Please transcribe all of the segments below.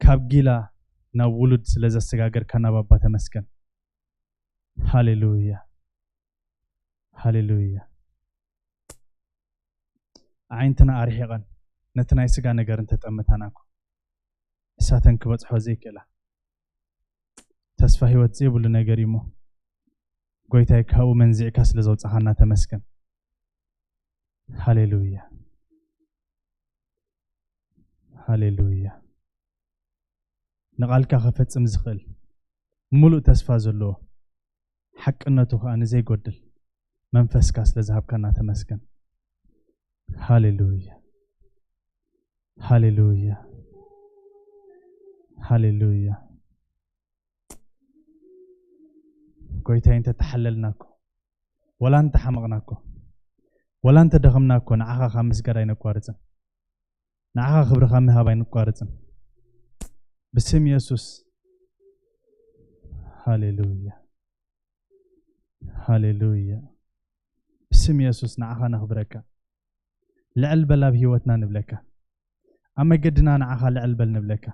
ካብ ጊላ ናብ ውሉድ ስለ ዘሰጋገርካና ባባ ተመስገን። ሃሌሉያ፣ ሃሌሉያ። ኣዒንትና ኣርሒቐን ነቲ ናይ ስጋ ነገር እንተጠምታና እኮ እሳተን ክበጽሖ ዘይክእላ ተስፋ ህይወት ዘይብሉ ነገር እዩ እሞ፣ ጎይታይ፣ ካብኡ መንዚዕካ ስለ ዘውጻኻና ተመስገን። ሃሌሉያ፣ ሃሌሉያ። ንቓልካ ክፈጽም ዝኽእል፣ ምሉእ ተስፋ ዘለዎ፣ ሓቅነቱ ከኣ ንዘይጎድል መንፈስካ ስለ ዝሃብካና ተመስገን። ሃሌሉያ፣ ሃሌሉያ፣ ሃሌሉያ። ጎይታይ፣ እንተተሓለልና እኮ፣ ወላ እንተሓመቕና እኮ፣ ወላ እንተደኸምና እኮ፣ ንዓኻ ካብ ምስጋድ ኣይነቋርጽን። ንዓኻ ክብርኻ ምሃብ ኣይንቋርጽን። ብስም የሱስ። ሃሌሉያ፣ ሃሌሉያ። ብስም የሱስ ንዓኻ ነኽብረካ። ልዕል በል ኣብ ህይወትና ንብለካ። ኣብ መገድና ንዓኻ ልዕል በል ንብለካ።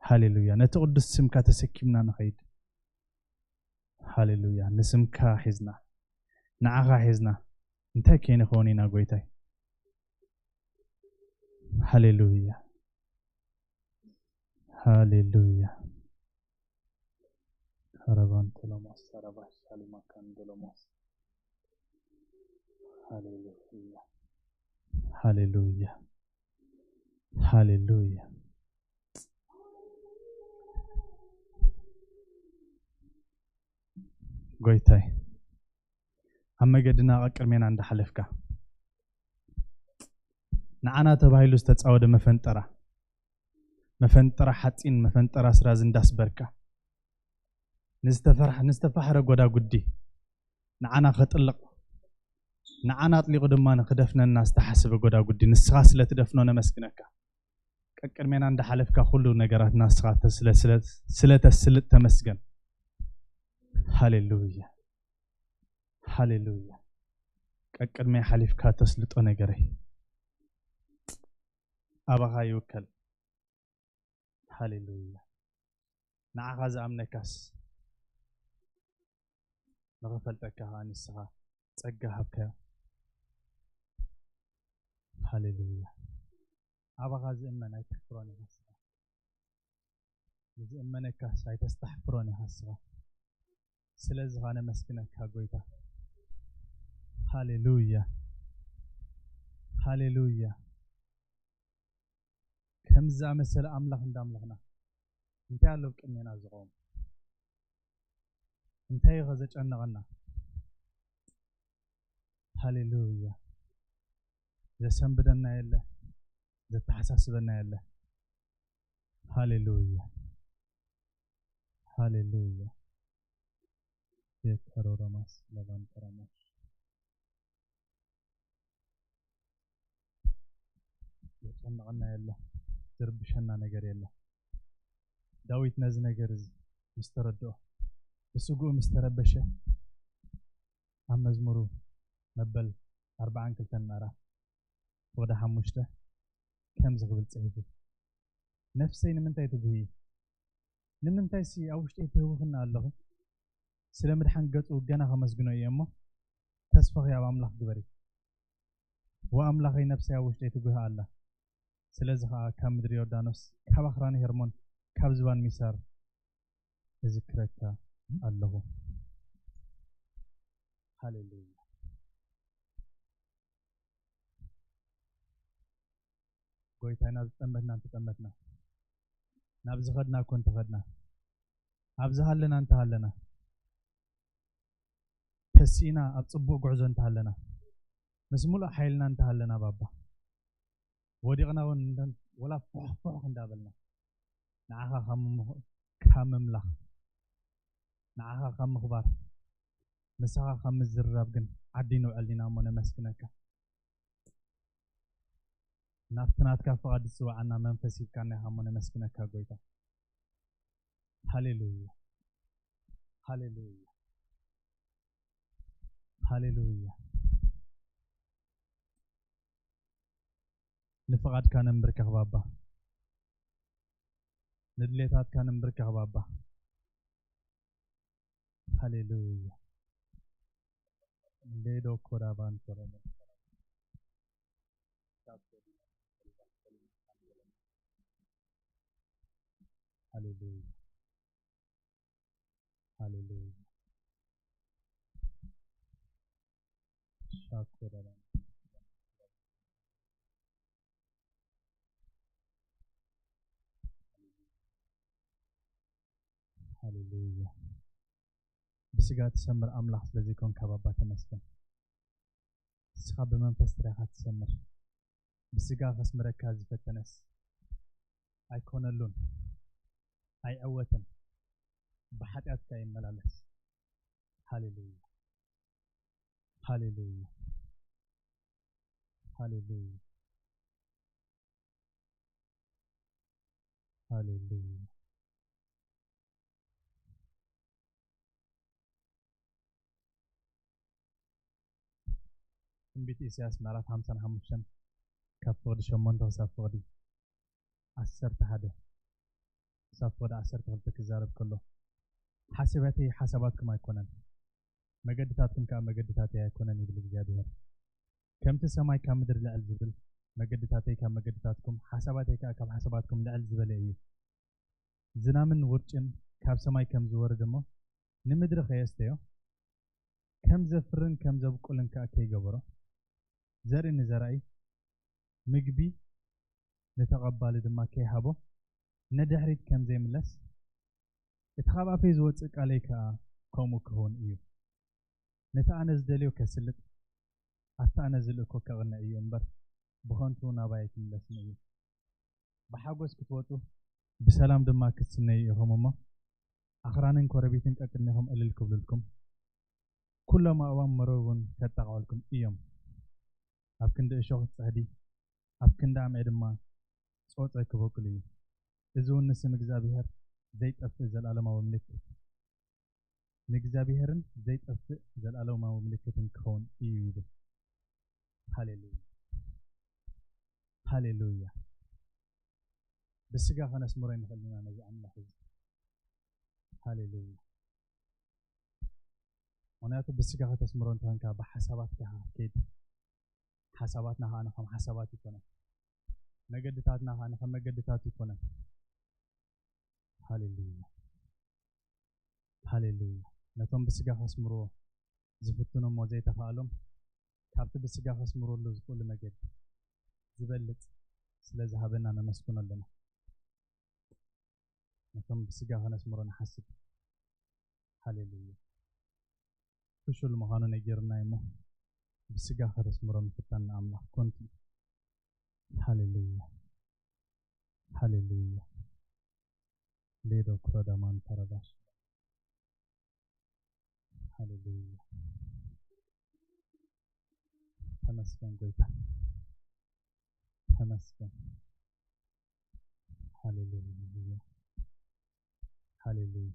ሃሌሉያ። ነቲ ቅዱስ ስምካ ተሰኪምና ንኸይድ። ሃሌሉያ። ንስምካ ሒዝና፣ ንዓኻ ሒዝና እንታይ ከይንኸውን ኢና ጎይታይ? ሃሌሉያ፣ ሃሌሉያ። ካራባን ቶሎሞስ፣ ካራባሽ ሳሊማ ካንዶሎሞስ። ሃሌሉያ፣ ሃሌሉያ፣ ሃሌሉያ። ጎይታይ፣ ኣብ መገድና ቀቅድሜና እንዳሓለፍካ፣ ንዓና ተባሂሉ ዝተጻወደ መፈንጠራ፣ መፈንጠራ ሓጺን፣ መፈንጠራ ስራዝ እንዳስበርካ፣ ንዝተፈርሐ-፣ ንዝተፋሕረ ጎዳጉዲ ንዓና ከጥልቕ፣ ንዓና ኣጥሊቑ ድማ ንክደፍነና ዝተሓሰበ ጎዳጉዲ ንስኻ ስለ ትደፍኖ ነመስግነካ። ቀቅድሜና እንዳሓለፍካ ኩሉ ነገራትና ንስኻ ስለ፣ ስለ፣ ስለ ተስልጥ ተመስገን። ሃሌሉያ፣ ሃሌሉያ። ቀቅድመይ ሓሊፍካ ተስልጦ ነገረይ ኣባኻ ይውከል። ሃሌሉያ። ንዓኻ ዝኣምነካስ ንኽፈልጠካ ኸኣ ንስኻ ጸጋ ሃብካዮ። ሃሌሉያ። ኣባኻ ዝእመን ኣይተሕፍሮን ኢኻ ንስኻ። ንዝእመነካስ ኣይተስተሕፍሮን ኢኻ ንስኻ። ስለዚ ኸኣ ነመስግነካ ጎይታ። ሃሌሉያ፣ ሃሌሉያ። ከምዚ ዝኣመሰለ ኣምላኽ እንዳ ኣምለኽና እንታይ ኣሎ ኣብ ቅድሜና ዝቐውም? እንታይ እዩ ኸ ዘጨንቐና? ሃሌሉያ። ዘሰንብደና የለ፣ ዘተሓሳስበና የለ። ሃሌሉያ፣ ሃሌሉያ። የከሮረማስ ለባንጠራማሽ። ዘጨንቐና የለ፣ ዝርብሸና ነገር የለ። ዳዊት ነዚ ነገር እዚ ምስ ተረድኦ፣ ብስግኡ ምስ ተረበሸ፣ ኣብ መዝሙሩ መበል ኣርባዓን ክልተን ምዕራፍ ፍቕዲ ሓሙሽተ ከምዚ ክብል ጽሒፉ፣ "ነፍሰይ ንምንታይ ትጉህዪ? ንምንታይሲ ኣብ ውሽጠይ ትህውኽኒ ኣለኺ? ስለ ምድሓን ገጹ ገና ከመስግኖ እየ እሞ፣ ተስፋኺ ኣብ ኣምላኽ ግበሪ። ወኣምላኸይ፣ ነፍሰይ ኣብ ውሽጠይ ትጉህ ኣላ። ስለዚ ኸኣ ካብ ምድሪ ዮርዳኖስ፣ ካብ ኣኽራን ሄርሞን፣ ካብ ዝባን ሚሳር እዝክረካ ኣለኹ።" ሃሌሉያ። ጎይታይ፣ ናብ ዝጠመትና እንተጠመትና፣ ናብ ዝኸድና እኮ እንተኸድና፣ ኣብ ዝሃለና እንተሃለና፣ ተሲእና ኣብ ጽቡቕ ጉዕዞ እንተሃለና፣ ምስ ሙሉእ ሓይልና እንተሃለና ባባ፣ ወዲቕና እውን እንተ-፣ ወላ ፎሕ ፎሕ እንዳበልና፣ ንዓኻ ካብ ምም-፣ ካብ ምምላኽ፣ ንዓኻ ካብ ምኽባር፣ ምሳኻ ካብ ምዝርራብ ግን ዓዲ ንውዕል ዲና እሞ ነመስግነካ። ናብቲ ናትካ ፍቓድ ዝጽውዓና መንፈስ ሂብካና ኢኻ እሞ ነመስግነካ ጎይታ። ሃሌሉያ፣ ሃሌሉያ፣ ሃሌሉያ። ንፍቓድካ ነንብርከኽ ባባ። ድሌታትካ ንምብርካኽ ባባ። ሃሌሉያ። ሌዶ ኮዳባን ኮዳባን። ሃሌሉያ። ሃሌሉያ። ሻኮዳባን። ሃሌሉያ። ብስጋ ትሰምር ኣምላኽ ስለ ዘይኮንካ ባባ ተመስገን። ንስኻ ብመንፈስ ጥራይ ኢኻ ትሰምር። ብስጋ ከስምረካ ዝፈተነስ ኣይኮነሉን፣ ኣይዕወትን፣ ብሓጢኣትካ ይመላለስ። ሃሌሉያ። ሃሌሉያ። ሃሌሉያ። ሃሌሉያ። ትንቢት ኢሳያስ ምዕራፍ ሓምሳን ሓሙሽተን ካብ ፍቕዲ ሸሞንተ ክሳብ ፍቕዲ ዓሰርተ ሓደ ክሳብ ፍቕዲ ዓሰርተ ክልተ ክዛረብ ከሎ፣ ሓሳባተይ ሓሳባትኩም ኣይኮነን፣ መገድታትኩም ከኣ መገድታተይ ኣይኮነን ይብል እግዚኣብሔር። ከምቲ ሰማይ ካብ ምድሪ ልዕል ዝብል፣ መገድታተይ ካብ መገድታትኩም፣ ሓሳባተይ ከኣ ካብ ሓሳባትኩም ልዕል ዝበለ እዩ። ዝናምን ውርጭን ካብ ሰማይ ከም ዝወርድ እሞ፣ ንምድሪ ከየስተዮ፣ ከም ዘፍርን ከም ዘብቁልን ከኣ ከይገበሮ፣ ዘርኢ ንዘራኢ፣ ምግቢ ንተቐባሊ ድማ ከይሃቦ፣ ንድሕሪት ከም ዘይምለስ፣ እቲ ካብ ኣፈይ ዝወጽእ ቃለይ ከኣ ከምኡ ክኸውን እዩ። ነቲ ኣነ ዝደልዮ ከስልጥ፣ ኣብቲ ኣነ ዝልእኮ ከቕንዕ እዩ እምበር፣ ብኸንቱ ናባይ ኣይክምለስን እዩ። ብሓጎስ ክትወጹ፣ ብሰላም ድማ ክትስነዩ ኢኹም እሞ፣ ኣኽራንን ኮረቢትን ቀቅድሜኹም እልል ክብሉልኩም፣ ኩሎም ኣእዋም መረብ እውን ከጣቕዑልኩም እዮም። ኣብ ክንዲ እሾኽ ጽሕዲ፣ ኣብ ክንዲ ኣምዒ ድማ ጾጸ ክበቁል እዩ። እዚ እውን ንስም እግዚኣብሔር ዘይጠፍእ ዘለኣለማዊ ምልክት፣ ንእግዚኣብሔርን ዘይጠፍእ ዘለኣለማዊ ምልክትን ክኸውን እዩ ይብል። ሃሌሉያ። ሃሌሉያ። ብስጋ ከነስምሮ ኣይንኽእልን ኢና ነዚ ኣምላኽ እዚ። ሃሌሉያ። ምኽንያቱ ብስጋ ከተስምሮ እንተኾንካ ብሓሳባትካ ኢኻ ክትከይድ። ሓሳባትና ከኣ ንኸም ሓሳባት ይኮነን። መገድታትና ከኣ ንኸም መገድታት ይኮነን። ሃሌሉያ። ሃሌሉያ። ነቶም ብስጋ ከስምርዎ ዝፍትኑ እሞ ዘይተኻእሎም፣ ካብቲ ብስጋ ከስምርሉ ዝኽእሉ መገዲ ዝበልጽ ስለ ዝሃበና ነመስግኖ ኣለና። ነቶም ብስጋ ከነስምሮ ንሓስብ። ሃሌሉያ። ፍሹል ምዃኑ ነጊሩና እሞ፣ ብስጋ ከተስምሮ ምፍታን ንኣምላኽ ኮንቱ እዩ። ሃሌሉያ። ሃሌሉያ። ሌዶ ክሮዳማን ተረባሽ። ሃሌሉያ። ተመስገን ጎይታ። ተመስገን። ሃሌሉያ። ሃሌሉያ።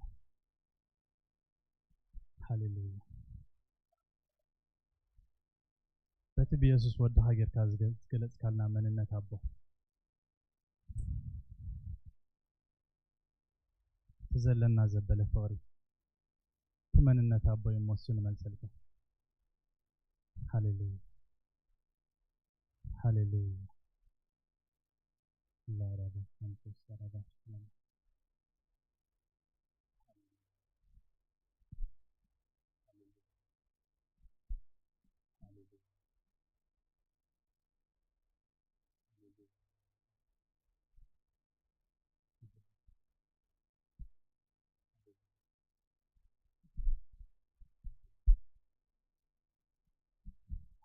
ሃሌሉያ። በቲ ብየሱስ ወድኻ ጌርካ ዝገ-፣ ዝገለጽካልና መንነት ኣቦ፣ እቲ ዘለና ዘበለ ፍቕሪ፣ እቲ መንነት ኣቦ እዩ እሞ እሱ ንመልሰልካ። ሃሌሉያ። ሃሌሉያ። ላራባ ሳንቶስ ላራባ ሽላማ።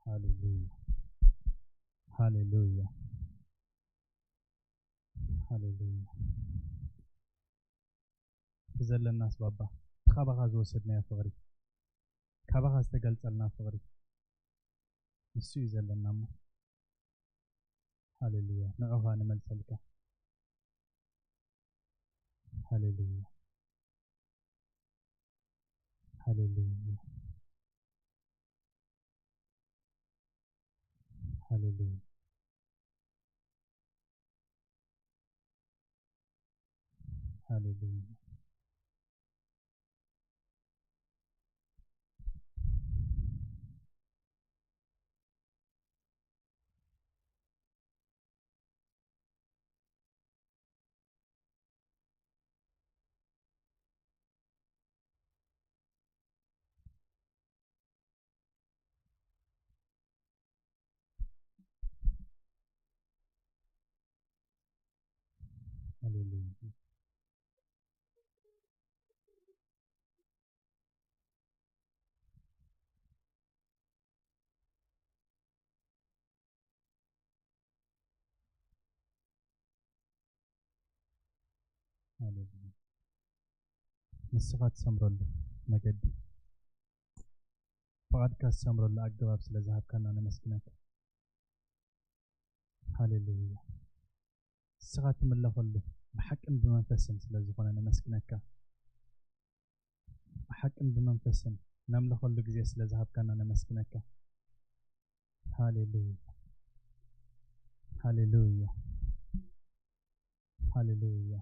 ሃሌሉያ። ሃሌሉያ። ሃሌሉያ። እቲ ዘለናስ ባባ፣ እቲ ካባኻ ዝወሰድናዮ ፍቕሪ፣ ካባኻ ዝተገልጸልና ፍቕሪ፣ ንሱ እዩ ዘለና እሞ። ሃሌሉያ። ንዑኻ ንመልሰልካ። ሃሌሉያ። ሃሌሉያ። ሃሌሉያ። ሃሌሉያ። ሃሌሉያ። ሃሌሉያ። ንስኻ ትሰምረሉ መገዲ፣ ፍቓድካ ትሰምረሉ ኣገባብ ስለ ዝሃብካና ነመስግነካ። ሃሌሉያ። ንስኻ ትምለኸሉ ብሓቅን ብመንፈስን ስለ ዝኾነ ነመስግነካ። ብሓቅን ብመንፈስን ነምልኸሉ ግዜ ስለ ዝሃብካና ነመስግነካ። ሃሌሉያ። ሃሌሉያ። ሃሌሉያ።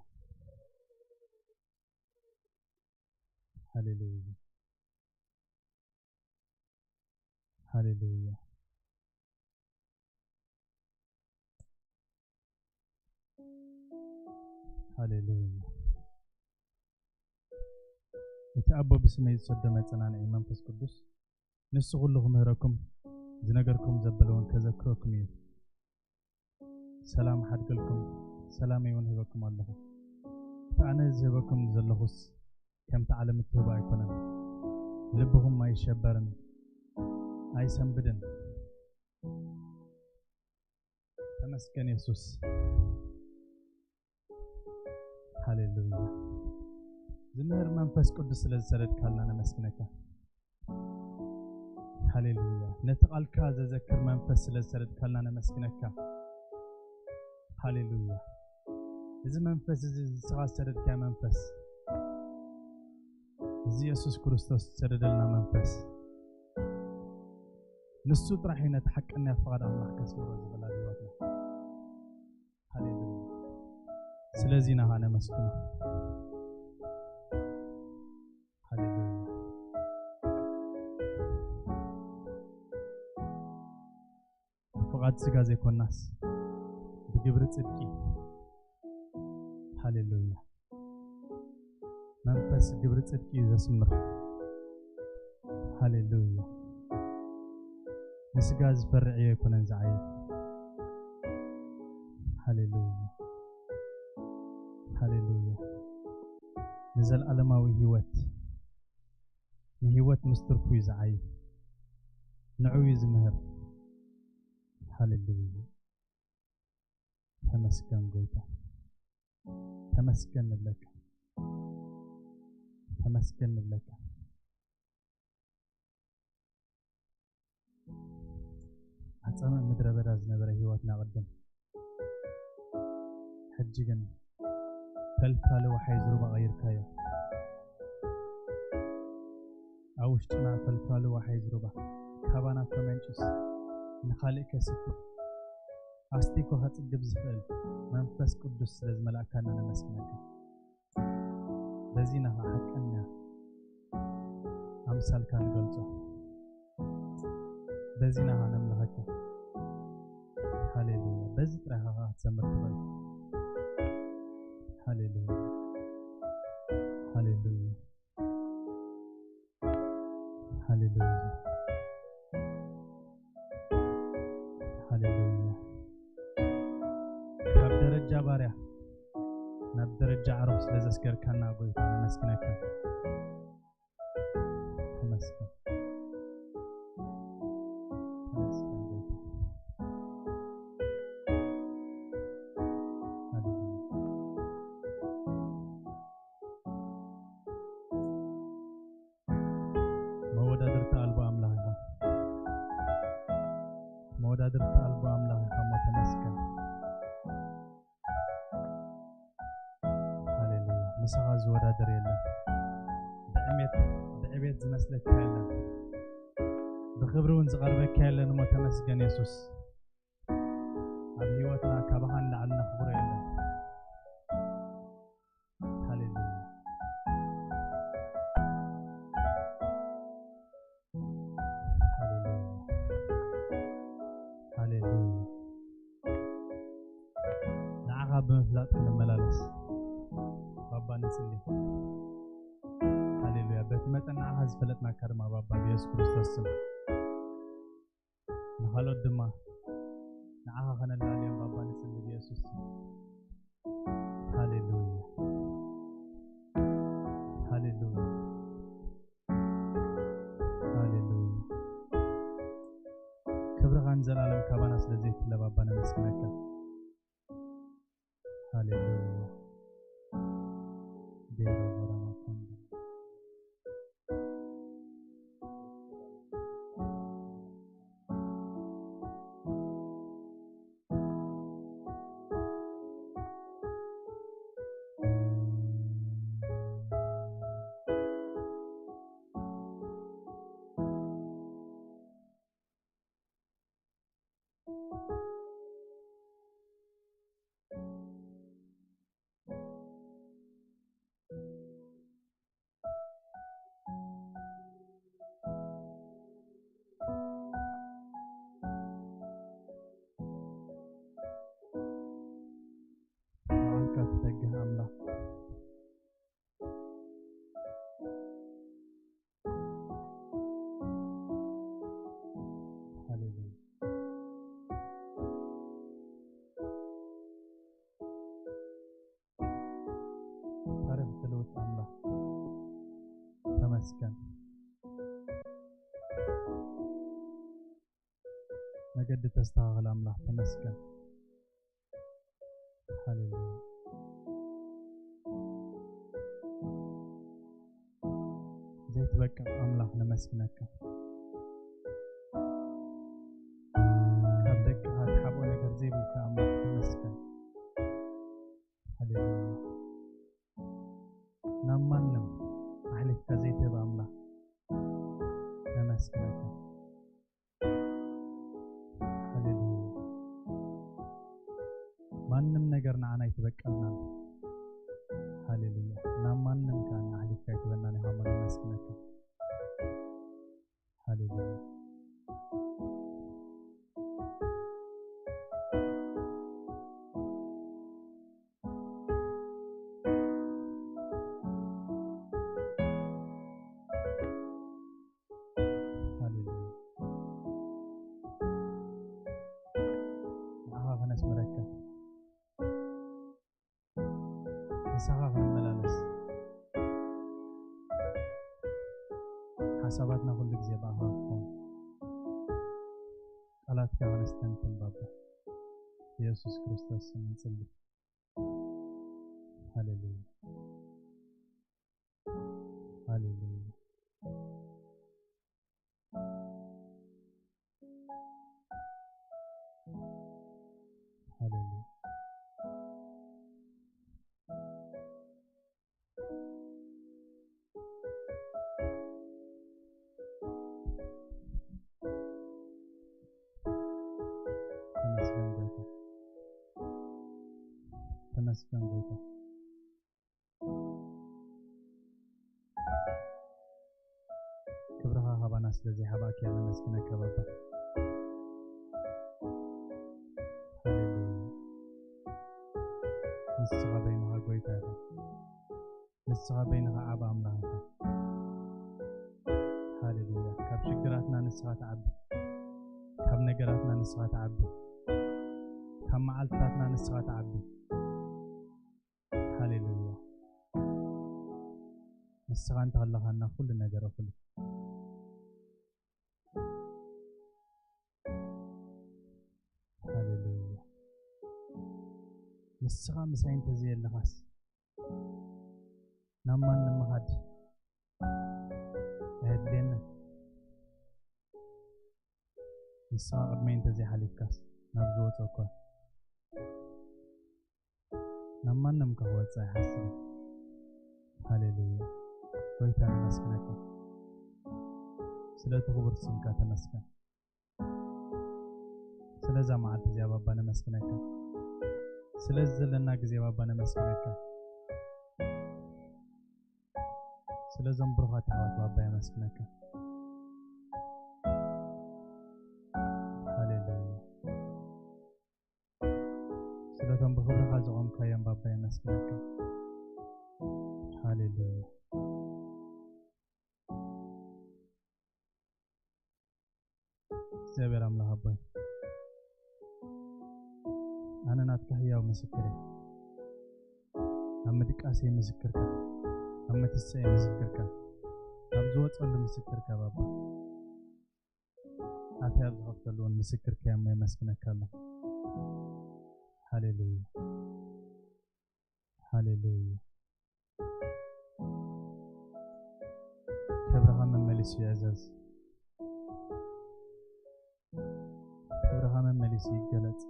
ሃሌሉያ። ሃሌሉያ። ሃሌሉያ። እቲ ኣቦ ብስመይ ዝሰዶ መጸናንዒ መንፈስ ቅዱስ ንሱ ኩሉ ክምህረኩም፣ ዝነገርኩም ዘበለ እውን ከዘክረኩም እዩ። ሰላም ሓድገልኩም፣ ሰላመይ እውን ህበኩም ኣለኹ። እቲ ኣነ ዝህበኩም ዘለኹስ ከምቲ ዓለም እትህቦ ኣይኮነን። ልብኹም ኣይሸበርን፣ ኣይሰንብድን። ተመስገን የሱስ። ሃሌሉያ። ዝምህር መንፈስ ቅዱስ ስለ ዝሰደድካልና ነመስግነካ። ሃሌሉያ። ነቲ ቃልካ ዘዘክር መንፈስ ስለ ዝሰደድካልና ነመስግነካ። ሃሌሉያ። እዚ መንፈስ እዚ ንስኻ ዝሰደድካዮ መንፈስ፣ እዚ የሱስ ክርስቶስ ዝሰደደልና መንፈስ፣ ንሱ ጥራሕ እዩ ነቲ ሓቀኛ ፍቓድ ኣምላኽ ከስምሮ ዝኽእል ኣብ ህይወትና። ሃሌሉያ። ስለዚ ኢና ኸኣ ነመስግኖ። ሃሌሉያ። ብፍቓድ ስጋ ዘይኮናስ ብግብሪ ጽድቂ። ሃሌሉያ። መንፈስ ግብሪ ጽድቂ እዩ ዘስምር። ሃሌሉያ። ንስጋ ዝፈርዕ እዩ ኣይኮነን ዝዓይይ። ሃሌሉያ። ሃሌሉያ። ንዘለኣለማዊ ህይወት፣ ንህይወት ምስ ትርፉ እዩ ዝዓይይ። ንዑ እዩ ዝምህር። ሃሌሉያ። ተመስገን ጎይታ። ተመስገን ንብለካ። ተመስገን ንብለካ። ኣብ ጸምእ ምድረ በዳ ዝነበረ ህይወትና ቅድም፣ ሕጂ ግን ፈልፋሊ ወሓይዝ ሩባ ቀይርካዮ። ኣብ ውሽጥና ፈልፋሊ ወሓይዝ ሩባ ካባና ተመንጭዩስ ንኻልእ ከስቲ ኣስቲኮ ከጽግብ ዝኽእል መንፈስ ቅዱስ ስለ ዝመላእካና ነመስግነካ። በዚ ናኻ ሓቀኛ ኣምሳልካ ንገልጾ። በዚ ናኻ ነምልኸካ። ሃሌሉያ። በዚ ጥራይ ኢኻ ክትዘምር ትኽእል። ሃሌሉያ። ሃሌሉያ። ሃሌሉያ። ሃሌሉያ። ካብ ደረጃ ባርያ ናብ ደረጃ ዓሮኽ ስለ ዘስገርካና ጎይታ ነመስግነካ። ተመስገን። ተመስገን ጎይታ። ሃሌሉያ። መወዳድርቲ ኣልቦ ኣምላኽ ኢኻ። መወዳድርቲ ኣልቦ ኣምላኽ ኢኻ እሞ ተመስገን። ሃሌሉያ። ምሳኻ ዝወዳደር የለን። ብዕሜት፣ ብዕቤት ዝመስለካ የለን። ብኽብሪ እውን ዝቐርበካ የለን እሞ ተመስገን የሱስ። ኣብ ህይወትና ካባኻ ንላዕሊ ነኽብሮ የለን። ሃሌሉያ። ላጥ ክንመላለስ ባባ ንጽሊ። ሃሌሉያ። በቲ መጠን ንዓኻ ዝፈለጥናካ ድማ ባባ ብየሱስ ክርስቶስ ስም። ንኻልኦት ድማ ንዓኻ ከነላልዮም ባባ ንጽሊ ብየሱስ ስም። ሃሌሉያ። ሃሌሉያ። ሃሌሉያ። ክብርኻ ንዘለኣለም ካባና ስለ ዘይፍለ ባባ ነመስግነካ። ሃሌሉያ። ዴራ ሆራማ ካንዲ። ንዓካ ትተግህ ኣምላኽ። ሃሌሉያ። ታሪኽ ትልውጥ ኣምላኽ ተመስገን። መገዲ ተስተኻኽል ኣምላኽ ተመስገን። ሃሌሉያ። ዘይትበቅዕ ኣምላኽ ነመስግነካ። ካብ ደቅኻ ትሓብኦ ነገር ዘይብልካ ኣምላኽ ተመስገን። ሃሌሉያ። ናብ ማንም ኣሕሊፍካ ዘይትህብ ኣምላኽ ነመስግነካ። ሃሌሉያ። ማንም ነገር ንዓና ኣይትበቀልናን። ሃሌሉያ። ናብ ማንም ከኣ ኣሕሊፍካ ኣይትበናን ኢኻ እሞ ነመስግነካ። ሃሌሉያ። ሃሌሉያ። ንዓኻ ከነስምረካ፣ ምሳኻ ክንመላለስ፣ ሓሳባትና ኩሉ ግዜ ብኣኻ ክኾን፣ ቃላትካ ከነስተንትን ባባ፣ ብየሱስ ክርስቶስ ስም ንጽሊ። ሃሌሉያ። ሃሌሉያ። ሃሌሉያ። ተመስገን ጎይታ። ተመስገን ጎይታ። ክብርኻ ካባና ስለ ዘይሓባእክያ ነመስግነካ ባባ። ሃሌሉያ። ንስኻ በይንኻ ጎይታ ኢኻ። ንስኻ በይንኻ ዓቢ ኣምላኽ ኢኻ። ሃሌሉያ። ካብ ሽግራትና ንስኻ ትዓቢ። ካብ ነገራትና ንስኻ ትዓቢ። ካብ መዓልትታትና ንስኻ ትዓቢ። ሃሌሉያ። ንስኻ እንተኸለኻና ኩሉ ነገር እኹል እዩ። ሃሌሉያ። ንስኻ ምሳይ እንተዘየለኻስ ናብ ማን ንምኻድ ኣየድልየንን። ንስኻ ቅድመይ እንተዘይሓሊፍካስ ናብ ዝወፀ እኳ ናብ ማንም ክወፅእ ኣይሓስብን። ሃሌሉያ። ጎይታ ነመስግነካ። ስለቲ ክቡር ስምካ ተመስገን። ስለዛ መዓልቲ እዚኣ ባባ ነመስግነካ። ስለዚ ዘለና ግዜ ባባ ነመስግነካ። ስለዞም ብሩኻት ኣሕዋት ባባ የመስግነካ። ሃሌሉያ። ስለቶም ብኽብርኻ ዘቖምካዮም እግዚኣብሔር ኣምላኽ ኣቦይ፣ ኣነ ናትካ ህያው ምስክር እየ። ኣብ ምድቃሰይ ምስክርካ፣ ኣብ ምትስእይ ምስክርካ፣ ኣብ ዝወፀሉ ምስክርካ ባባ፣ ኣፍያ ኣብ ዝኸፍተሉ እውን ምስክርካ እየ እሞ የመስግነካ ኣለኹ። ሃሌሉያ፣ ሃሌሉያ። ክብርኻ መመሊሱ ይዕዘዝ። ክብርኻ መመሊሱ ይገለጽ።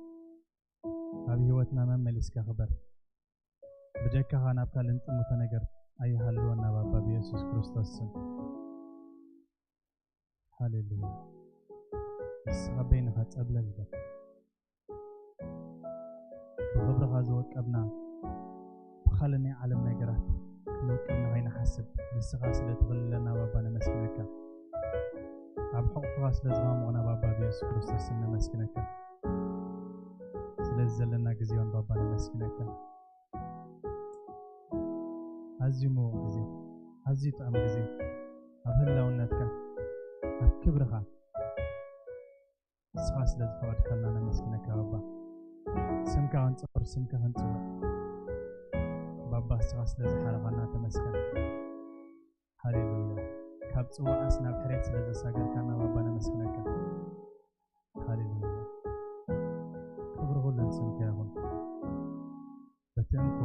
ኣብ ህይወትና መመሊስካ ክበር። ብጀካኻ ናብ ካልእ እንጥምቶ ነገር ኣይሃልወና ባባ ብየሱስ ክርስቶስ ስም። ሃሌሉያ። ንስኻ በይንኻ ጸብለል በል። ብኽብርኻ ዝወቀብና፣ ብኻልእ ናይ ዓለም ነገራት ክንወቀብና ከይንሓስብ፣ ንስኻ ስለ ትኽልለና ባባ ነመስግነካ። ኣብ ሕቑፍኻ ስለ ዝማሙቕና ባባ ብየሱስ ክርስቶስ ስም ነመስግነካ። ስለዚ ዘለና ግዜ እውን ባባ ነመስግነካ። ኣዝዩ ምዉቕ ግዜ፣ ኣዝዩ ጥዑም ግዜ፣ ኣብ ህላውነትካ፣ ኣብ ክብርኻ፣ ንስኻ ስለ ዝፈቐድካልና ነመስግነካ ባባ። ስምካ ክንጽውዕ፣ ስምካ ክንጽውዕ፣ ባባ ንስኻ ስለ ዝሓለኻና ተመስገን። ሃሌሉያ። ካብ ጽዋዓስ ናብ ሕሬት ስለ ዘሳገርካና ባባ ነመስግነካ። ሃሌሉያ። ክብሪ ኩሉ ንስምካ ይኹን። በቲ እንኮ፣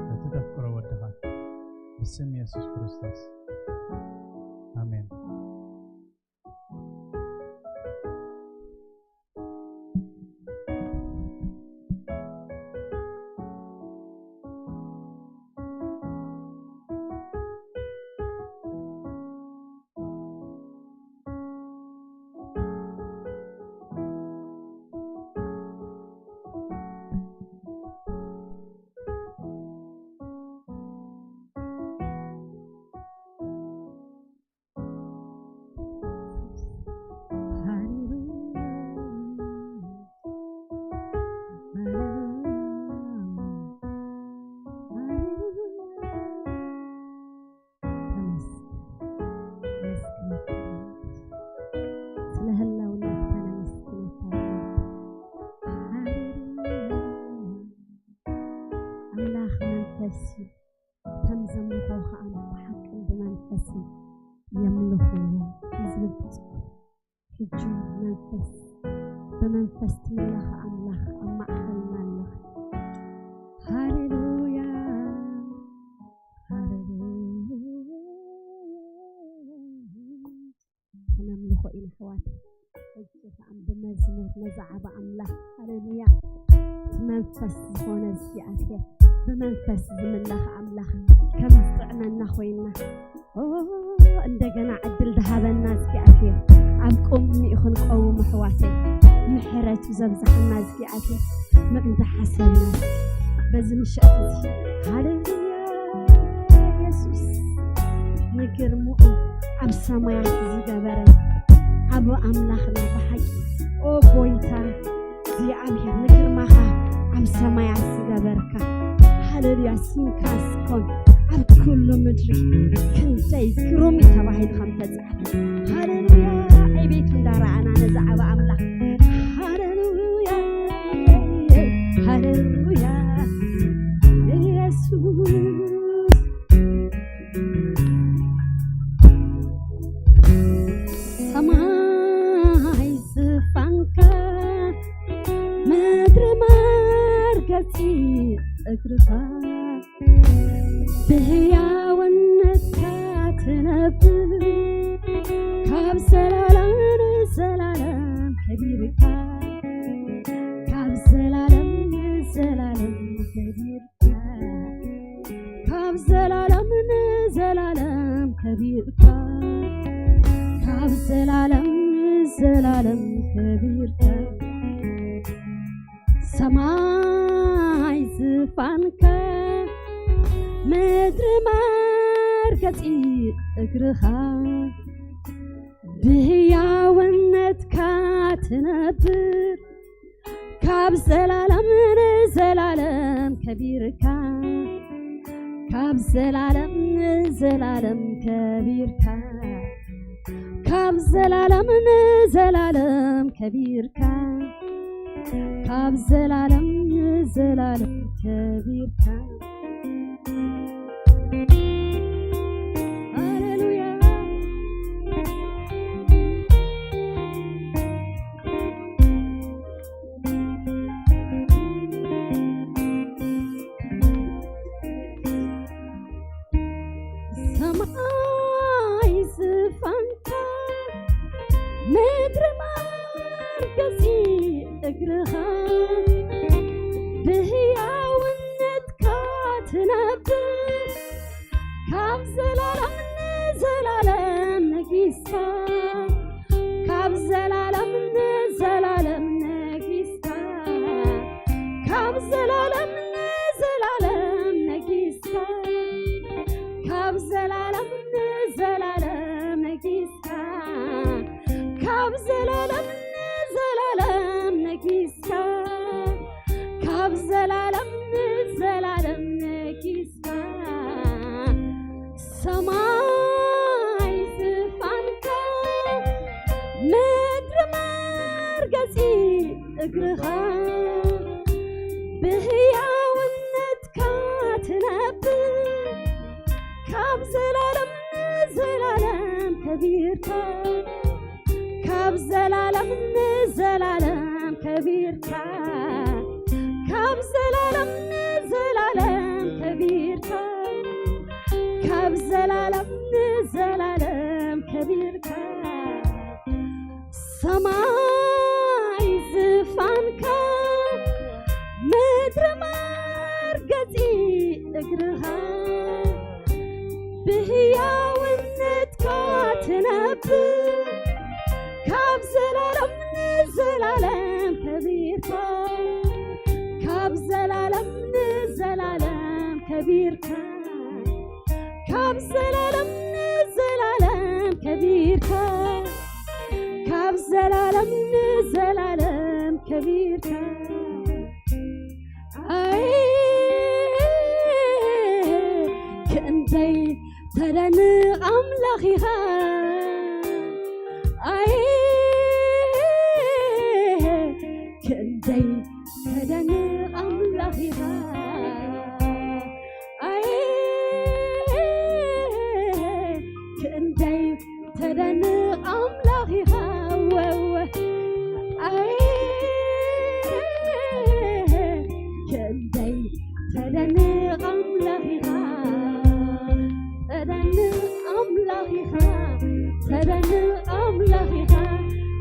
በቲ ተፍቅሮ ወድኻ፣ ብስም የሱስ ክርስቶስ። ኣሜን። ስለ ህላውነትካ ነመስግነካ ኣለና። ሃሌሉያ። ኣምላኽ መንፈስ እዩ። ከም ዘምልኾ ኸኣ ብሓቅን ብመንፈስን የምልኹ እዩ ዝብል ተጽፎ። ሕጂ መንፈስ፣ ብመንፈስ ትምለኽ ኣምላኽ ኣብ ማእከልና ኣለኻ። ሃሌሉያ፣ ሃሌሉያ። ክነምልኾ ኢና ኣሕዋት። ሕጂ ከኣ ብመዝሙር ነዚ ዓቢ ኣምላኽ፣ ሃሌሉያ፣ እቲ መንፈስ ዝኾነ እግዚኣብሔር፣ ብመንፈስ ዝምለኽ ኣምላኽ ከም ዝጥዕመና ኮይንና፣ ኦ፣ እንደገና ዕድል ዝሃበና እግዚኣብሔር፣ ኣብ ቅድሚኡ ክንቀውም ኣሕዋተይ፣ ምሕረቱ ዘብዝሓና እግዚኣብሔር ምእንቲ ሓሰብና በዚ ምሸት እዚ። ሃሌሉያ የሱስ፣ ንግርምኡ ኣብ ሰማያት ዝገበረ ዓቢ ኣምላኽና ብሓቂ። ኦ ጎይታ እግዚኣብሔር፣ ንግርማኻ ኣብ ሰማያት ዝገበርካ። ሃሌሉያ፣ ስምካ ስኮን ኣብ ኩሉ ምድሪ ክንደይ ግሩም እዩ ተባሂሉ ከም ተጻሕፈ። ሃሌሉያ፣ ዕቤቱ እንዳረኣና ነዚ ዓቢ ኣምላኽ። ሃሌሉያ፣ ሃሌሉያ፣ ኢየሱስ። ሰማይ ዝፋንካ፣ ምድሪ መርገጺ እግርኻ፣ ብህያውነትካ ትነብር፣ ካብ ዘላለም ንዘላለም ከቢርካ፣ ካብ ዘላለም ንዘላለም ከቢርካ፣ ካብ ዘላለም ንዘላለም ከቢርካ፣ ካብ ዘላለም ንዘላለም ከቢርካ። ሰማይ ዝፋንካ፣ ምድሪ መርገጺ እግርኻ፣ ብህያውነትካ ትነብር፣ ካብ ዘላለም ንዘላለም ከቢርካ፣ ካብ ዘላለም ንዘላለም ከቢርካ፣ ካብ ዘላለም ንዘላለም ከቢርካ፣ ካብ ዘላለም ንዘላለም ከቢርካ። ሃሌሉያ። ሰማይ ዝፋንካ፣ ምድሪ መርገጺ እግርኻ፣ ብህያውነትካ ትነብር፣ ካብ ዘላለም ንዘላለም ነጊስካ፣ ካብ ዘላለም ንዘላለም ነጊስካ፣ ካብ ዘላለም ንዘላለም ነጊስካ፣ ካብ ዘላለም ንዘላለም ነጊስካ፣ ካብ ዘላለም ንዘላለም ነጊስካ፣ ካብ ዘላለም ንዘላለም ነጊስካ። ሰማይ ዝፋንካ፣ ምድሪ መርገጺ እግርኻ፣ ብህያውነትካ ትነብር፣ ካብ ዘላለም ንዘላለም ከቢርካ፣ ካብ ዘላለም ንዘላለም ከቢርካ፣ ካብ ዘላለም ንዘላለም ከቢርካ፣ ካብ ዘላለም ንዘላለም ከቢርካ። ሰማይ ዝፋንካ፣ ምድሪ መርገጺ እግርኻ፣ ብህያውነትካ ትነብር፣ ካብ ዘላለም ንዘላለም ከቢርካ፣ ካብ ዘላለም ንዘላለም ከቢርካ፣ ካብ ዘላለም ንዘላለም ከቢርካ፣ ካብ ዘላለም ንዘላለም ከቢርካ። ኣይ ክንደይ ተደንቕ ኣምላኽ ኢኻ፣ ኣይ ክንደይ ተደንቕ ኣምላኽ ኢኻ፣ ኣይ ክንደይ ተደንቕ ኣምላኽ ኢኻ፣ ወወ ኣይ ክንደይ ተደንቕ ኣምላኽ ኢኻ፣ ተደንቕ ኣምላኽ ኢኻ፣ ተደንቕ ኣምላኽ ኢኻ፣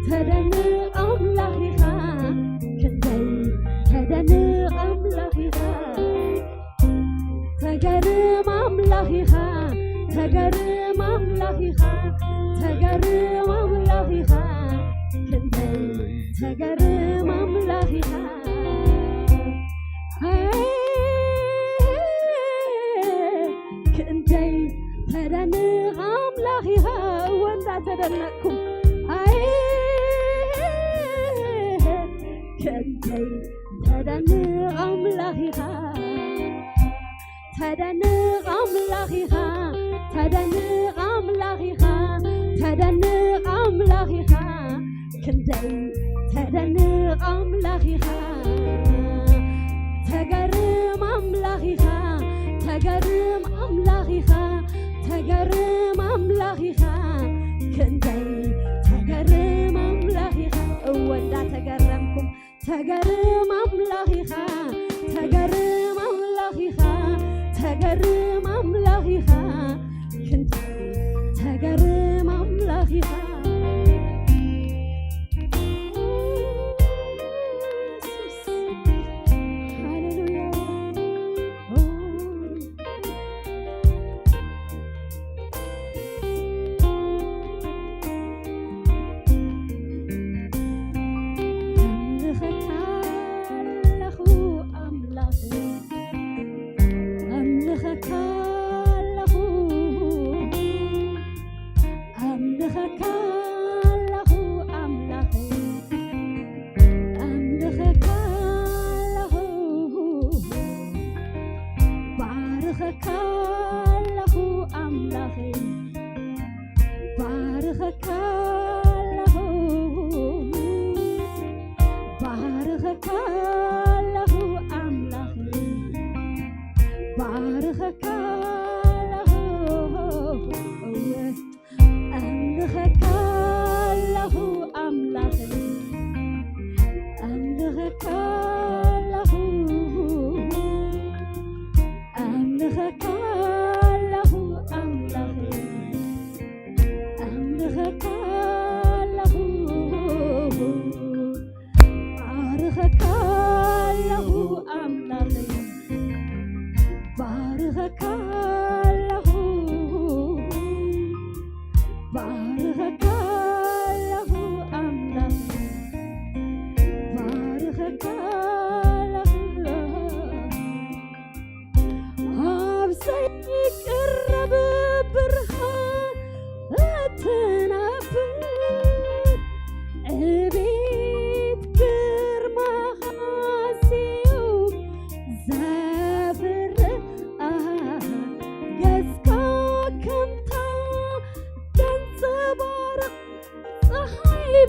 ተደንቕ ኣምላኽ ኢኻ፣ ክንደይ ተደንቕ ኣምላኽ ኢኻ። ተገርም ኣምላኽ ኢኻ፣ ተገርም ኣምላኽ ኢኻ፣ ተገርም ኣምላኽ ኢኻ፣ ክንደይ ተገርም ኣምላኽ ኢኻ። ኣይ ክንደይ ተደንቕ ኣምላኽ ኢኻ። እወ እንዳተደነቕኩም፣ ኣይ ክንደይ ተደንቕ ኣምላኽ ኢኻ፣ ተደንቕ ኣምላኽ ኢኻ፣ ተደንቕ ኣምላኽ ኢኻ፣ ተደንቕ ኣምላኽ ኢኻ፣ ክንደይ ተደንቕ ኣምላኽ ኢኻ፣ ተገርም ኣምላኽ ኢኻ፣ ተገርም ኣምላኽ ኢኻ፣ ተገርም ኣምላኽ ኢኻ፣ ክንደይ ተገርም ኣምላኽ ኢኻ። እወ እንዳተገረምኩም፣ ተገርም ኣምላኽ ኢኻ፣ ተገርም ኣምላኽ ኢኻ፣ ተገርም ኣምላኽ ኢኻ፣ ክንደይ ተገርም ኣምላኽ ኢኻ። ሃሌሉያ። ኣምልኸካ ኣለኹ ኣምላኽ፣ ኣምልኸካ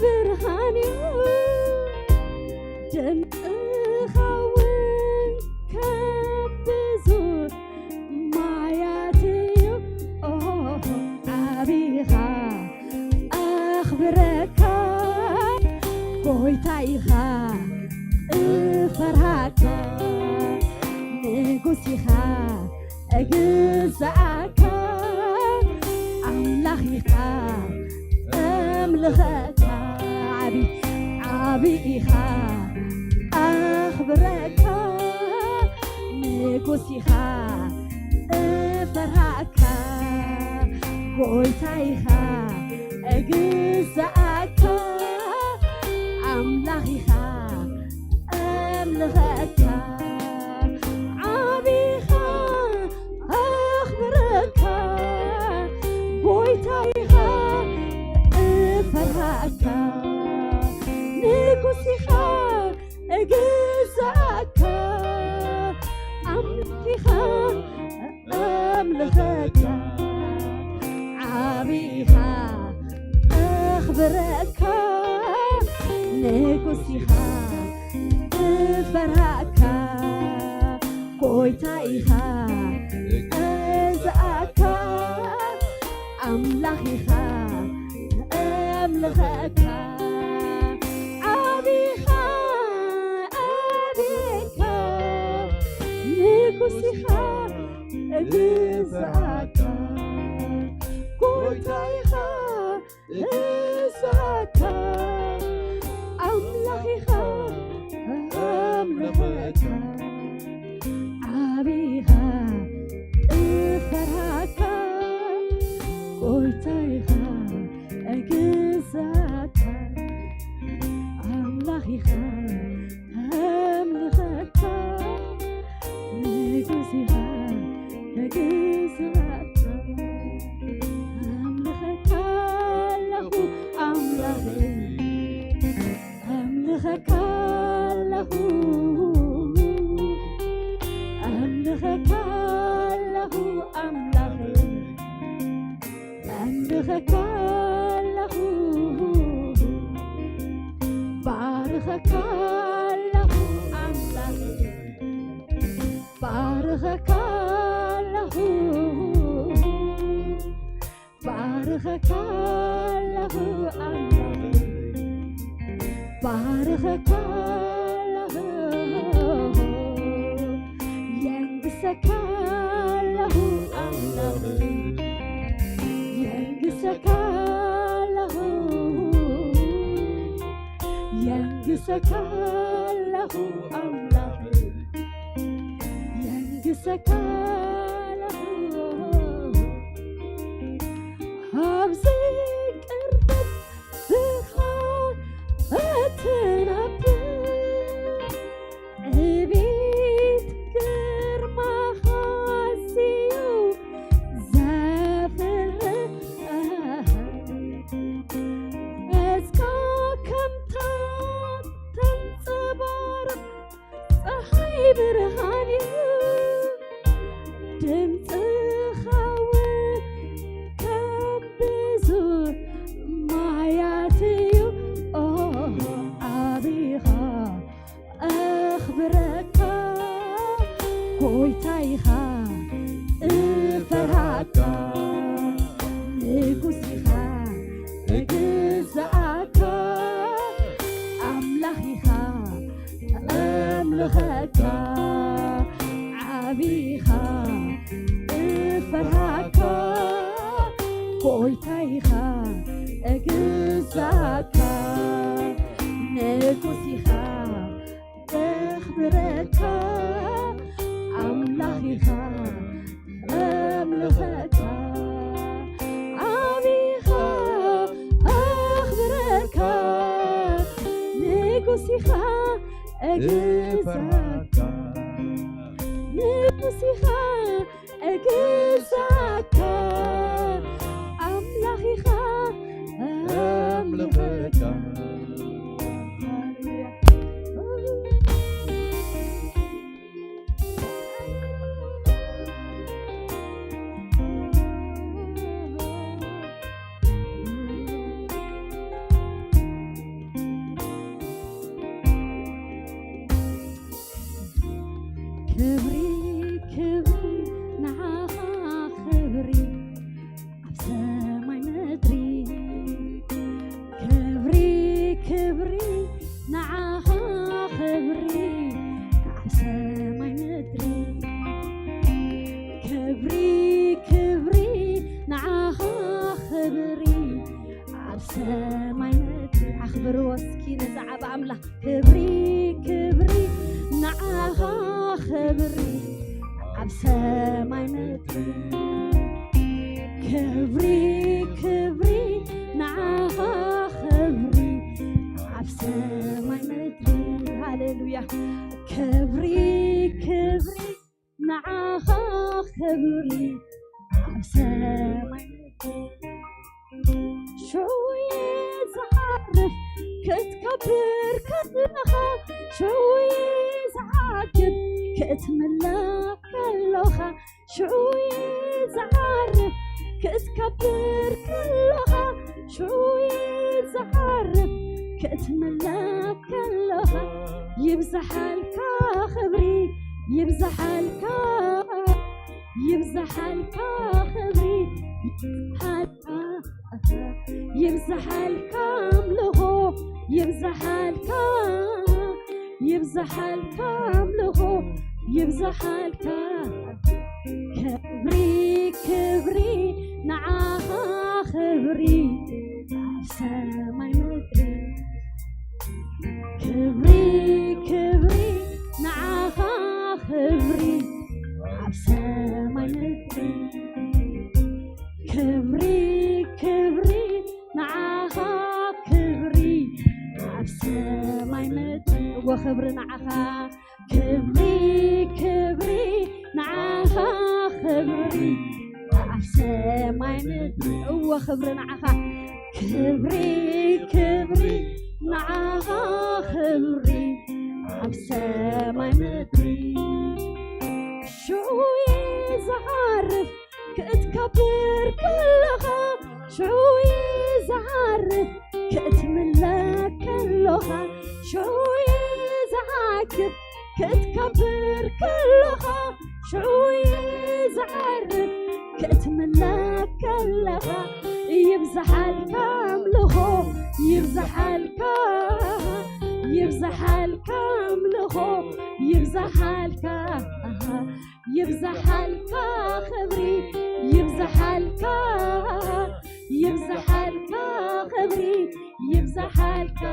ብርሃን እዩ። ድምፅኻ እውን ከም ብዙሕ ማያት እዩ። ኦ፣ ዓቢኻ ኣኽብረካ፣ ጎይታ ኢኻ እፈርሃካ፣ ንጉስ ኢኻ እግዛኣካ፣ ኣምላኽ ኢኻ እምልኸካ። ዓቢ፣ ዓቢ ኢኻ ኣኽብረካ፣ ንጉስ ኢኻ እፈርሃካ፣ ጎይታ ኢኻ እግዛኣካ፣ ኣምላኽ ኢኻ እምልኸካ። ዓቢኻ ኣኽብረካ፣ ጎይታ ኢኻ እፈርሃካ፣ ንጉስ ኢኻ እግዛኣካ፣ ኣምላኽ ኢኻ እምልኸካ። ዓቢኻ እኽብረካ፣ ንጉስ ኢኻ እፈርሃካ፣ ጎይታ ኢኻ እግዛኣካ፣ ኣምላኽ ኢኻ እምልኸካ። ዓቢኻ ኣቤካ፣ ንጉስ ኢኻ እግዛኣካ፣ ጎይታ ኢኻ እግዛኣካ፣ ኣምላኽ ኢኻ እምልኸካ። ዓቢኻ እፈርሃካ፣ ጎይታ ኢኻ እግዛኣካ፣ ኣምላኽ ኢኻ እምልኸካ፣ ንጉስ ኢኻ እግዛኣካ። ኣምልኸካ ኣለኹ ኣምላኸይ፣ ኣምልኸካ ኣለኹ፣ ኣምልኸካ ኣለኹ ኣምላኸይ፣ ኣምልኸካ ኣለኹ፣ ባርኸካ ኣለኹ ኣምላኸይ፣ ባርኸካ ኣለኹ፣ ባርኸካ ኣለኹ ኣምላኸይ፣ ባርኸካ ኣለኹ፣ የንግሰካ ኣለኹ ኣምላኸይ፣ የንግሰካ ኣለኹ፣ የንግሰካ ኣለኹ ኣምላኸይ፣ የንግሰካ ኣለኹ። ኣብዚ ቅርበት ብኻ እትነብር፣ ዕቤት ግርማኻ ኣዝዩ ዘፍርህ፣ ገጽካ ከምታ ተንጸባርቕ ጸሓይ ብርሃን እዩ፣ ድምጽኻ እውን ከም ብዙሕ ማያት እዩ። ኦ፣ ዓቢኻ ኣኽብረካ፣ ጎይታ ኢኻ እፈርሃካ፣ ንጉስ ኢኻ እግዛኣካ፣ ኣምላኽ ኢኻ እምልኸካ፣ ዓቢኻ እፈርሃካ፣ ጎይታ ኢኻ እግዛኣካ፣ ንጉስ ኢኻ እኽብረካ፣ ኣምላኽ ኢኻ እምልኸካ፣ ዓቢኻ እኽብረካ፣ ንጉስ ኢኻ እግዛኣካ፣ ንጉስ ኢኻ እግዛኣካ፣ ኣምላኽ ኢኻ እምልኸካ። ክብሪ ክብሪ ንዓኻ ክብሪ ኣብ ሰማይ ምድሪ ክብሪ ክብሪ ንዓኻ ክብሪ ኣብ ሰማይ ምድሪ ሃሌሉያ ክብሪ ክብሪ ንዓኻ ክብሪ ኣብ ሰማይ ምድሪ ሽዑ ዝዓርፍ ክትከብር ከለኻ ሽዑ ዝዓግብ ክትምለኽ ከለኻ ሽዑ ዝዓርፍ ክትከብር ከለኻ ሽዑ ዝዓርፍ ክትምለኽ ከለኻ ይብዝሓልካ ክብሪ ይብዝሓልካ ይብዝሓልካ ክብሪ ይብዝሓልካ ይብዝሓልካ ኣምልኾ ይብዝሓልካ ይብዝሓልካ ኣምልኾ ይብዝሓልካ ክብሪ ክብሪ ንዓኻ ክብሪ ኣብ ሰማይ ምድሪ ክብሪ ክብሪ ንዓኻ ክብሪ ኣብ ሰማይ ምድሪ ክብሪ ክብሪ ንዓኻ ክብሪ ኣብ ሰማይ ምድሪ እወ ክብሪ ንዓኻ ክብሪ ክብሪ ንዓኻ ክብሪ ኣብ ሰማይ ምድሪ እወ ክብሪ ንዓኻ ክብሪ ክብሪ ንዓኻ ክብሪ ኣብ ሰማይ ምድሪ ሽዑ ዝዓርፍ ክትከብር ከለኻ ሽዑ ዝዓርፍ ክትምለክ ከለኻ ሽዑ ዝዓክብ ክትከብር ከለኻ ሽዑ ዝዓርፍ ክትምለክ ከለኻ ይብዝሓልካ ኣምልኾ ይብዝሓልካ ይብዝሓልካ ኣምልኾ ይብዝሓልካ ይብዝሓልካ ክብሪ ይብዝሓልካ ይብዝሓልካ ክብሪ ይብዝሓልካ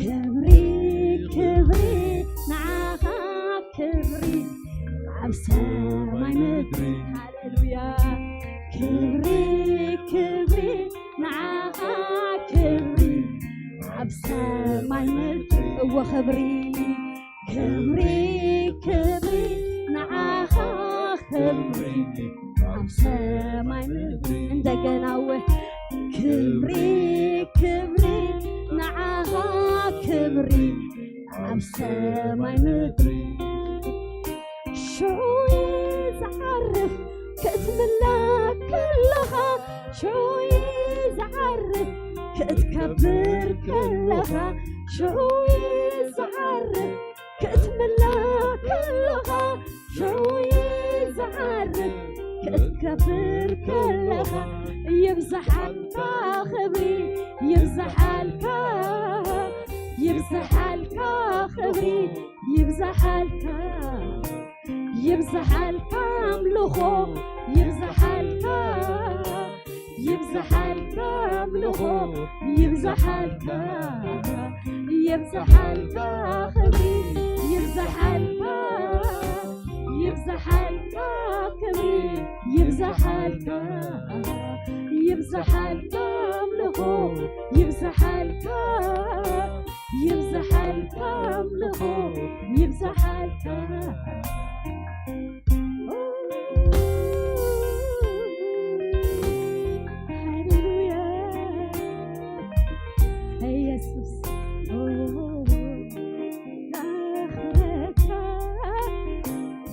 ክብሪ ክብሪ ንዓኻ ክብሪ ኣብ ሰማይ ምድሪ ሃሌሉያ ክብሪ ክብሪ ንዓኻ ክብሪ ኣብ ሰማይ ምድሪ እወ ክብሪ ክብሪ ክብሪ ንዓኻ ክብሪ ኣብ ሰማይ ምድሪ እንደገና እወ ክብሪ ክብሪ ንዓኻ ክብሪ ኣብ ሰማይ ምድሪ ሽዑ ዝዓርፍ ክትምለክ ከለኻ ሽዑ ዝዓርፍ ክትከብር ከለኻ ሽዑ ዝዓርፍ ክትምለክ ከለኻ ሽዑ ዝዓርፍ ክትከብር ከለኻ ይብዝሓልካ ክብሪ ይብዝሓልካ ይብዝሓልካ ክብሪ ይብዝሓልካ ይብዝሓልካ ኣምልኾ ይብዝሓልካ ይብዝሓልካ ኣምልኾ ይብዝሓልካ ይብዝሓልካ ክብሪ ይብዝሓልካ ይብዝሓልካ ክብሪ ይብዝሓልካ ይብዝሓልካ ኣምልኾ ይብዝሓልካ ይብዝሓልካ ኣምልኾ ይብዝሓልካ ሃሌሉያ ኢየሱስ ላኽብረካ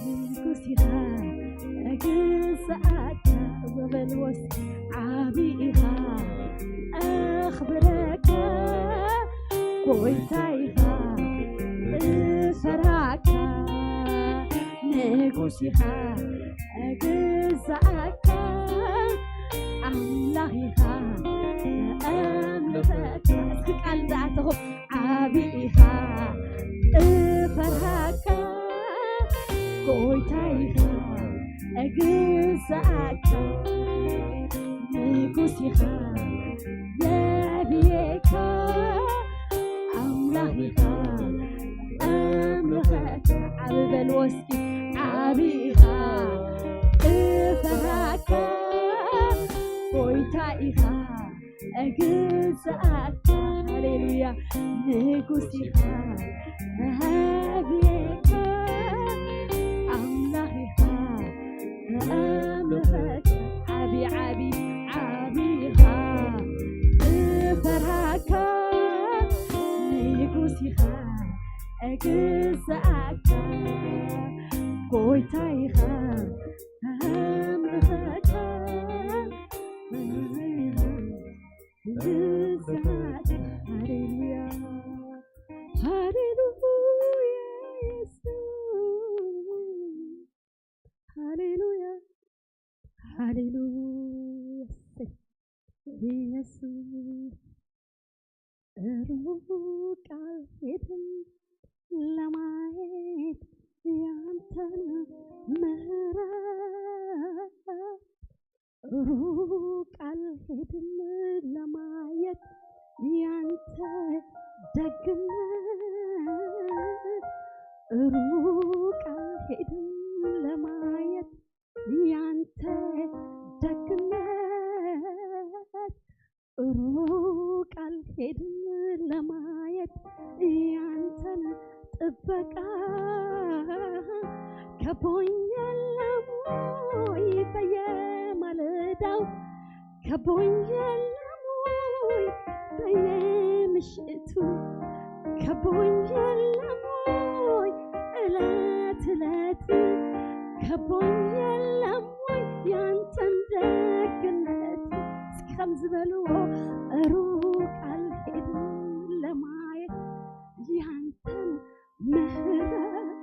ንጉስ ኢኻ እግዛእካ ወበልዎስ ዓቢ ኢኻ ኣኽብረካ ጎይታ ኢኻ እፈራካ ንጉስ ኢኻ እግዛእካ ኣምላኽ ኢኻ ኣምልኸካ እስኪ ቃል ዝኣተኹ ዓቢ ኢኻ እፈራካ ጎይታ ኢኻ እግዛእካ ንጉስ ኢኻ የብየካ ዝበልዎ እስኪ። ዓቢ ኢኻ፣ እፈራካ፣ ጎይታ ኢኻ፣ እግዛእካ። ሃሌሉያ። ንጉስ ኢኻ፣ ነቢይካ፣ ኣምላኽ ኢኻ፣ ኣምልኸካ። ዓቢ፣ ዓቢ፣ ዓቢ ኢኻ፣ እፈራካ፣ ንጉስ ኢኻ፣ እግዛእካ። ጎይታ ኢኻ፣ ኣምልኸካ፣ እግዛእካ። ሃሌሉያ፣ ሃሌሉያ፣ ኢየሱስ። ሃሌሉያ፣ ሃሌሉያ፣ እሰይ፣ ኢየሱስ። ሩቅ አልሄድም ለማየት ያንተን ምሕረት፣ ሩቅ አልሄድም ለማየት ያንተ ደግነት፣ ሩቅ አልሄድም ለማየት ያንተ ደግነት፣ ሩቅ አልሄድም ለማየት ያንተን ጥበቃ። ከቦኝ የለም ወይ በየማለዳው፣ ከቦኝ የለም ወይ በየምሽቱ፣ ከቦኝ የለም ወይ እለት እለት፣ ከቦኝ የለም ወይ ያንተን ደግነት። እስኪ ከም ዝበልዎ ሩቅ አልሄድም ለማየት ያንተን ምሕረት።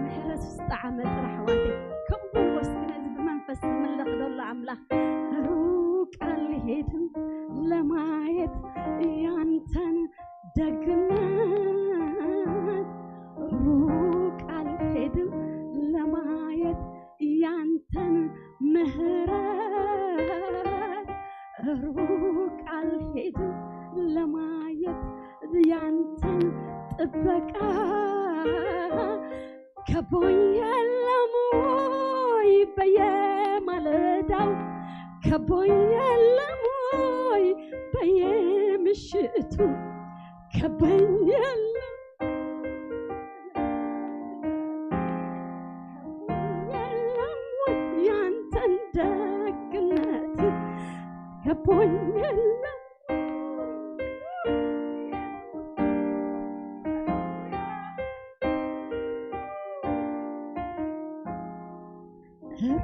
ምሕረት ዝጠዓመ ጥራሕ ኣሕዋተይ፣ ከምኡ በልዎ እስኪ ነዚ ብመንፈስ ዝምለኽ ዘሎ ኣምላኽ። ሩቅ አልሄድም ለማየት ያንተን ደግነት፣ ሩቅ አልሄድም ለማየት ያንተን ምሕረት፣ ሩቅ አልሄድም ለማየት ያንተን ጥበቃ። ከቦኝ የለም ወይ በየማለዳው፣ ከቦኝ የለም ወይ በየምሽቱ፣ ከቦኝ የለም የለም ወይ ያንተን ደግነት፣ ከቦኝ የለም።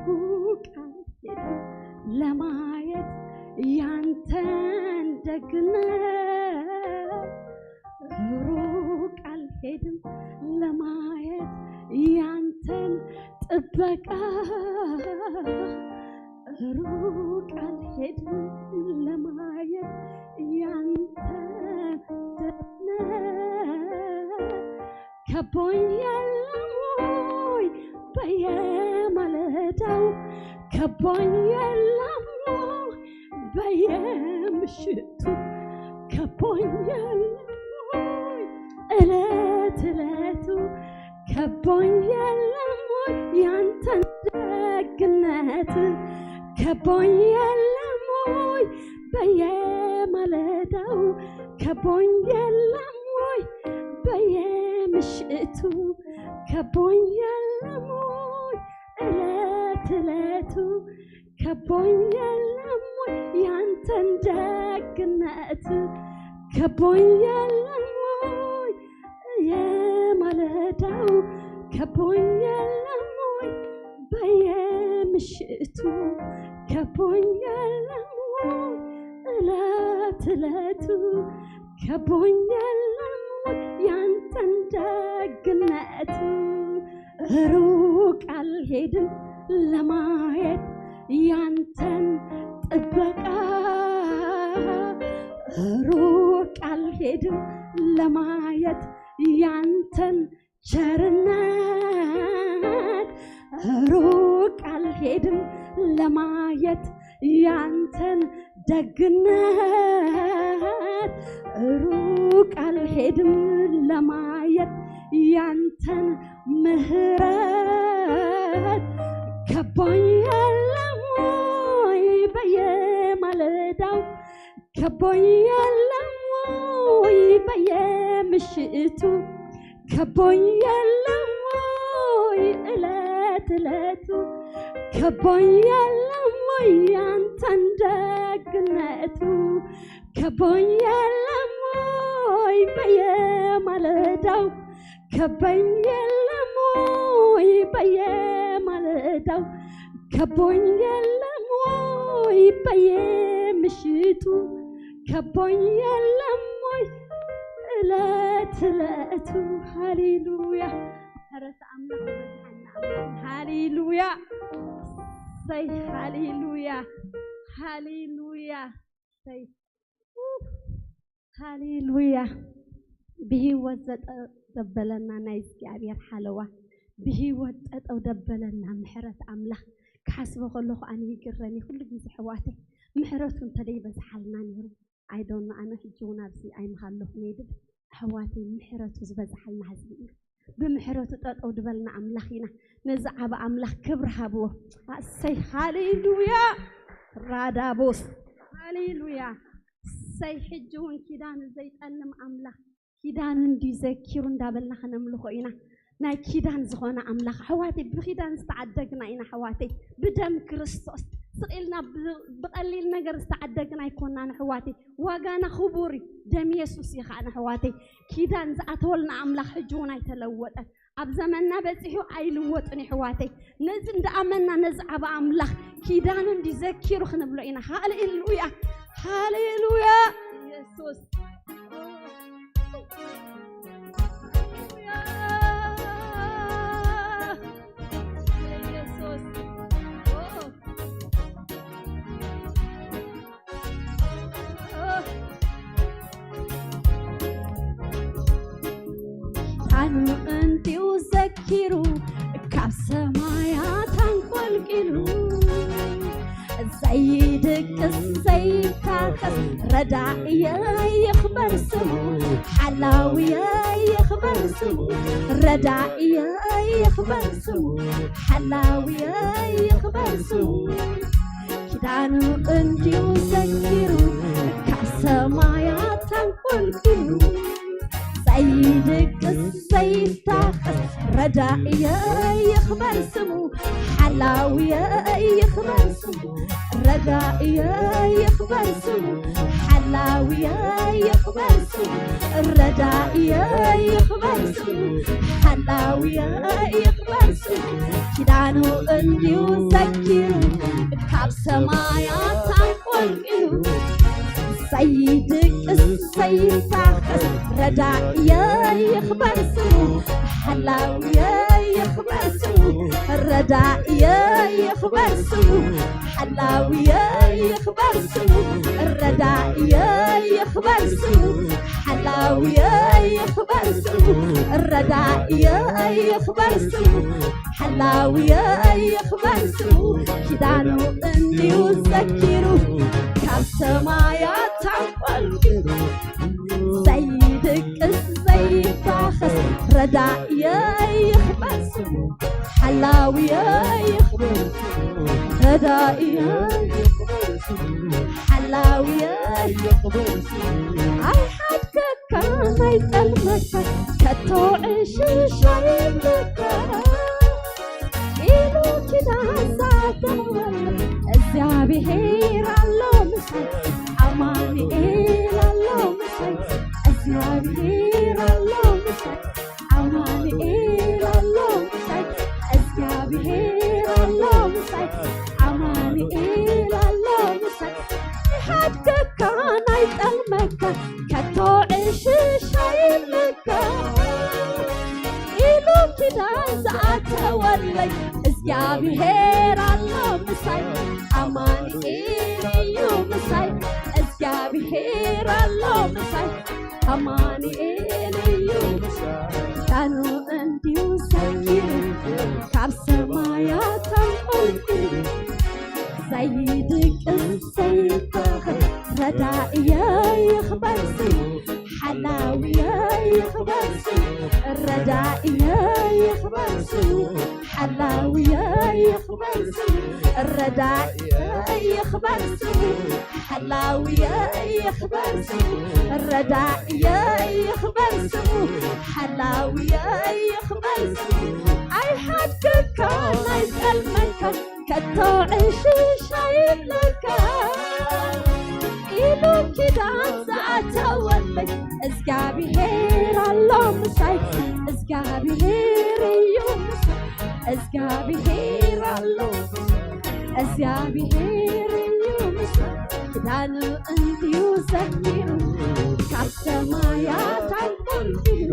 ሩቅ አልሄድም ለማየት ያንተን ደግነት፣ ሩቅ አልሄድም ለማየት ያንተን ጥበቃ፣ ሩቅ አልሄድም ለማየት ያንተን ደግነት። ከቦኝ የለም ወይ በየማለዳው፣ ከቦኝ የለም ወይ በየምሽቱ፣ ከቦኝ የለም ወይ እለት እለቱ፣ ከቦኝ የለም ወይ ያንተን ደግነት፣ ከቦኝ የለም ወይ በየማለዳው፣ ከቦኝ የለም ወይ በየምሽቱ፣ ከቦኝ የለም ወይ እለት እለቱ፣ ከቦኝ የለም ወይ ያንተን ደግነት፣ ከቦኝ የለም ወይ የማለዳው፣ ከቦኝ የለም ወይ በየምሽቱ፣ ከቦኝ የለም ወይ እለት እለቱ፣ ከቦኝ የለም ወይ ያንተን ደግነት። ሩቅ አልሄድም ለማየት ያንተን ጥበቃ፣ ሩቅ አልሄድም ለማየት ያንተን ቸርነት፣ ሩቅ አልሄድም ለማየት ያንተን ደግነት ሩቅ አልሄድም ለማየት ያንተን ምህረት ከቦኝ የለም ወይ በየማለዳው ከቦኝ የለም ወይ በየምሽቱ ከቦኝ የለም ወይ እለት እለቱ ከቦኝ የለም ወይ ያንተን ደግነቱ ከቦኝ የለም ወይ በየማለዳው ከቦኝ የለም ወይ በየማለዳው ከቦኝ የለም ወይ በየምሽቱ ከቦኝ የለም ወይ እለት እለቱ። ሃሌሉያ። ምህረት ኣምላኽ ይበዝሓልና። ሃሌሉያ። ሰይ ሃሌሉያ። ሃሌሉያ። ሰይ ሃሌሉያ። ብህይወት ዘጠ- ዘበለና ናይ እግዚኣብሔር ሓለዋ ብህይወት ጠጠው ደበለና ምሕረት ኣምላኽ ክሓስቦ ከለኹ ኣነ ይግረኒ ኩሉ ግዜ ኣሕዋተይ ምሕረቱ እንተደይበዝሓልና ነይሩ ኣይዶኖ ኣነ ሕጂ እውን ኣብዚ ኣይምሃለኹ ነይድብ ኣሕዋተይ ምሕረቱ ዝበዝሓልና ህዝቢ እዩ ብምሕረቱ ጠጠው ድበልና ኣምላኽ ኢና ነዚ ዓብ ኣምላኽ ክብሪ ሃብዎ ኣሰይ ሃሌሉያ ራዳቦስ ሃሌሉያ ሰይ ሕጂ እውን ኪዳን ዘይጠልም ኣምላኽ ኪዳኑ እንዲ ዘኪሩ እንዳበልና ከነምልኾ ኢና ናይ ኪዳን ዝኾነ ኣምላኽ ኣሕዋተይ ብኪዳን ዝተዓደግና ኢና ኣሕዋተይ ብደም ክርስቶስ ስቕ ኢልና ብቐሊል ነገር ዝተዓደግና ኣይኮናን ኣሕዋተይ ዋጋና ክቡር እዩ ደም የሱስ እዩ ከዓ ኣሕዋተይ ኪዳን ዝኣተወልና ኣምላኽ ሕጂ እውን ኣይተለወጠን ኣብ ዘመንና በጺሑ ኣይልወጥን የሕዋተይ ነዚ እንዳኣመንና ነዚ ዓብ ኣምላኽ ኪዳኑ እንዲ ዘኪሩ ክንብሎ ኢና ሃሌሉያ ሃሌሉያ የሱስ ኣኑ እንዲው ዘኪሩ ካብ ሰማያት ኣንቆልቂሉ ዘይድቅስ ዘይታኸስ ረዳእየ ይኽበር ስሙ ሓላውየ ይኽበር ስሙ ረዳእየ ይኽበር ስሙ ሓላውየ ይኽበር ስሙ ኪዳኑ እንዲው ዘኪሩ ካብ ሰማያት ኣንቆልቂሉ ዘይድቅስ ዘይታኸስ ረዳእየ ይኽበር ስሙ ሓላውየ ይኽበር ስሙ ረዳእየ ይኽበር ስሙ ሓላውየ ይኽበር ስሙ ረዳእየ ይኽበር ስሙ ሓላውየ ይኽበር ስሙ ኪዳኑ እንዲዩ ዘኪሩ ካብ ሰማያት ኣንቆልቂሉ ዘይድቅስ ዘይታኸስ ረዳእየ ይኽበር ስሙ ሓላውየ ይኽበር ስሙ ረዳእየ ይኽበር ስሙ ሓላውየ ይኽበር ስሙ ረዳእየ ይኽበር ስሙ ሓላውየ ይኽበር ስሙ ረዳእየ ይኽበር ስሙ ሓላውየ ይኽበር ስሙ ኪዳኑ እንዲዩ ዘኪሩ ካብ ሰማያት ኣንቆልቂሉ ዘይድቅስ ዘይታኸስ ረዳእየ ይኽበር ስሙ ሓላውየ ይኽበር ስሙ ረዳእየ ይኽበር ስሙ ሓላውየ ይኽበር ስሙ ኣይሓድገካ ኣይጠልመካ ከቶ ዕሽሽ ኣይብለካ ኢሉ ኪዳን ዝኣተወ እግዚኣብሔር ኣሎ ምሳይ ኣማኑኤል ኣሎ ምሳይ እግዚኣብሔር ኣሎ ምሳይ ኣማኑኤል ኣሎ ምሳይ እግዚኣብሔር ኣሎ ምሳይ ኣማኑኤል ኣሎ ምሳይ ሓድገካ ናይ ጠልመካ ከቶ ዕሽሽ ኣይብለካ ኢሉ ኪዳን ዝኣተወለይ እግዚኣብሔር ኣሎ ምሳይ ኣማኑኤል እዩ ምሳይ እግዚኣብሔር ኣሎ ምሳይ ኣማኑኤል እዩ ኪዳኑ እንዲዩ ዘኪሩ ካብ ሰማያት ኣንቆልቂሉ ዘይድቅስ ዘይባኽን ረዳእየይ ይኽበር ስሙ፣ ሓላውየይ ይኽበር ስሙ፣ ረዳእየይ ይኽበር ስሙ፣ ሓላውየይ ይኽበር ስሙ፣ ረዳእየይ ይኽበር ስሙ፣ ሓላውየይ ይኽበር ስሙ፣ ረዳእየይ ይኽበር ስሙ፣ ሓላውየይ ይኽበር ስሙ። ኣይሓድገካን ኣይጸልመካን ከቶ ዕሽሽ ኣይብለካ ኢሉ ኪዳን ዝኣተወለይ እግዚኣብሔር ኣሎ ምሳይ፣ እግዚኣብሔር እዩ ምሳይ፣ እግዚኣብሔር ኣሎ ምሳይ፣ እግዚኣብሔር እዩ ምሳይ። ኪዳኑ እንዲዩ ዘኪሩ ካብ ሰማያት ኣንቆልቂሉ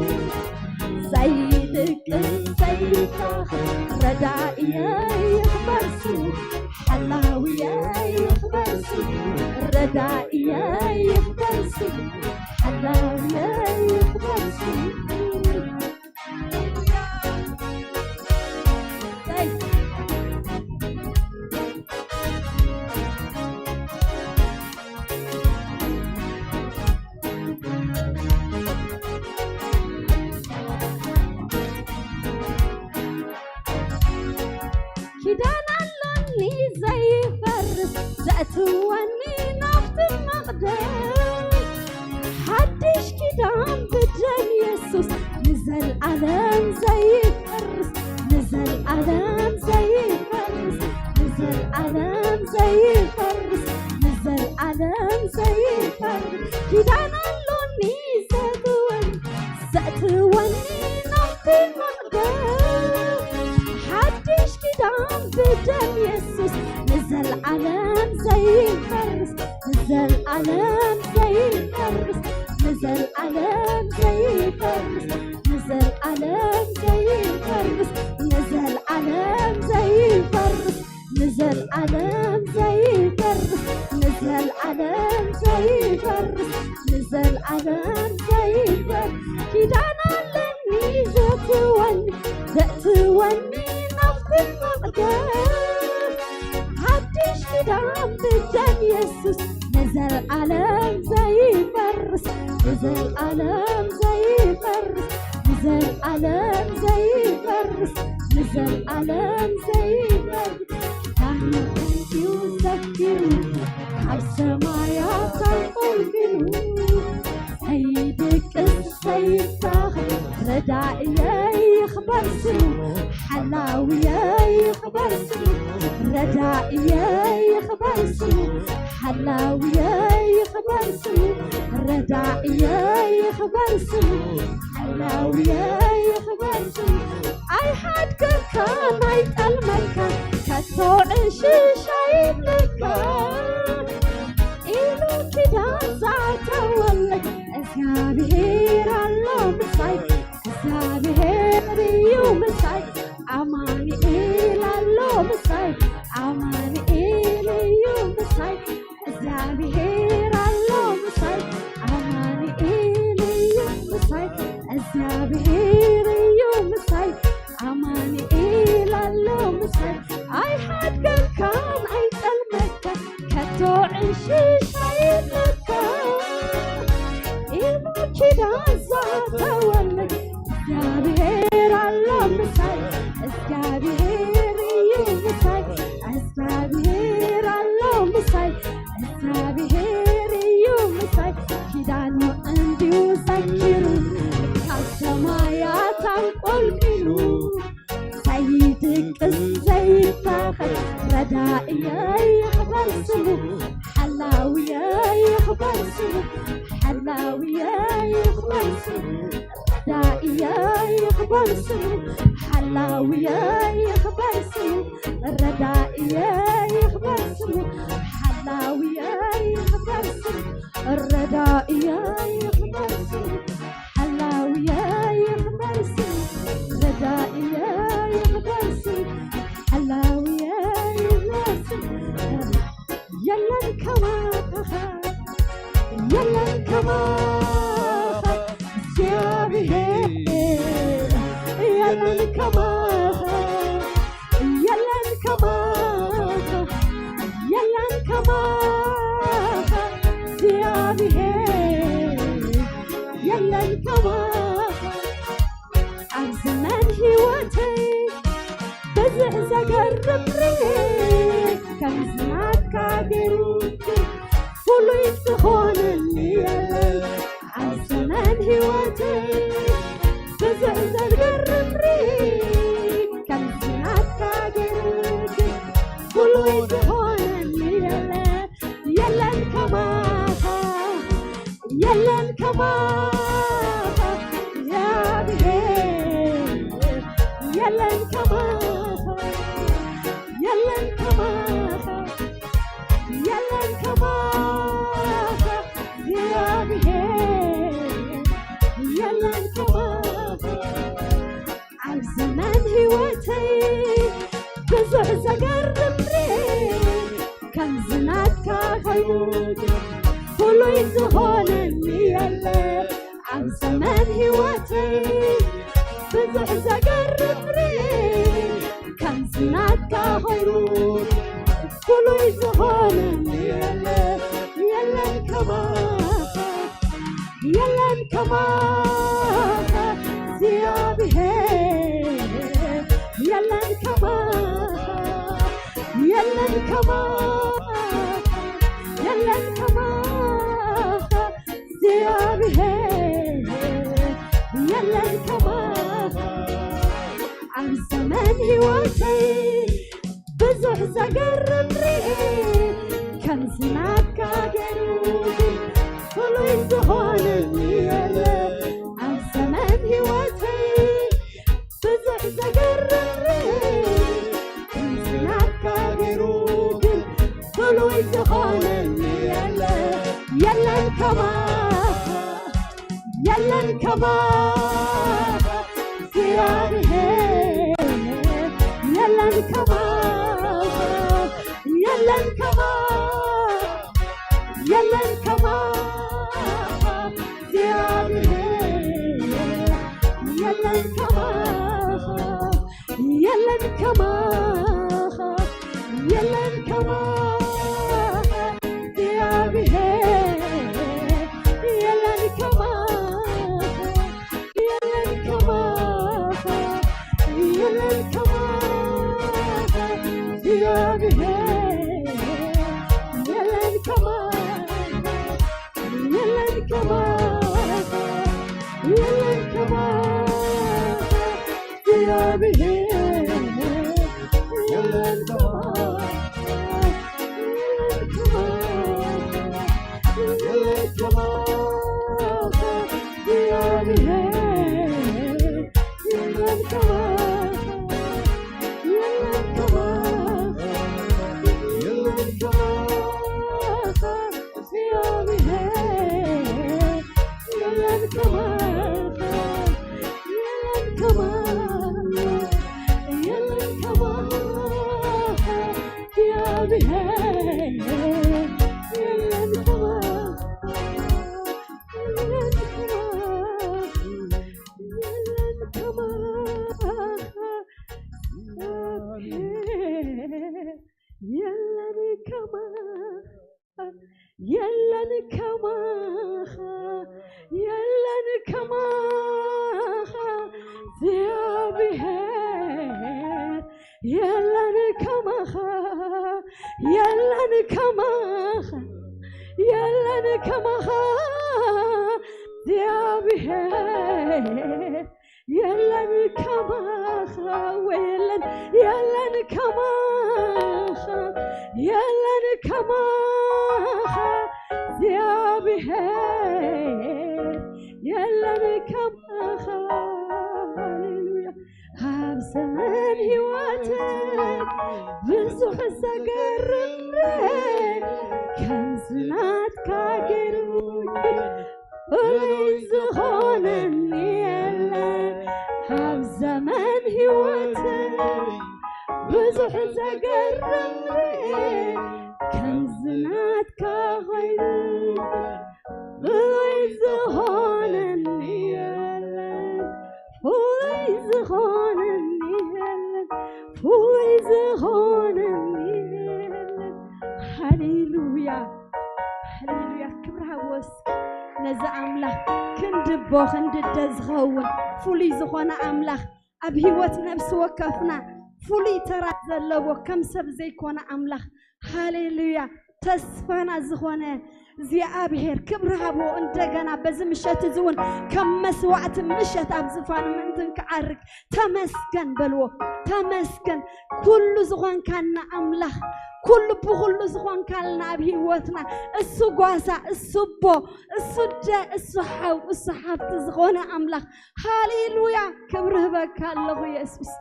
ዘይድቅስ ዘይታኽት ረዳእየይ ይኽበር ስሙ፣ ሓላውየይ ይኽበር ስሙ፣ ረዳእየይ ይኽበር ስሙ፣ ሓላውየይ ይኽበር ስሙ። ኪዳን ኣለኒ ዘይፈርስ ዘእትወኒ ናብቲ መቕደስ ሓድሽ ኪዳን ብደም የሱስ ንዘልኣለም ዘይፈርስ ንዘልኣለም ዘይፈርስ ንዘልኣለም ዘይፈርስ ንዘልኣለም ዘይፈርስ ኪዳን ኣሎኒ ዘእትወኒ ዘእትወኒ ናብቲ መቕደስ ሓድሽ ኪዳን ብደም የሱስ ንዘልኣለም ዘይፈርስ ንዘልኣለም ዘይፈርስ ንዘልኣለም ዘይፈርስ ንዘልኣለም ዘይፈርስ ንዘልኣለም ዘይፈርስ ንዘልኣለም ዘይፈርስ ንዘልኣለም ዘይፈርስ ንዘልኣለም ዘይፈርስ ኪዳን ኣለኒ ዘእትወኒ ዘእትወኒ ናብቲ መቕደስ ሓድሽ ኪዳን ብደም የሱስ ንዘልኣለም ዘይፈርስ ንዘልኣለም ዘይፈርስ ንዘልኣለም ዘይፈርስ ንዘልኣለም ዘይፈርስ ኪዳኑ እንዲዩ ዘኪሩ ካብ ሰማያት ኣንቆልቂሉ ዘይድቅስ ዘይታኽት ረዳእየይ ይኽበር ስሙ ሓላውየይ ይኽበር ስሙ ረዳእየይ ይኽበር ስሙ ሓላውየይ ይኽበር ስሙ ረዳእየይ ይኽበር ስሙ ሓላውየይ ይኽበር ስሙ ኣይሓድገካን ኣይጠልመካን ከቶ ዕሽሽ ኣይብለካ ኢሉ ኪዳን ዝኣተወለይ እግዚኣብሔር ኣሎ ምሳይ እግዚኣብሔር እዩ ምሳይ ኣማኑኤል ኣሎ ምሳይ ኣማኑኤል እዩ ምሳይ እግዚኣብሔር ኣሎ ምሳይ ኣማኑኤል እዩ ምሳይ እግዚኣብሔር እዩ ምሳይ ኣማኑኤል ኣሎ ምሳይ ኣይሓድገካን ኣይጠልመካን ከቶ ዕሽሽ ኣይብለካ ኢሉ ኪዳን ዝኣተወለይ እግዚኣብሔር ኣሎ ምሳይ እግዚኣብሔር እዩ ምሳይ እግዚኣብሔር ኣሎ ምሳይ እግዚኣብሔር እዩ ምሳይ ኪዳኑ እንዲዩ ዘኪሩ ካብ ሰማያት ኣንቆልቂሉ ዘይድቅስ ዘይታኸል ረዳእየይ ይኽበር ስሙ ሓላውየይ ይኽበር ስሙ ሓላውየይ ይኽበር ስሙ ረዳእየይ ይኽበር ስሙ ሓላውየይ ይኽበር ስሙ ረዳእየይ ይኽበር ስሙ ሓላውየይ ይኽበር ስሙ ረዳእየይ ይኽበር ስሙ ሓላውየይ ይኽበር ስሙ ረዳእየይ ይኽበር ስሙ ሓላውየይ ይኽበር ስሙ የለን ከማኻ የለን ከማኻ እግዚኣብሔር የለን ከማኻ የለን ከማኻ ናትካ ገይሩ ፍሉይ ዝኾነኒ የለን ኣብ ዘመን ህይወተይ። ብዙሕ ዘገርም ርኢ ከምዚ ናትካ ገይሩ ፍሉይ ዝኾነኒ የለን። የለን ከማኻ፣ የለን ከማኻ እግዚኣብሔር፣ የለን ከማኻ፣ የለን ከማኻ፣ የለን ከማኻ እግዚኣብሔር፣ የለን ከማኻ። ኣብ ዘመን ህይወተይ ብዙሕ ዘገርም ርኢ ከምዚ ናትካ ኮይኑ ፍሉይ ዝኾነኒ የለ። ኣብ ዘመን ህይወተይ ብዙሕ ዘገርም ርኢ ከምዚ ናትካ ኮይኑ ፍሉይ ዝኾነኒ የለ። የለን ከማኻ፣ የለን ከማኻ እግዚኣብሔር፣ የለን ከማኻ፣ የለን ከማኻ፣ የለን ከማኻ እግዚኣብሔር፣ የለን ከማኻ። ኣብ ዘመን ህይወተይ ብዙሕ ዘገርም ርኢ ከምዚ ናትካ ገይሩ ግን ፍሉይ ዝኾነኒ የለ። ኣብ ዘመን ህይወተይ ብዙሕ ዘገርም ርኢ ከምዚ ናትካ ገይሩ ግን ፍሉይ ዝኾነኒ የለ። የለን ከማኻ፣ የለን ከማኻ እግዚኣብሔር፣ የለን ከማኻ፣ የለን ከማኻ፣ የለን ከማኻ እግዚኣብሔር፣ የለን ከማኻ፣ የለን ከማኻ፣ የለን ከማኻ እግዚኣብሔር፣ የለን ከማኻ፣ የለን ከማኻ፣ የለን ከማኻ እግዚኣብሔር፣ የለን ከማኻ፣ የለን ከማኻ፣ የለን ከማኻ እግዚኣብሔር፣ የለን ከማኻ፣ የለን ከማኻ፣ የለን ከማኻ እግዚኣብሔር፣ የለን ከማኻ፣ የለን ከማኻ፣ የለን ከማኻ እግዚኣብሔር፣ የለን ከማኻ፣ የለን ከማኻ፣ የለን ከማኻ እግዚኣብሔር፣ የለን ከማኻ፣ የለን ከማኻ፣ የለን ከማኻ። የለን ከማኻ፣ የለን ከማኻ፣ የለን ከማኻ እግዚኣብሔር፣ የለን ከማኻ፣ የለን ከማኻ፣ የለን ከማኻ እግዚኣብሔር፣ የለን ከማኻ ወይ የለን፣ የለን ከማኻ፣ የለን ከማኻ እግዚኣብሔር፣ የለን ከማኻ። ሃሌሉያ። ኣብ ዘመን ህይወተይ ብዙሕ ዘገርም ከምዚ ናትካ ገይሩ ፍሉይ ዝኾነኒ የለን። ኣብ ዘመን ህይወተይ ብዙሕ ዘገርም ርኤ ከምዚ ናትካ ኮይኑ ፍሉይ ዝኾነኒ የለን። ፍሉይ ዝኾነኒ የለን። ፍሉይ ዝኾነኒ የለን። ሃሌሉያ፣ ሃሌሉያ። ክብሪ ሃቦ እስኪ ነዚ ኣምላኽ። ክንዲ ኣቦ ክንዲ ኣደ ዝኸውን ፍሉይ ዝኾነ ኣምላኽ፣ ኣብ ህይወት ነፍሲ ወከፍና ፍሉይ ተራ ዘለዎ፣ ከም ሰብ ዘይኮነ ኣምላኽ። ሃሌሉያ። ተስፋና ዝኾነ እግዚኣብሔር ክብሪ ሃቦ። እንደገና በዚ ምሸት እዚ እውን ከም መስዋዕቲ ምሸት ኣብ ዝፋኑ ምእንትን ክዓርግ ተመስገን በልዎ። ተመስገን ኩሉ ዝኾንካና ኣምላኽ፣ ኩሉ ብኹሉ ዝኾንካልና ኣብ ህይወትና፣ እሱ ጓሳ፣ እሱ ኣቦ፣ እሱ ኣደ፣ እሱ ሓው፣ እሱ ሓፍቲ ዝኾነ ኣምላኽ። ሃሌሉያ። ክብሪ ህበካ ኣለኹ የሱስ።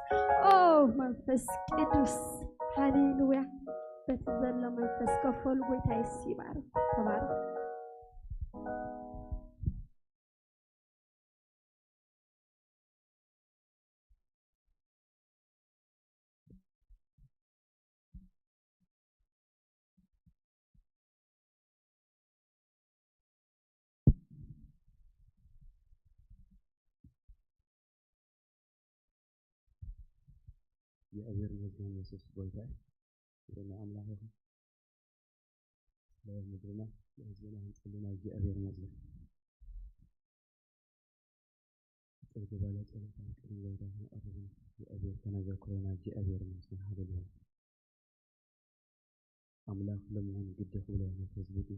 ኦ መንፈስ ቅዱስ። ሃሌሉያ። በቲ ዘሎ መንፈስ ከፈሉ ጎይታ የሱስ ይባርክ። ተባረክ። የእግዚኣብሔር ይመስገን፣ የሱስ ጎይታ እዩ። ክብሪ ንኣምላኽ ይኹን። ስለ ምድርና፣ ስለ ህዝብና ክንጽሊ ናብ እግዚኣብሔር ንመጽእ። ኣጭር ዝበለ ጸሎት ኣብ ቅድሚ ጎይታ ክነቕርብ ኢና። እግዚኣብሔር ከነዘክሮ ኢና። እግዚኣብሔር ይመስገን። ሃሌሉያ። ኣምላኽ ሎሚ እውን ግዲ ክብሎ ነቲ ህዝቢ እቲ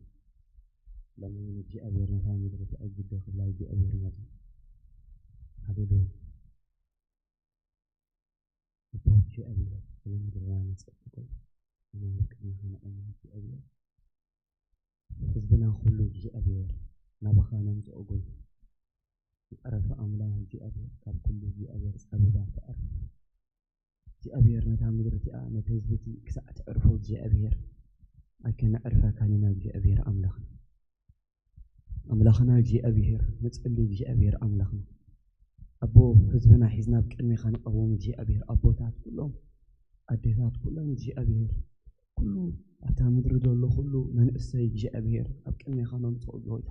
ሎሚ እውን እግዚኣብሔር ነታ ምድሪ እቲ ግዲ ክብላ እግዚኣብሔር ይመስገን። ሃሌሉያ። ኣቦ እግዚኣብሔር ስለ ምድርና ንጸሊ። ኣምላኽ ቅድሚኻ ንቐርብ እግዚኣብሔር። ህዝብና ኩሉ እግዚኣብሔር ናባኻ ነምጽኦ ጎይታ። ዝጸረፈ ኣምላኽ እግዚኣብሔር ካብ ኩሉ እግዚኣብሔር ጸበባ ተዕርፍ። እግዚኣብሔር ነታ ምድሪ እቲኣ ነቲ ህዝቢ እቲ ክሳዕ ተዕርፎ እግዚኣብሔር ኣይከነዕርፈካን ኢና እግዚኣብሔር ኣምላኽና። ኣምላኽና እግዚኣብሔር ንጸሊ እግዚኣብሔር ኣምላኽና። ኣቦ ህዝብና ሒዝና ኣብ ቅድሜኻ ንቐርቦም እግዚኣብሔር ኣቦታት ኩሎም ኣዴታት ኩሎም እግዚኣብሔር ኩሉ ኣብታ ምድሪ ዘሎ ኩሉ መንእሰይ እግዚኣብሔር ኣብ ቅድሜኻ ነምጽኦ ጎይታ።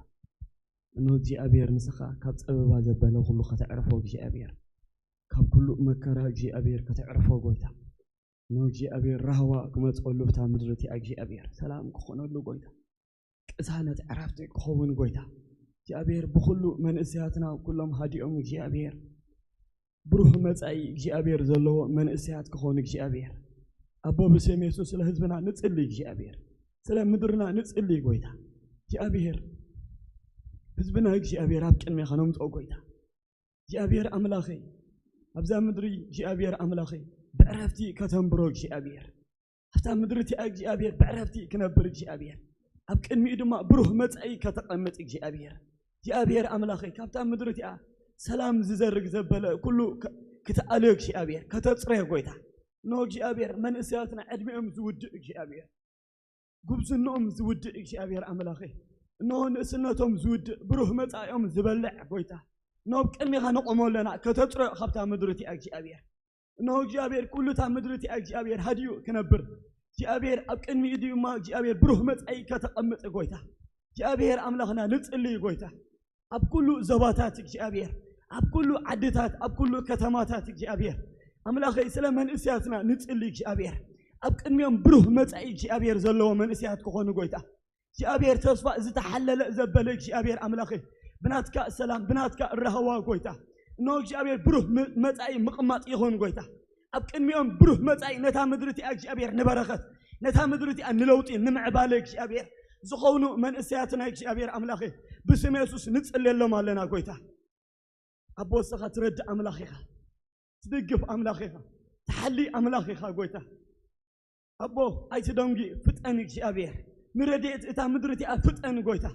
እነሆ እግዚኣብሔር ንስኻ ካብ ጸበባ ዘበለ ኩሉ ከተዕርፎ እግዚኣብሔር ካብ ኩሉ መከራ እግዚኣብሔር ከተዕርፎ ጎይታ። እነሆ እግዚኣብሔር ራህዋ ክመጽኦሉ ብታ ምድሪ እቲኣ እግዚኣብሔር ሰላም ክኾነሉ ጎይታ። ቅሳነት ዕረፍቲ ክኸውን ጎይታ። እግዚኣብሔር ብኹሉ መንእሰያትና ኩሎም ሃዲኦም እግዚኣብሔር ብሩህ መጻኢ እግዚኣብሔር ዘለዎ መንእሰያት ክኾኑ እግዚኣብሔር ኣቦ ብስም የሱስ ስለ ህዝብና ንጽሊ እግዚኣብሔር ስለ ምድርና ንጽሊ ጎይታ እግዚኣብሔር ህዝብና እግዚኣብሔር ኣብ ቅድሜኻ ነምጽኦ ጎይታ እግዚኣብሔር ኣምላኸይ ኣብዛ ምድሪ እግዚኣብሔር ኣምላኸይ ብዕረፍቲ ከተንብሮ እግዚኣብሔር ኣብታ ምድሪ እቲኣ እግዚኣብሔር ብዕረፍቲ ክነብር እግዚኣብሔር ኣብ ቅድሚኡ ድማ ብሩህ መጻኢ ከተቐምጥ እግዚኣብሔር እግዚኣብሔር ኣምላኸይ ካብታ ምድሪ እቲኣ ሰላም ዝዘርግ ዘበለ ኩሉ ከ- ክትኣልዮ እግዚኣብሔር ከተጽረዮ ጎይታ እነሆ እግዚኣብሔር መንእሰያትና ዕድሚኦም ዝውድእ እግዚኣብሔር ጉብዝንኦም ዝውድእ እግዚኣብሔር ኣምላኸይ እነሆ ንእስነቶም ዝውድእ ብሩህ መጻኢኦም ዝበልዕ ጎይታ እነሆ ኣብ ቅድሚኻ ነቆሞ ኣለና ከተጽረዮ ካብታ ምድሪ እቲኣ እግዚኣብሔር እነሆ እግዚኣብሔር ኩሉ እታ ምድሪ እቲኣ እግዚኣብሔር ሃዲኡ ክነብር እግዚኣብሔር ኣብ ቅድሚኡ ድማ እግዚኣብሔር ብሩህ መጻኢ ከተቐምጥ ጎይታ እግዚኣብሔር ኣምላኽና ንጽልይ ጎይታ ኣብ ኩሉ ዞባታት እግዚኣብሔር ኣብ ኩሉ ዓድታት ኣብ ኩሉ ከተማታት እግዚኣብሔር ኣምላኸይ ስለ መንእስያትና ንጽሊ እግዚኣብሔር ኣብ ቅድሚኦም ብሩህ መጻኢ እግዚኣብሔር ዘለዎ መንእስያት ክኾኑ ጎይታ እግዚኣብሔር ተስፋ ዝተሓለለ ዘበለ እግዚኣብሔር ኣምላኸይ ብናትካ ሰላም ብናትካ ራህዋ ጎይታ እነሆ እግዚኣብሔር ብሩህ ም- መጻኢ ምቕማጥ ይኹን ጎይታ ኣብ ቅድሚኦም ብሩህ መጻኢ ነታ ምድሪ እቲኣ እግዚኣብሔር ንበረኸት ነታ ምድሪ እቲኣ ንለውጢ ንምዕባለ እግዚኣብሔር ዝኾኑ መንእሰያትና እግዚኣብሔር ኣምላኸይ ብስም የሱስ ንጽልየሎም ኣለና ጎይታ ኣቦ ንስኻ ትረድእ ኣምላኽ ኢኻ ትድግፍ ኣምላኽ ኢኻ ትሓሊ ኣምላኽ ኢኻ ጎይታ ኣቦ ኣይትደንጊ ፍጠን እግዚኣብሔር ንረድኤት እታ ምድሪ እቲኣ ፍጠን ጎይታ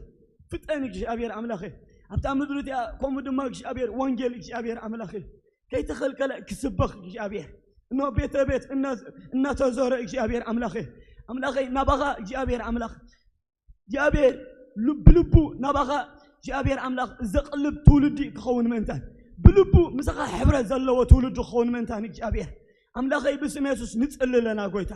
ፍጠን እግዚኣብሔር ኣምላኸ ኣብታ ምድሪ እቲኣ ከምኡ ድማ እግዚኣብሔር ወንጌል እግዚኣብሔር ኣምላኸ ከይተኸልከለ ክስበኽ እግዚኣብሔር እኖ ቤተ ቤት እናተዞረ እግዚኣብሔር ኣምላኸ ኣምላኸ ናባኻ እግዚኣብሔር ኣምላኽ እግዚኣብሔር ሉ- ብልቡ ናባኻ እግዚኣብሔር ኣምላኽ ዘቕልብ ትውልዲ ክኸውን ምእንታን ብልቡ ምሳኻ ሕብረት ዘለዎ ትውልዲ ክኸውን ምእንታን እግዚኣብሔር ኣምላኸይ ብስም የሱስ ንጽሊ ኣለና ጎይታ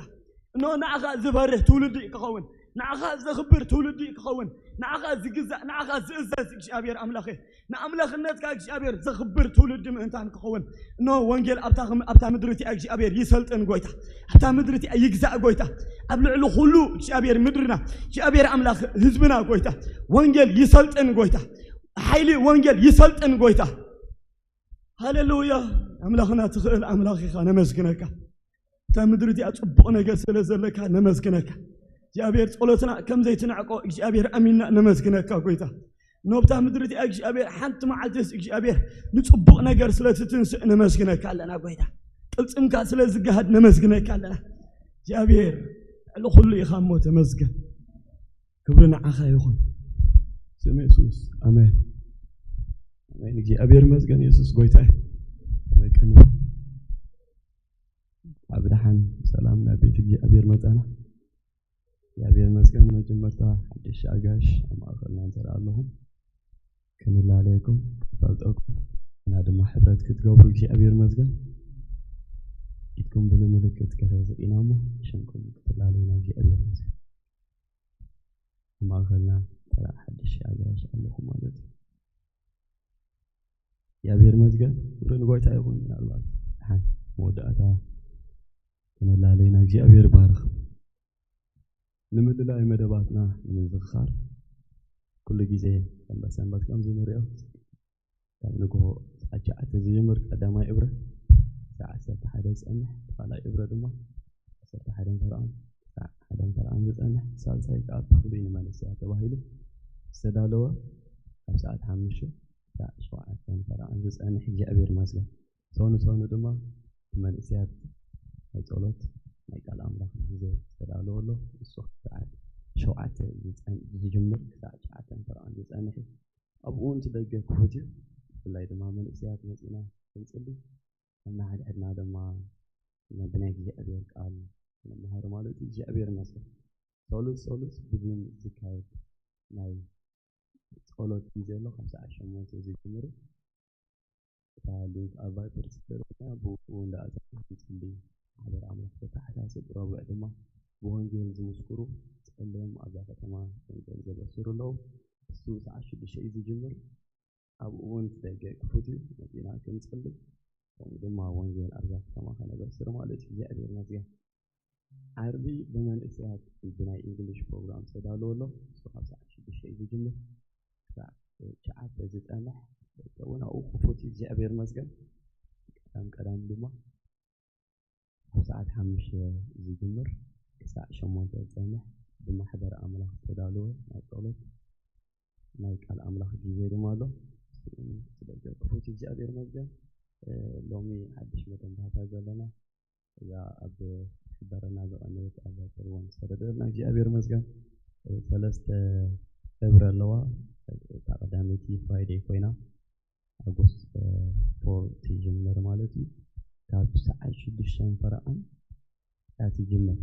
እኖ ንዓኻ ዝበርህ ትውልዲ ክኸውን ንዓኻ ዘኽብር ትውልዲ ክኸውን ንዓኻ ዝግዛእ ንዓኻ ዝእዘዝ እግዚኣብሔር ኣምላኸይ ንኣምላኽነትካ እግዚኣብሔር ዘኽብር ትውልዲ ምእንታን ክኸውን እነሆ ወንጌል ኣብታ ክም- ኣብታ ምድሪ እቲኣ እግዚኣብሔር ይሰልጥን ጎይታ ኣብታ ምድሪ እቲኣ ይግዛእ ጎይታ ኣብ ልዕሊ ኩሉ እግዚኣብሔር ምድርና እግዚኣብሔር ኣምላኽ ህዝብና ጎይታ ወንጌል ይሰልጥን ጎይታ ሓይሊ ወንጌል ይሰልጥን ጎይታ ሃሌሉያ ኣምላኽና ትኽእል ኣምላኽ ኢኻ ነመስግነካ እታ ምድሪ እቲኣ ጽቡቕ ነገር ስለ ዘለካ ነመስግነካ እግዚኣብሔር ጸሎትና ከም ዘይትንዕቆ እግዚኣብሔር ኣሚንና ነመስግነካ ጎይታ። ነብታ ምድሪ እቲኣ እግዚኣብሔር ሓንቲ መዓልትስ እግዚኣብሔር ንጽቡቕ ነገር ስለ ትትንስእ ነመስግነካ ኣለና ጎይታ። ቅልጽምካ ስለ ዝገሃድ ነመስግነካ ኣለና እግዚኣብሔር። ልዕሊ ኩሉ ኢኻ እሞ ተመስገን። ክብሪ ንዓኻ ይኹን። ስም የሱስ ኣሜን። ኣሜን። እግዚኣብሔር ይመስገን። የሱስ ጎይታ እዩ። ኣሜን። ቀኒና ኣብ ደሓን ሰላም ናብ ቤት እግዚኣብሔር መጻና። እግዚኣብሔር ይመስገን። መጀመርታ ሓድሽ ኣጋሽ ኣብ ማእኸልና እንተ ደኣ ኣለኹም ክንላለየኩም ክፈልጠኩም እና ድማ ሕብረት ክትገብሩ እግዚኣብሔር ይመስገን። ኢድኩም ብምልክት ክሕዝ ኢና እሞ ሽምኩም ክትላለዩና እግዚኣብሔር ይመስገን። ኣብ ማእኸልና ተራ ሓድሽ ኣጋሽ ኣለኹም ማለት እዩ። እግዚኣብሔር ይመስገን። ክብሪ ንጎይታ ይኹን። ምናልባት ደሓን መወዳእታ ክንላለይና እግዚኣብሔር ይባርኽ። ንምልላይ መደባትና ንምዝኽኻር ኩሉ ግዜ ሰንበት ሰንበት ከምዚ ንሪኦ ካብ ንግሆ ሰዓት ትሽዓተ ዝጅምር ቀዳማይ እብረ ክሳዕ ዓሰርተ ሓደ ዝጸንሕ፣ ካልኣይ እብረ ድማ ዓሰርተ ሓደ ፈረቓን ክሳዕ ሓደ ፈረቓን ዝጸንሕ፣ ሳልሳይ ከኣ ብፍሉይ ንመንእሰያት ተባሂሉ ዝተዳለወ ካብ ሰዓት ሓሙሽተ ክሳዕ ሸውዓተ ፈረቓን ዝጸንሕ እግዚኣብሔር ይመስገን። ሰኑ ሰኑ ድማ ንመንእሰያት ናይ ጸሎት ናይ ቃል ኣምላኽ ግዜ ዝተዳለወ ኣሎ። እሱ ክሳዕ ሸውዓተ ዝጸን-፣ ዝጅምር ክሳዕ ትሽዓተ ፈረቓን ዝጸንሕ እዩ። ኣብኡ እውን እቲ ደገ ክፉት እዩ። ብፍላይ ድማ መንእሰያት መጺና ክንጽሊ፣ ነንሓድሕድና ድማ ብናይ እግዚኣብሔር ቃል ንመሃር ማለት እዩ። እግዚኣብሔር ይመስገን። ሰሉስ ሰሉስ ብዙም ዝካየድ ናይ ጸሎት ግዜ ኣሎ፣ ካብ ሰዓት ሸሞንተ ዝጅምር። እታ ሊንክ ኣብ ቫይበር ስለዘላ ብኡ እንዳኣተና ክንጽሊ ማሕበር ኣምላኽ ተተሓሳስብ። ረቡዕ ድማ ብወንጌል ዝምስክሩ ጸልዮም ኣብዛ ከተማ ወንጌል ዘበስሩ ኣለዉ። እሱ ሰዓት ሽዱሽተ እዩ ዝጅምር። ኣብኡ እውን እቲ ደገ ክፉት እዩ፣ መጺና ክንጽሊ፣ ከምኡ ድማ ወንጌል ኣብዛ ከተማ ከነበስር ማለት እዩ። እግዚኣብሔር ይመስገን። ዓርቢ ብመንእሰያት ብናይ እንግሊሽ ፕሮግራም ዝተዳለወ ኣሎ። እሱ ካብ ሰዓት ሽዱሽተ እዩ ዝጅምር ክሳዕ ትሽዓተ ዝጸንሕ፣ እውን ኣብኡ ክፉት እዩ። እግዚኣብሔር ይመስገን። ቀዳም ቀዳም ድማ ካብ ሰዓት ሓሙሽተ ዝጅምር ክሳዕ ሸሞንተ ዝጸንሕ ብማሕበር ኣምላኽ ዝተዳለወ ናይ ጸሎት ናይ ቃል ኣምላኽ ግዜ ድማ ኣሎ። እቲ ደገ ክፉት እዩ። እግዚኣብሔር ይመስገን። እ፣ ሎሚ ሓድሽ መደምዳታ ዘለና እዛ ኣብ ሕበረና ዝቐነየት ኣብ ቫይበር እውን ዝተደደልና እግዚኣብሔር ይመስገን። እ፣ ሰለስተ እብረ ኣለዋ። እታ ቀዳመይቲ ፍራይደይ ኮይና ኣጎስት፣ እ፣ ፎር ትጅምር ማለት እዩ። ካብ ሰዓት ሽዱሽተ ፈረቓን እያ ትጅምር።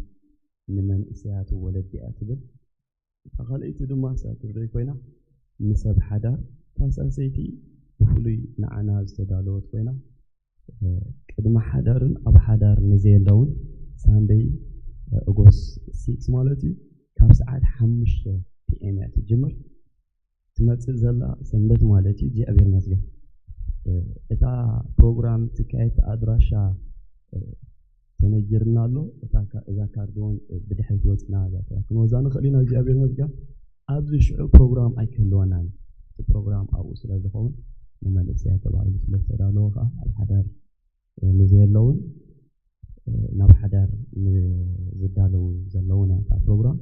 ንመንእሰያት ወለዲ እያ ትብል። እታ ካልኣይቲ ድማ ሳተርደይ ኮይና ንሰብ ሓዳር፣ እታ ሳልሰይቲ ብፍሉይ ንዓና ዝተዳለወት ኮይና፣ እ፣ ቅድሚ ሓዳርን ኣብ ሓዳር ንዘየለውን ሳንደይ፣ እ፣ ኦጎስት ሲክስ ማለት እዩ፣ ካብ ሰዓት ሓሙሽተ ፒ ኤም እያ ትጅምር። ትመጽእ ዘላ ሰንበት ማለት እዩ። እግዚኣብሔር ይመስገን። እ፣ እታ ፕሮግራም ትካየድ ኣድራሻ፣ እ፣ ተነጊርና ኣሎ። እታ ካ-፣ እዛ ካርድ እውን፣ እ፣ ብድሕሪት ወጺና እዛ እታ ክንወዛ ንኽእል ኢና። እግዚኣብሔር ይመስገን። ኣብዚ ሽዑ ፕሮግራም ኣይክህልወናን እዩ። እቲ ፕሮግራም ኣብኡ ስለ ዝኸውን ንመንእሰያት ተባሂሉ ስለ ዝተዳለወ ከዓ ኣብ ሓዳር፣ እ፣ ንዘየለውን፣ እ፣ ናብ ሓዳር ንዝዳለዉ ዘለውን እያ እታ ፕሮግራም።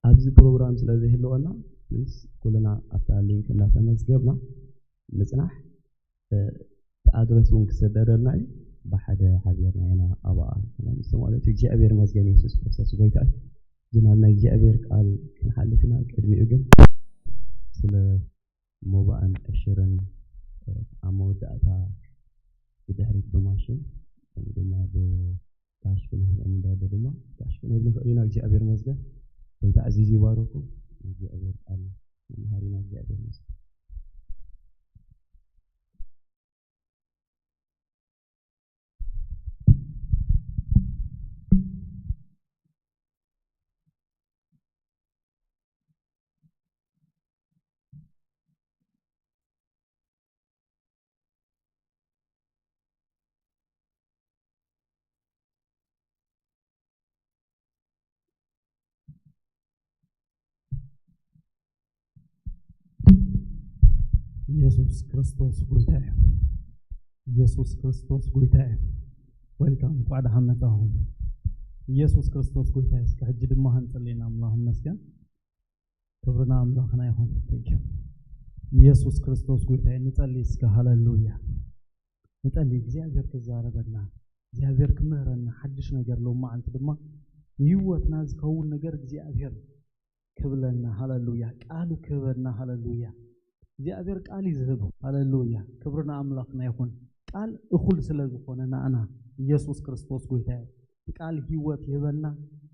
ኣብዚ ፕሮግራም ስለ ዘይህልወና ፕሊስ ኩልና ኣብታ ሊንክ እንዳተመዝገብና ምጽናሕ። እ፣ እቲ ኣድረስ እውን ክሰደደልና እዩ። ብሓደ ሓቢርና ኢና ኣብኣ ከነምጽእ ማለት እዩ። እግዚኣብሔር ይመስገን፣ የሱስ ክርስቶስ ጎይታ እዩ። ግን ኣብ ናይ እግዚኣብሔር ቃል ክንሓልፍ ኢና። ቅድሚኡ ግን ስለ ሞባእን ዕሽርን፣ እ፣ ኣብ መወዳእታ ብድሕሪት ብማሽን ከምኡ ድማ ብ ካሽ ክንህብ እንዳለ ድማ ካሽ ክንህብ ንኽእል ኢና። እግዚኣብሔር ይመስገን። ጎይታ ኣዚዙ ይባርኩም። እግዚኣብሔር ቃል መምሃሪና እግዚኣብሔር ይመስገን። ኢየሱስ ክርስቶስ ጎይታ እዩ። ኢየሱስ ክርስቶስ ጎይታ እዩ። ዌልካም፣ እንኳዕ ደሓን መጻኹም። ኢየሱስ ክርስቶስ ጎይታ እዩ። እስከ ሕጂ ድማ ክንጽሊ ኢና። ኣምላኽ ይመስገን። ክብርና ኣምላኽና ይኹን። Thank you። ኢየሱስ ክርስቶስ ጎይታ እዩ። ንጸሊ እስከ። ሃሌሉያ። ንጸሊ እግዚኣብሔር ክዛረበና፣ እግዚኣብሔር ክምህረና፣ ሓድሽ ነገር ሎማዓንቲ ድማ ንህይወትና ዝኸውን ነገር እግዚኣብሔር ክብለና። ሃሌሉያ። ቃሉ ክህበና። ሃሌሉያ። እግዚኣብሔር ቃል እዩ ዝህብ። ሃሌሉያ። ክብርና ኣምላኽና ይኹን። ቃል እኹል ስለ ዝኾነ ናኣና ኢየሱስ ክርስቶስ ጎይታ እዩ። እቲ ቃል ህይወት ይህበና፣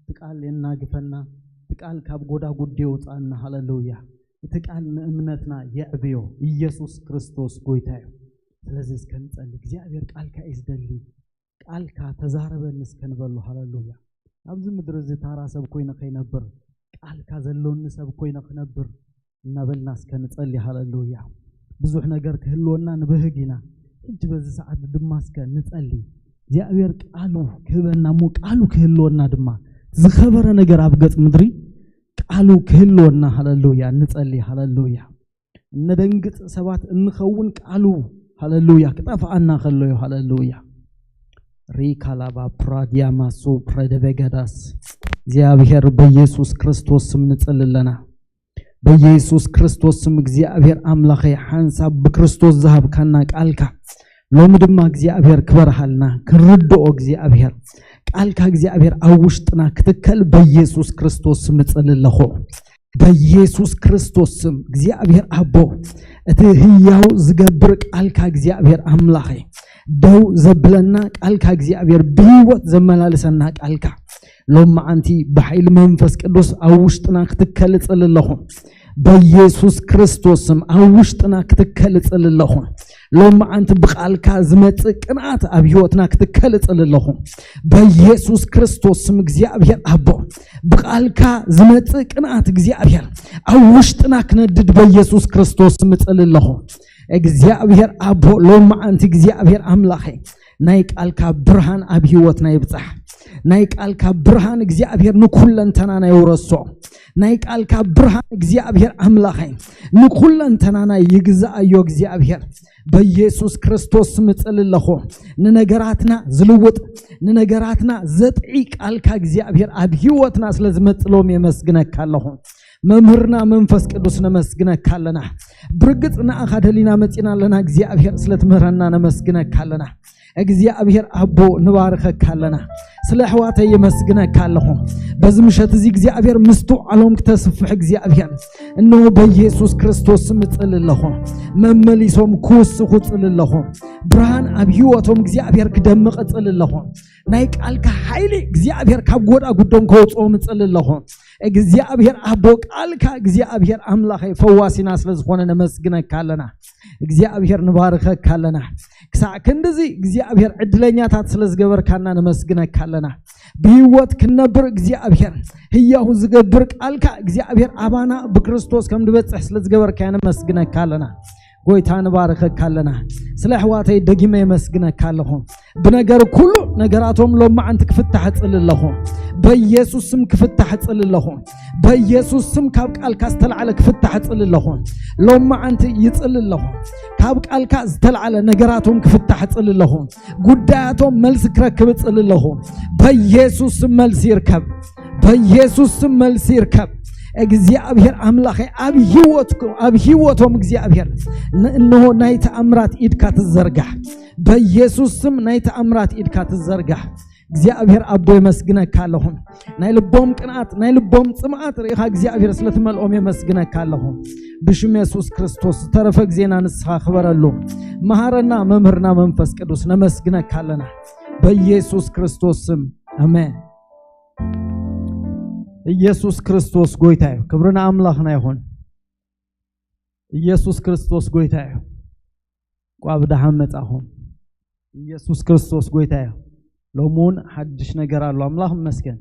እቲ ቃል የናግፈና፣ እቲ ቃል ካብ ጎዳጉዲ የውፅኣና። ሃሌሉያ። እቲ ቃል ንእምነትና የዕብዮ። ኢየሱስ ክርስቶስ ጎይታ እዩ። ስለዚ እስከ ንጸሊ። እግዚኣብሔር ቃልካ እዩ ዝደሊ። ቃልካ ተዛረበኒ እስከ ንበሎ። ሃሌሉያ። ኣብዚ ምድሪ እዚ ታራ ሰብ ኮይነ ከይነብር፣ ቃልካ ዘሎኒ ሰብ ኮይነ ክነብር እናበልና እስከ ንጸሊ። ሃሌሉያ። ብዙሕ ነገር ክህልወና ንብህግ ኢና። ሕጂ በዚ ሰዓት ድማ እስከ ንጸሊ። እግዚኣብሔር ቃሉ ክህበና እሞ ቃሉ ክህልወና ድማ ዝኸበረ ነገር ኣብ ገጽ ምድሪ ቃሉ ክህልወና። ሃሌሉያ። ንጸሊ። ሃሌሉያ። እነደንግጽ ሰባት እንኸውን ቃሉ፣ ሃሌሉያ፣ ክጠፍኣና ከሎ እዩ። ሃሌሉያ። ሪካላባ ፕራዲያማሱ ፕረደበገዳስ። እግዚኣብሔር በኢየሱስ ክርስቶስ ስም ንጸሊ ኣለና። በኢየሱስ ክርስቶስ ስም እግዚኣብሔር ኣምላኸይ ሓንሳብ ብክርስቶስ ዝሃብካና ቃልካ ሎሚ ድማ እግዚኣብሔር ክበርሃልና ክንርድኦ እግዚኣብሔር ቃልካ እግዚኣብሔር ኣብ ውሽጥና ክትከል በኢየሱስ ክርስቶስ ስም እጸሊ ኣለኹ። በኢየሱስ ክርስቶስ ስም እግዚኣብሔር ኣቦ እቲ ህያው ዝገብር ቃልካ እግዚኣብሔር ኣምላኸይ ደው ዘብለና ቃልካ እግዚኣብሔር ብህይወት ዘመላልሰና ቃልካ ሎማዓንቲ ብሓይሊ መንፈስ ቅዱስ ኣብ ውሽጥና ክትከል እጽሊ ኣለኹ። በኢየሱስ ክርስቶስ ስም ኣብ ውሽጥና ክትከል እጽሊ ኣለኹ። ሎማዓንቲ ብቃልካ ዝመጽእ ቅንኣት ኣብ ህይወትና ክትከል እጽሊ ኣለኹ። በኢየሱስ ክርስቶስ ስም እግዚኣብሔር ኣቦ ብቃልካ ዝመጽእ ቅንኣት እግዚኣብሔር ኣብ ውሽጥና ክነድድ በኢየሱስ ክርስቶስ ስም እጽሊ ኣለኹ። እግዚኣብሔር ኣቦ ሎማዓንቲ እግዚኣብሔር ኣምላኸይ ናይ ቃልካ ብርሃን ኣብ ህይወትና ይብጻሕ። ናይ ቃልካ ብርሃን እግዚኣብሔር ንኩለንተናና የውረሶ። ናይ ቃልካ ብርሃን እግዚኣብሔር ኣምላኸይ ንኩለንተናና ይግዛኣዮ። እግዚኣብሔር በኢየሱስ ክርስቶስ ስም እጽሊ ኣለኹ። ንነገራትና ዝልውጥ ንነገራትና ዘጥዒ ቃልካ እግዚኣብሔር ኣብ ህይወትና ስለ ዝመጽእ ሎሚ የመስግነካ ኣለኹ። መምህርና መንፈስ ቅዱስ ነመስግነካ ኣለና። ብርግጽ ንኣኻ ደሊና መጺና ኣለና። እግዚኣብሔር ስለ ትምህረና ነመስግነካ ኣለና። እግዚኣብሔር ኣቦ ንባርኸካ ኣለና። ስለ ኣሕዋተይ የመስግነካ ኣለኹ። በዚ ምሸት እዚ እግዚኣብሔር ምስትውዓሎም ክተስፍሕ እግዚኣብሔር እንሆ በኢየሱስ ክርስቶስ ስም እጽሊ ኣለኹ። መመሊሶም ክውስኹ እጽሊ ኣለኹ። ብርሃን ኣብ ህይወቶም እግዚኣብሔር ክደምቕ እጽሊ ኣለኹ። ናይ ቃልካ ሓይሊ እግዚኣብሔር ካብ ጎዳጉዶም ከውፅኦም እጽሊ ኣለኹ። እግዚኣብሔር ኣቦ ቃልካ እግዚኣብሔር ኣምላኸይ ፈዋሲና ስለ ዝኾነ ነመስግነካ ኣለና። እግዚኣብሔር ንባርኸካ ኣለና። ክሳዕ ክንድዚ እግዚኣብሔር ዕድለኛታት ስለ ዝገበርካና ነመስግነካ ኣለና። ብህይወት ክንነብር እግዚኣብሔር ህያው ዝገብር ቃልካ እግዚኣብሔር ኣባና ብክርስቶስ ከም ዝበጽሕ ስለ ዝገበርካዮ ነመስግነካ ኣለና። ጎይታ ንባርኸካ ኣለና። ስለ ኣሕዋተይ ደጊመ የመስግነካ ኣለኹ። ብነገር ኩሉ ነገራቶም ሎማዓንቲ ክፍታሕ እጽሊ ኣለኹ። በኢየሱስ ስም ክፍታሕ እጽሊ ኣለኹ። በኢየሱስ ስም ካብ ቃልካ ዝተላዕለ ክፍታሕ እጽሊ ኣለኹ። ሎማዓንቲ ይጽሊ ኣለኹ። ካብ ቃልካ ዝተላዕለ ነገራቶም ክፍታሕ እጽሊ ኣለኹ። ጉዳያቶም መልሲ ክረክብ እጽሊ ኣለኹ። በኢየሱስ ስም መልሲ ይርከብ። በኢየሱስ ስም መልሲ ይርከብ። እግዚኣብሔር ኣምላኸ ኣብ ህይወትኩም ኣብ ህይወቶም እግዚኣብሔር ን- እንሆ ናይ ተኣምራት ኢድካ ትዘርጋሕ። በኢየሱስ ስም ናይ ተኣምራት ኢድካ ትዘርጋሕ። እግዚኣብሔር ኣቦ የመስግነካ ኣለኹ። ናይ ልቦም ቅንኣት ናይ ልቦም ጽምኣት ርኢኻ እግዚኣብሔር ስለትመልኦም የመስግነካ ኣለኹ። ብሽም የሱስ ክርስቶስ ዝተረፈ ግዜና ንስኻ ክበረሉ። መሃረና መምህርና መንፈስ ቅዱስ ነመስግነካ ኣለና በኢየሱስ ክርስቶስ ስም ኣሜን። ኢየሱስ ክርስቶስ ጎይታ እዩ። ክብሪ ንኣምላኽና ይኹን። ኢየሱስ ክርስቶስ ጎይታ እዩ። እንኳዕ ብደሓን መጻኹም። ኢየሱስ ክርስቶስ ጎይታ እዩ። ሎሚ እውን ሓድሽ ነገር ኣሎ። ኣምላኽ ይመስገን።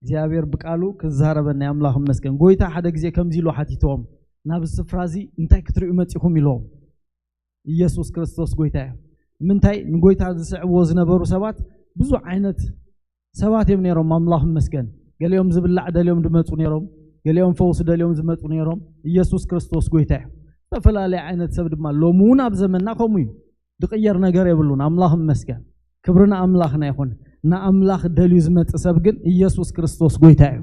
እግዚኣብሔር ብቃሉ ክዛረበና እዩ። ኣምላኽ ይመስገን። ጎይታ ሓደ ግዜ ከምዚ ኢሉ ሓቲትዎም፣ ናብ ስፍራ እዚ እንታይ ክትሪኡ መጺኹም ኢልዎም። ኢየሱስ ክርስቶስ ጎይታ እዩ። ምንታይ ንጎይታ ዝስዕብዎ ዝነበሩ ሰባት ብዙሕ ዓይነት ሰባት እዮም ነይሮም። ኣምላኽ ይመስገን። ገሊኦም ዝብላዕ ደልዮም ዝመጹ ነይሮም፣ ገሊኦም ፈውሲ ደልዮም ዝመጹ ነይሮም። ኢየሱስ ክርስቶስ ጎይታ እዩ። ዝተፈላለየ ዓይነት ሰብ ድማ ሎሚ እውን ኣብ ዘመንና ከምኡ እዩ። ዝቕየር ነገር የብሉን። ኣምላኽ ይመስገን። ክብሪ ንኣምላኽና ይኹን። ንኣምላኽ ደልዩ ዝመጽእ ሰብ ግን ኢየሱስ ክርስቶስ ጎይታ እዩ።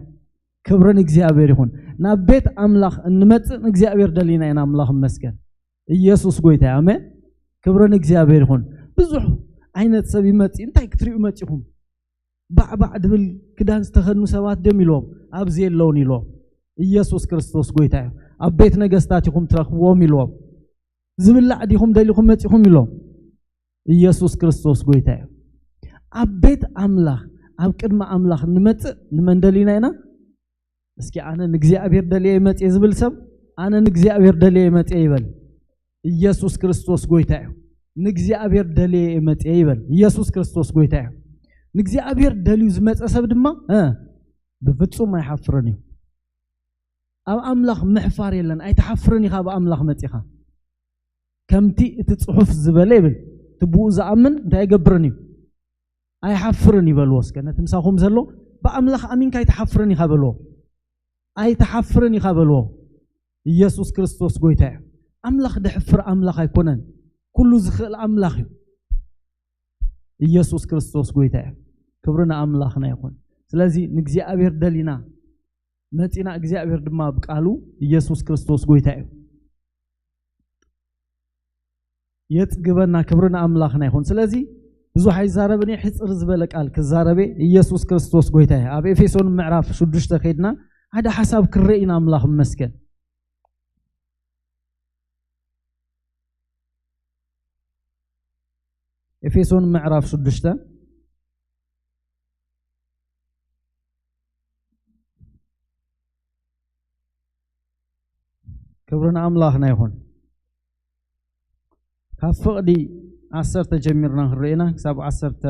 ክብሪ ንእግዚኣብሔር ይኹን። ናብ ቤት ኣምላኽ እንመጽእ ንእግዚኣብሔር ደሊና ኢና። ኣምላኽ ይመስገን። ኢየሱስ ጎይታ እዩ። ኣሜን። ክብሪ ንእግዚኣብሔር ይኹን። ብዙሕ ዓይነት ሰብ ይመጽእ። እንታይ ክትሪኡ መጺኹም? ባዕባዕ ድብል ክዳን ዝተኸድኑ ሰባት ድዮም ኢልዎም፣ ኣብዚ የለውን ኢልዎም። ኢየሱስ ክርስቶስ ጎይታ እዩ። ኣብ ቤት ነገስታት ኢኹም ትረኽብዎም ኢልዎም። ዝብላዕ ዲኹም ደሊኹም መጺኹም ኢልዎም። ኢየሱስ ክርስቶስ ጎይታ እዩ። ኣብ ቤት ኣምላኽ፣ ኣብ ቅድሚ ኣምላኽ ንመጽእ ንመን ደሊና ኢና? እስኪ ኣነ ንእግዚኣብሔር ደልየ መጽየ ዝብል ሰብ፣ ኣነ ንእግዚኣብሔር ደልየ መጽየ ይበል። ኢየሱስ ክርስቶስ ጎይታ እዩ። ንእግዚኣብሔር ደልየ መጽየ ይበል። ኢየሱስ ክርስቶስ ጎይታ እዩ። ንእግዚኣብሔር ደልዩ ዝመጸ ሰብ ድማ፣ እ፣ ብፍጹም ኣይሓፍርን እዩ። ኣብ ኣምላኽ ምሕፋር የለን። ኣይትሓፍርን ኢኻ ኣብ ኣምላኽ መጺኻ። ከምቲ እቲ ጽሑፍ ዝበለ ይብል፣ እቲ ብኡ ዝኣምን እንታይ ኣይገብርን እዩ? ኣይሓፍርን እዩ በልዎ። እስከ ነቲ ምሳኹም ዘሎ፣ ብኣምላኽ ኣሚንካ ኣይትሓፍርን ኢኻ በልዎ። ኣይትሓፍርን ኢኻ በልዎ። ኢየሱስ ክርስቶስ ጎይታ እዩ። ኣምላኽ ደሕፍር ኣምላኽ ኣይኮነን። ኩሉ ዝኽእል ኣምላኽ እዩ። ኢየሱስ ክርስቶስ ጎይታ እዩ። ክብሪ ንኣምላኽና ይኹን። ስለዚ ንእግዚኣብሔር ደሊና መጺና፣ እግዚኣብሔር ድማ ኣብ ቃሉ፣ ኢየሱስ ክርስቶስ ጎይታ እዩ። የጽግበና። ክብሪ ንኣምላኽና ይኹን። ስለዚ ብዙሕ ኣይዛረብን እየ፣ ሕጽር ዝበለ ቃል ክዛረብ እየ። ኢየሱስ ክርስቶስ ጎይታ እዩ። ኣብ ኤፌሶን ምዕራፍ ሽዱሽተ ከይድና ሓደ ሓሳብ ክረኢ ኢና። ኣምላኽ ይመስገን። ኤፌሶን ምዕራፍ ሽዱሽተ። ክብሪ ንኣምላኽና ይኹን። ካብ ፍቕዲ ዓሰርተ ጀሚርና ክንርእየና ክሳብ ዓሰርተ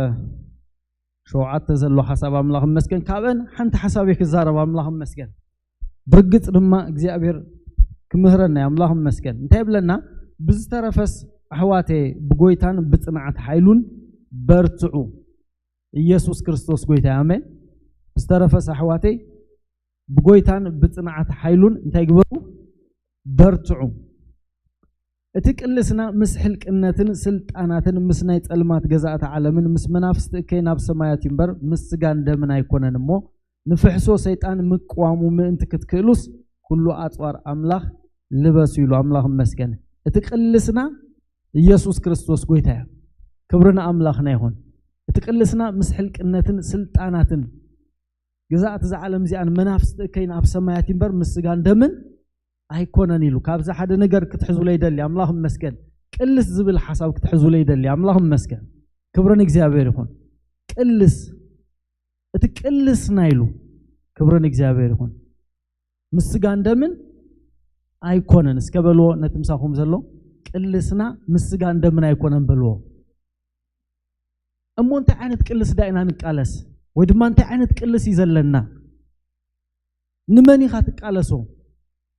ሸውዓተ ዘሎ ሓሳብ ኣምላኽ ይመስገን። ካብአን ሓንቲ ሓሳብ እየ ክዛረብ። ኣምላኽ ይመስገን። ብርግጽ ድማ እግዚኣብሔር ክምህረና እዩ። ኣምላኽ ይመስገን። እንታይ ይብለና? ብዝተረፈስ ኣሕዋተየ ብጎይታን ብጽንዓት ሓይሉን በርትዑ። ኢየሱስ ክርስቶስ ጎይታ እዩ። ኣሜን። ብዝተረፈስ ኣሕዋተይ ብጎይታን ብጽንዓት ሓይሉን እንታይ ግበሩ? በርትዑ። እቲ ቅልስና ምስ ሕልቅነትን ስልጣናትን ምስ ናይ ጸልማት ገዛእቲ ዓለምን ምስ መናፍስቲ እከይ ናብ ሰማያት እዩ እምበር ምስ ስጋን ደምን ኣይኮነን እሞ ንፍሕሶ ሰይጣን ምቅዋሙ ምእንቲ ክትክእሉስ ኩሉ ኣጽዋር ኣምላኽ ልበሱ ኢሉ። ኣምላኽ ይመስገን። እቲ ቅልስና ኢየሱስ ክርስቶስ ጎይታ እዩ። ክብሪ ንኣምላኽና ይኹን። እቲ ቅልስና ምስ ሕልቅነትን ስልጣናትን ግዛእቲ እዛ ዓለም እዚኣን መናፍስቲ እከይን ኣብ ሰማያት እምበር ምስ ስጋን ደምን ኣይኮነን ኢሉ። ካብዚ ሓደ ነገር ክትሕዙለይ ይደሊ። ኣምላኽ ይመስገን። ቅልስ ዝብል ሓሳብ ክትሕዙለይ ይደሊ። ኣምላኽ ይመስገን። ክብሪ ንእግዚኣብሔር ይኹን። ቅልስ፣ እቲ ቅልስና ኢሉ። ክብሪ ንእግዚኣብሔር ይኹን። ምስ ስጋን ደምን ኣይኮነን። እስከ በልዎ ነቲ ምሳኹም ዘሎ፣ ቅልስና ምስ ስጋን ደምን ኣይኮነን በልዎ። እሞ እንታይ ዓይነት ቅልስ ዳ ኢና ንቃለስ? ወይ ድማ እንታይ ዓይነት ቅልስ እዩ ዘለና? ንመን ኢኻ ትቃለሶ?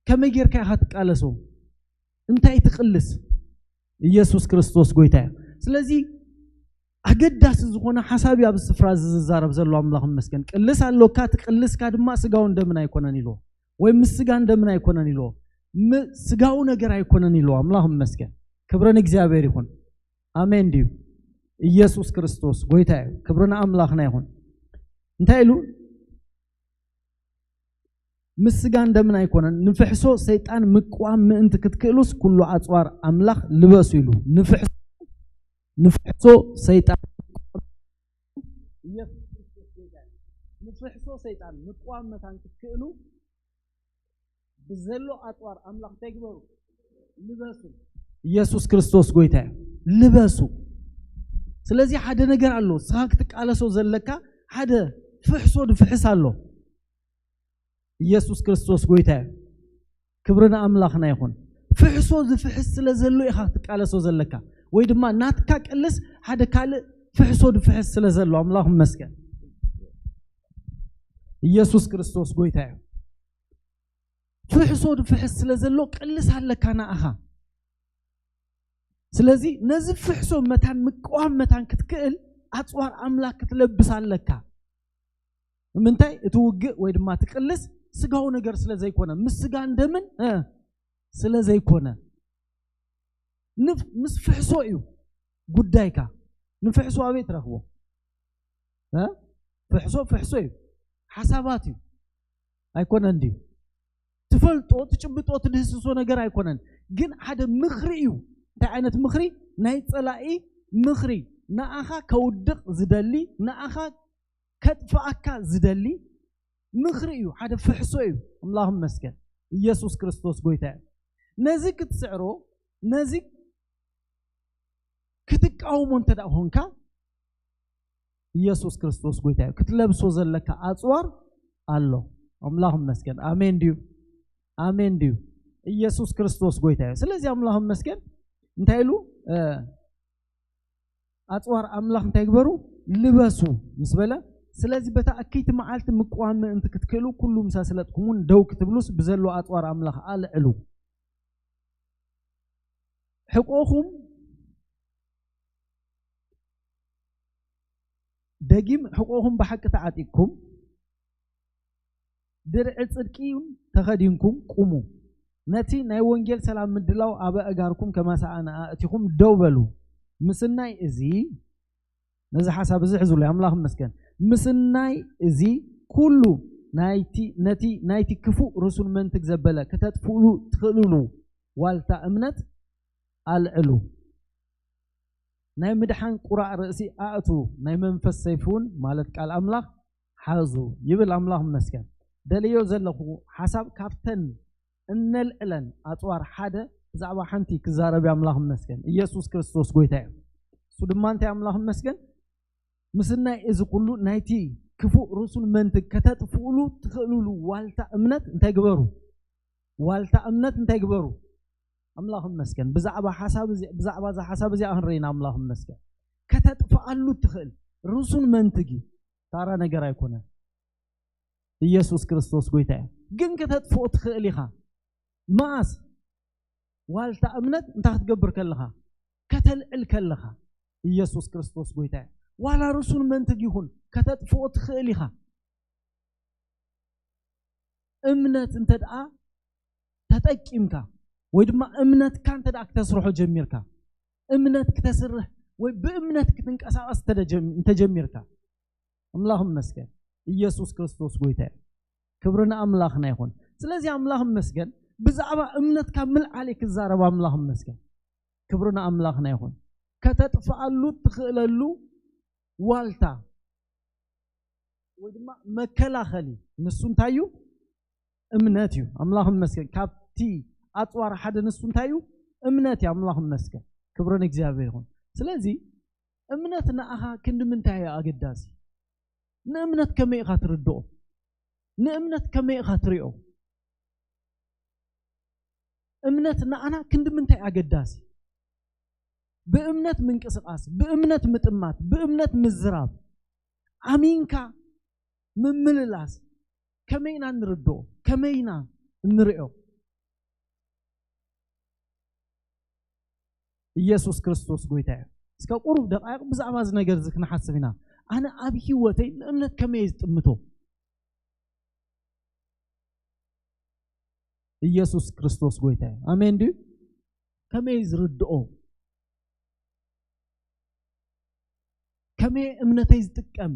ከመይ ጌርካ ኢኻ ትቃለሶ? እንታይ ትቅልስ? ኢየሱስ ክርስቶስ ጎይታ እዩ። ስለዚ ኣገዳሲ ዝኾነ ሓሳብ እዩ ኣብዚ ስፍራ እዚ ዝዛረብ ዘሎ። ኣምላኽ ይመስገን። ቅልስ ኣሎካ፣ ትቅልስካ ድማ ስጋውን ደምን ኣይኮነን ኢልዎ፣ ወይ ምስ ስጋን ደምን ኣይኮነን ኢልዎ፣ ም-፣ ስጋዊ ነገር ኣይኮነን ኢልዎ። ኣምላኽ ይመስገን። ክብሪ ንእግዚኣብሔር ይኹን። ኣሜን ድዩ? ኢየሱስ ክርስቶስ ጎይታ እዩ። ክብሪ ንኣምላኽና ይኹን። እንታይ ኢሉ? ምስ ስጋን ደምን ኣይኮነን፣ ንፍሕሶ ሰይጣን ምቅዋም ምእንቲ ክትክእሉስ ኩሉ ኣጽዋር ኣምላኽ ልበሱ ኢሉ። ንፍሕሶ፣ ንፍሕሶ ሰይጣን ኢየሱስ ክርስቶስ ጎይታ እዩ። ንፍሕሶ ሰይጣን ምቅዋም መታን ክትክእሉ ብዘሎ ኣጽዋር ኣምላኽ እንታይ ግበሩ? ልበሱ። ኢየሱስ ክርስቶስ ጎይታ እዩ። ልበሱ። ስለዚ ሓደ ነገር ኣሎ፣ ንስኻ ክትቃለሶ ዘለካ ሓደ ፍሕሶ ድፍሕስ ኣሎ። ኢየሱስ ክርስቶስ ጎይታ እዩ። ክብሪ ንኣምላኽና ይኹን። ፍሕሶ ዝፍሕስ ስለ ዘሎ ኢኻ ክትቃለሶ ዘለካ፣ ወይ ድማ ናትካ ቅልስ ሓደ ካልእ ፍሕሶ ዝፍሕስ ስለ ዘሎ። ኣምላኽ ይመስገን። ኢየሱስ ክርስቶስ ጎይታ እዩ። ፍሕሶ ዝፍሕስ ስለ ዘሎ ቅልስ ኣለካ ንኣኻ። ስለዚ ነዚ ፍሕሶ መታን ምቅዋም መታን ክትክእል ኣጽዋር ኣምላኽ ክትለብስ ኣለካ። ንምንታይ? እቲ ውግእ ወይ ድማ እቲ ቅልስ ስጋዊ ነገር ስለ ዘይኮነ፣ ምስ ስጋን ደምን፣ እ፣ ስለ ዘይኮነ፣ ንፍ-፣ ምስ ፍሕሶ እዩ ጉዳይካ። ንፍሕሶ ኣበይ ትረኽቦ? እ? ፍሕሶ ፍሕሶ እዩ፣ ሓሳባት እዩ። ኣይኮነን ድዩ? ትፈልጦ፣ ትጭብጦ፣ ትድህስሶ ነገር ኣይኮነን። ግን ሓደ ምኽሪ እዩ። እንታይ ዓይነት ምኽሪ? ናይ ጸላኢ ምኽሪ፣ ንኣኻ ከውድቕ ዝደሊ፣ ንኣኻ ከጥፍኣካ ዝደሊ ምኽሪ እዩ። ሓደ ፍሕሶ እዩ። ኣምላኽ ይመስገን። ኢየሱስ ክርስቶስ ጎይታ እዩ። ነዚ ክትስዕሮ፣ ነዚ ክትቃወሞ እንተ ደኣ ኾንካ፣ ኢየሱስ ክርስቶስ ጎይታ እዩ። ክትለብሶ ዘለካ ኣጽዋር ኣሎ። ኣምላኽ ይመስገን። ኣሜን ድዩ? ኣሜን ድዩ? ኢየሱስ ክርስቶስ ጎይታ እዩ። ስለዚ ኣምላኽ ይመስገን። እንታይ ኢሉ? እ፣ ኣጽዋር ኣምላኽ እንታይ ግበሩ? ልበሱ ምስ በለ፣ ስለዚ በታ እክይቲ መዓልቲ ምቅዋም ምእንቲ ክትክእሉ፣ ኩሉ ምሳ ስለጥኩም እውን ደው ክትብሉስ፣ ብዘሎ ኣጽዋር ኣምላኽ ኣልዕሉ። ሕቆኹም፣ ደጊም ሕቆኹም ብሓቂ ተዓጢቅኩም፣ ድርዒ ጽድቂ እውን ተኸዲንኩም ቁሙ። ነቲ ናይ ወንጌል ሰላም ምድላው ኣብ ኣእጋርኩም ከመሳእና ኣእቲኹም ደው በሉ። ምስናይ እዚ፣ ነዚ ሓሳብ እዚ ሕዙለይ፣ ኣምላኽ ይመስገን። ምስናይ እዚ ኩሉ ናይቲ፣ ነቲ ናይቲ ክፉእ ርሱን መንትግ ዘበለ ከተጥፍእሉ ትኽእልሉ ዋልታ እምነት ኣልዕሉ። ናይ ምድሓን ቁራዕ ርእሲ ኣእቱ፣ ናይ መንፈስ ሰይፊ እውን ማለት ቃል ኣምላኽ ሓዙ ይብል። ኣምላኽ ይመስገን። ደልዮ ዘለኹ ሓሳብ ካብተን እነልዕለን ኣጽዋር ሓደ ብዛዕባ ሓንቲ ክዛረብ እየ። ኣምላኽ ይመስገን። ኢየሱስ ክርስቶስ ጎይታ እዩ። እሱ ድማ እንታይ ኣምላኽ ይመስገን? ምስናይ እዚ ኩሉ ናይቲ ክፉእ ርሱን መንትግ ከተጥፍእሉ ትኽእልሉ ዋልታ እምነት እንታይ ግበሩ? ዋልታ እምነት እንታይ ግበሩ? ኣምላኽ ይመስገን። ብዛዕባ ሓሳብ እዚ፣ ብዛዕባ እዛ ሓሳብ እዚኣ ክንርኢ ኢና። ኣምላኽ ይመስገን። ከተጥፍኣሉ ትኽእል ርሱን መንትግ እዩ። ታራ ነገር ኣይኮነን። ኢየሱስ ክርስቶስ ጎይታ እዩ። ግን ከተጥፍኦ ትኽእል ኢኻ። መኣስ? ዋልታ እምነት እንታይ ክትገብር ከለኻ? ከተልዕል ከለኻ። ኢየሱስ ክርስቶስ ጎይታ እዩ። ዋላ ርሱን መንትግ ይኹን ከተጥፍኦ ትኽእል ኢኻ። እምነት እንተ ደኣ ተጠቂምካ ወይ ድማ እምነትካ እንተ ደኣ ክተስርሖ ጀሚርካ፣ እምነት ክተስርሕ ወይ ብእምነት ክትንቀሳቐስ እንተ ደጀም-፣ እንተ ጀሚርካ፣ ኣምላኽ ይመስገን። ኢየሱስ ክርስቶስ ጎይታ እዩ። ክብሪ ንኣምላኽና ይኹን። ስለዚ ኣምላኽ ይመስገን፣ ብዛዕባ እምነትካ ምልዓል እየ ክዛረብ። ኣምላኽ ይመስገን። ክብሪ ንኣምላኽና ይኹን። ከተጥፍኣሉ ትኽእለሉ ዋልታ ወይ ድማ መከላኸሊ ንሱ እንታይ እዩ? እምነት እዩ። ኣምላኽ ይመስገን። ካብቲ ኣጽዋር ሓደ ንሱ እንታይ እዩ? እምነት እዩ። ኣምላኽ ይመስገን። ክብሪ ንእግዚኣብሔር ይኹን። ስለዚ እምነት ንኣኻ ክንዲ ምንታይ እዩ ኣገዳሲ? ንእምነት ከመይ ኢኻ ትርድኦ? ንእምነት ከመይ ኢኻ ትሪኦ? እምነት ንኣና ክንዲ ምንታይ ኣገዳሲ? ብእምነት ምንቅስቓስ፣ ብእምነት ምጥማት፣ ብእምነት ምዝራብ፣ ኣሚንካ ምምልላስ ከመይ ኢና ንርድኦ? ከመይ ኢና እንሪኦ? ኢየሱስ ክርስቶስ ጎይታ እዩ። እስከ ቁሩብ ደቃይቕ ብዛዕባ እዚ ነገር እዚ ክንሓስብ ኢና። ኣነ ኣብ ህይወተይ ንእምነት ከመይ እየ ዝጥምቶ? ኢየሱስ ክርስቶስ ጎይታ እዩ። ኣሜን ድዩ? ከመይ ዝርድኦ? ከመይ እምነተይ ዝጥቀም?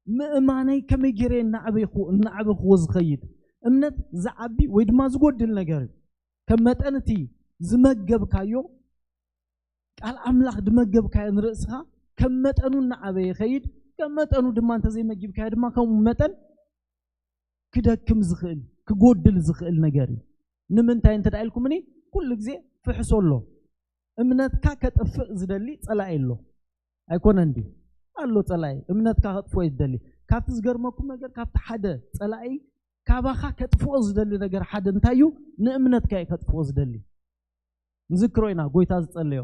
ምእማነይ ከመይ ገይረ እናዕበይኩ-፣ እናዕበኽዎ ዝኸይድ? እምነት ዝዓቢ ወይ ድማ ዝጎድል ነገር እዩ። ከም መጠን እቲ ዝመገብካዮ ቃል ኣምላኽ ዝመገብካዮ ንርእስኻ ከም መጠኑ እናዓበየ ይኸይድ፣ ከም መጠኑ ድማ እንተዘይመጊብካዮ ድማ ከምኡ መጠን ክደክም ዝኽእል፣ ክጎድል ዝኽእል ነገር እዩ። ንምንታይ እንተ ደኣ ኢልኩምኒ፣ ኩሉ ግዜ ፍሕሶ ኣሎ። እምነትካ ከጥፍእ ዝደሊ ጸላኢ ኣሎ። ኣይኮነን ድዩ? ኣሎ ጸላኢ፣ እምነትካ ከጥፍኦ እዩ ዝደሊ። ካብቲ ዝገርመኩም ነገር፣ ካብቲ ሓደ ጸላኢ ካባኻ ከጥፍኦ ዝደሊ ነገር ሓደ እንታይ እዩ? ንእምነትካ እዩ ከጥፍኦ ዝደሊ። ንዝክሮ ኢና፣ ጎይታ ዝጸለዮ፣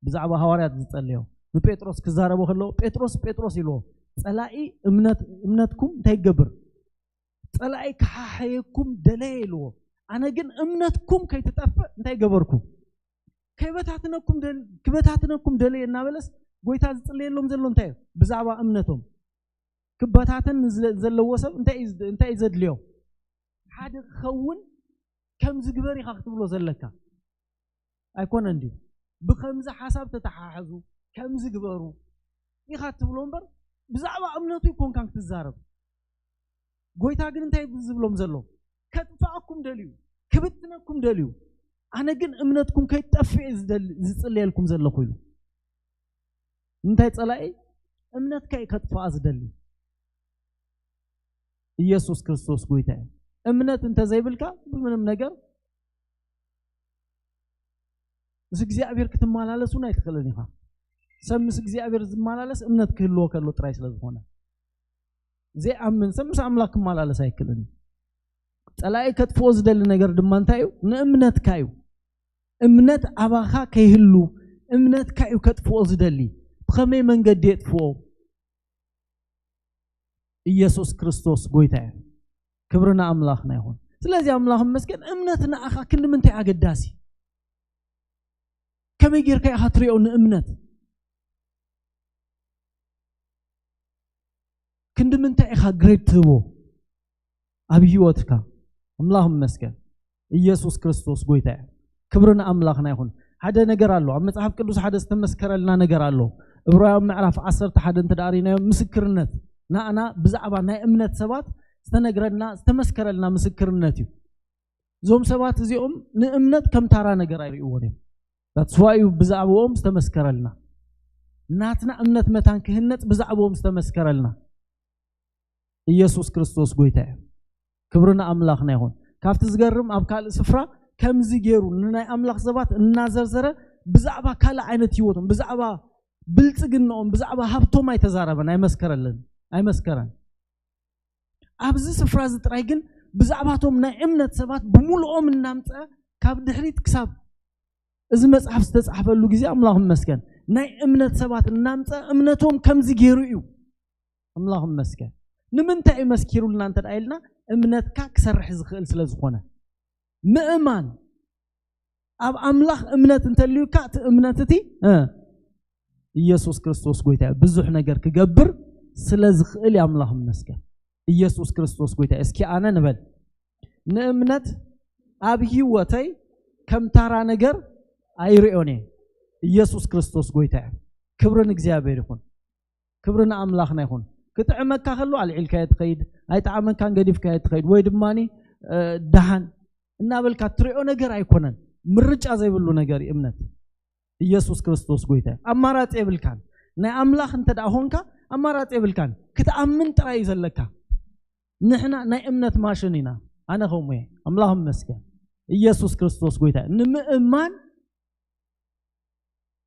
ብዛዕባ ሃዋርያት ዝጸለዮ፣ ንጴጥሮስ ክዛረቦ ከለዎ፣ "ጴጥሮስ፣ ጴጥሮስ" ኢልዎ። ጸላኢ እምነት-፣ እምነትኩም እንታይ ይገብር? ጸላኢ ክሓሓየኩም ደለየ ኢልዎ። ኣነ ግን እምነትኩም ከይትጠፍእ እንታይ ገበርኩ? ከይበታትነኩም ደል-፣ ክበታትነኩም ደለየ እናበለስ ጎይታ ዝጽለየሎም ዘሎ እንታይ እዩ? ብዛዕባ እምነቶም። ክበታተን ንዘ-፣ ዘለዎ ሰብ እንታይ እዩ፣ እንታይ እዩ ዘድልዮ? ሓደ ክኸውን ከምዚ ግበር ኢኻ ክትብሎ ዘለካ። ኣይኮነን ድዩ? ብኸምዚ ሓሳብ ተተሓሓዙ፣ ከምዚ ግበሩ ኢኻ ትብሎ እምበር፣ ብዛዕባ እምነቱ ኣይኮንካን ክትዛረብ። ጎይታ ግን እንታይ ዝብሎም ዘሎ? ከጥፋኣኩም ደልዩ፣ ክብትነኩም ደልዩ። ኣነ ግን እምነትኩም ከይትጠፍእ እየ ዝደሊ- ዝጽልየልኩም ዘለኹ ኢሉ። እንታይ ጸላኢ? እምነትካ እዩ ከጥፋኣ ዝደሊ። ኢየሱስ ክርስቶስ ጎይታ እዩ። እምነት እንተዘይብልካ ብምንም ነገር ምስ እግዚኣብሔር ክትመላለስ እውን ኣይትኽእልን ኢኻ። ሰብ ምስ እግዚኣብሔር ዝመላለስ እምነት ክህልዎ ከሎ ጥራይ ስለ ዝኾነ፣ ዘይኣምን ሰብ ምስ ኣምላኽ ክመላለስ ኣይክእልን እዩ። ጸላኢ ከጥፍኦ ዝደሊ ነገር ድማ እንታይ እዩ? ንእምነትካ እዩ። እምነት ኣባኻ ከይህሉ፣ እምነትካ እዩ ከጥፍኦ ዝደሊ። ብኸመይ መንገዲ የጥፍኦ? ኢየሱስ ክርስቶስ ጎይታ እዩ። ክብሪ ንኣምላኽና ይኹን። ስለዚ ኣምላኽ ይመስገን፣ እምነት ንኣኻ ክንዲ ምንታይ ኣገዳሲ? ከመይ ጌርካ ኢኻ ትሪኦ ንእምነት? ክንዲ ምንታይ ኢኻ ግሬድ ትህቦ ኣብ ህይወትካ? ኣምላኽ ይመስገን። ኢየሱስ ክርስቶስ ጎይታ እዩ። ክብሪ ንኣምላኽና ይኹን። ሓደ ነገር ኣሎ። ኣብ መጽሓፍ ቅዱስ ሓደ ዝተመስከረልና ነገር ኣሎ። ዕብራውያን ምዕራፍ ዓሰርተ ሓደ እንተ ደኣ ርኢናዮ፣ ምስክርነት፣ ንኣና ብዛዕባ ናይ እምነት ሰባት ዝተነግረልና፣ ዝተመስከረልና ምስክርነት እዩ። እዞም ሰባት እዚኦም ንእምነት ከም ታራ ነገር ኣይርእይዎን እዮም። That's why እዩ ብዛዕባኦም ዝተመስከረልና። ናትና እምነት መታን ክህነጽ ብዛዕባኦም ዝተመስከረልና። ኢየሱስ ክርስቶስ ጎይታ እዩ። ክብሪ ንኣምላኽና ይኹን። ካብቲ ዝገርም፣ ኣብ ካልእ ስፍራ ከምዚ ገይሩ ንናይ ኣምላኽ ሰባት እናዘርዘረ ብዛዕባ ካልእ ዓይነት ህይወቶም፣ ብዛዕባ ብልጽግናኦም፣ ብዛዕባ ሃብቶም ኣይተዛረበን፣ ኣይመስከረልን፣ ኣይመስከረን። ኣብዚ ስፍራ እዚ ጥራይ ግን ብዛዕባቶም ናይ እምነት ሰባት ብምሉኦም እናምጸ ካብ ድሕሪት ክሳብ እዚ መጽሓፍ ዝተጻሕፈሉ ግዜ ኣምላኽ ይመስገን ናይ እምነት ሰባት እናምጸ እምነቶም ከምዚ ገይሩ እዩ። ኣምላኽ ይመስገን። ንምንታይ እዩ መስኪሩልና እንተ ደኣ ኢልና እምነትካ ክሰርሕ ዝኽእል ስለ ዝኾነ። ምእማን ኣብ ኣምላኽ እምነት እንተልዩካ እቲ እምነት እቲ እ፣ ኢየሱስ ክርስቶስ ጎይታ እዩ። ብዙሕ ነገር ክገብር ስለ ዝኽእል እዩ። ኣምላኽ ይመስገን። ኢየሱስ ክርስቶስ ጎይታ እዩ። እስኪ ኣነ ንበል ንእምነት ኣብ ህይወተይ ከም ታራ ነገር ኣይርእዮን እየ። ኢየሱስ ክርስቶስ ጎይታ እዩ። ክብሪ ንእግዚኣብሔር ይኹን። ክብሪ ንኣምላኽና ይኹን። ክጥዕመካ ከሎ ኣልዒልካዮ ትኸይድ፣ ኣይጠዓመካን ገዲፍካዮ ትኸይድ፣ ወይ ድማኒ እ፣ ደሓን እናበልካ ትሪኦ ነገር ኣይኮነን። ምርጫ ዘይብሉ ነገር እዩ እምነት። ኢየሱስ ክርስቶስ ጎይታ እዩ። ኣማራጺ የብልካን። ናይ ኣምላኽ እንተ ደኣ ኾንካ ኣማራጺ የብልካን። ክትኣምን ጥራይ እዩ ዘለካ። ንሕና ናይ እምነት ማሽን ኢና። ኣነ ከምኡ እየ። ኣምላኽ ይመስገን። ኢየሱስ ክርስቶስ ጎይታ እዩ። ንምእማን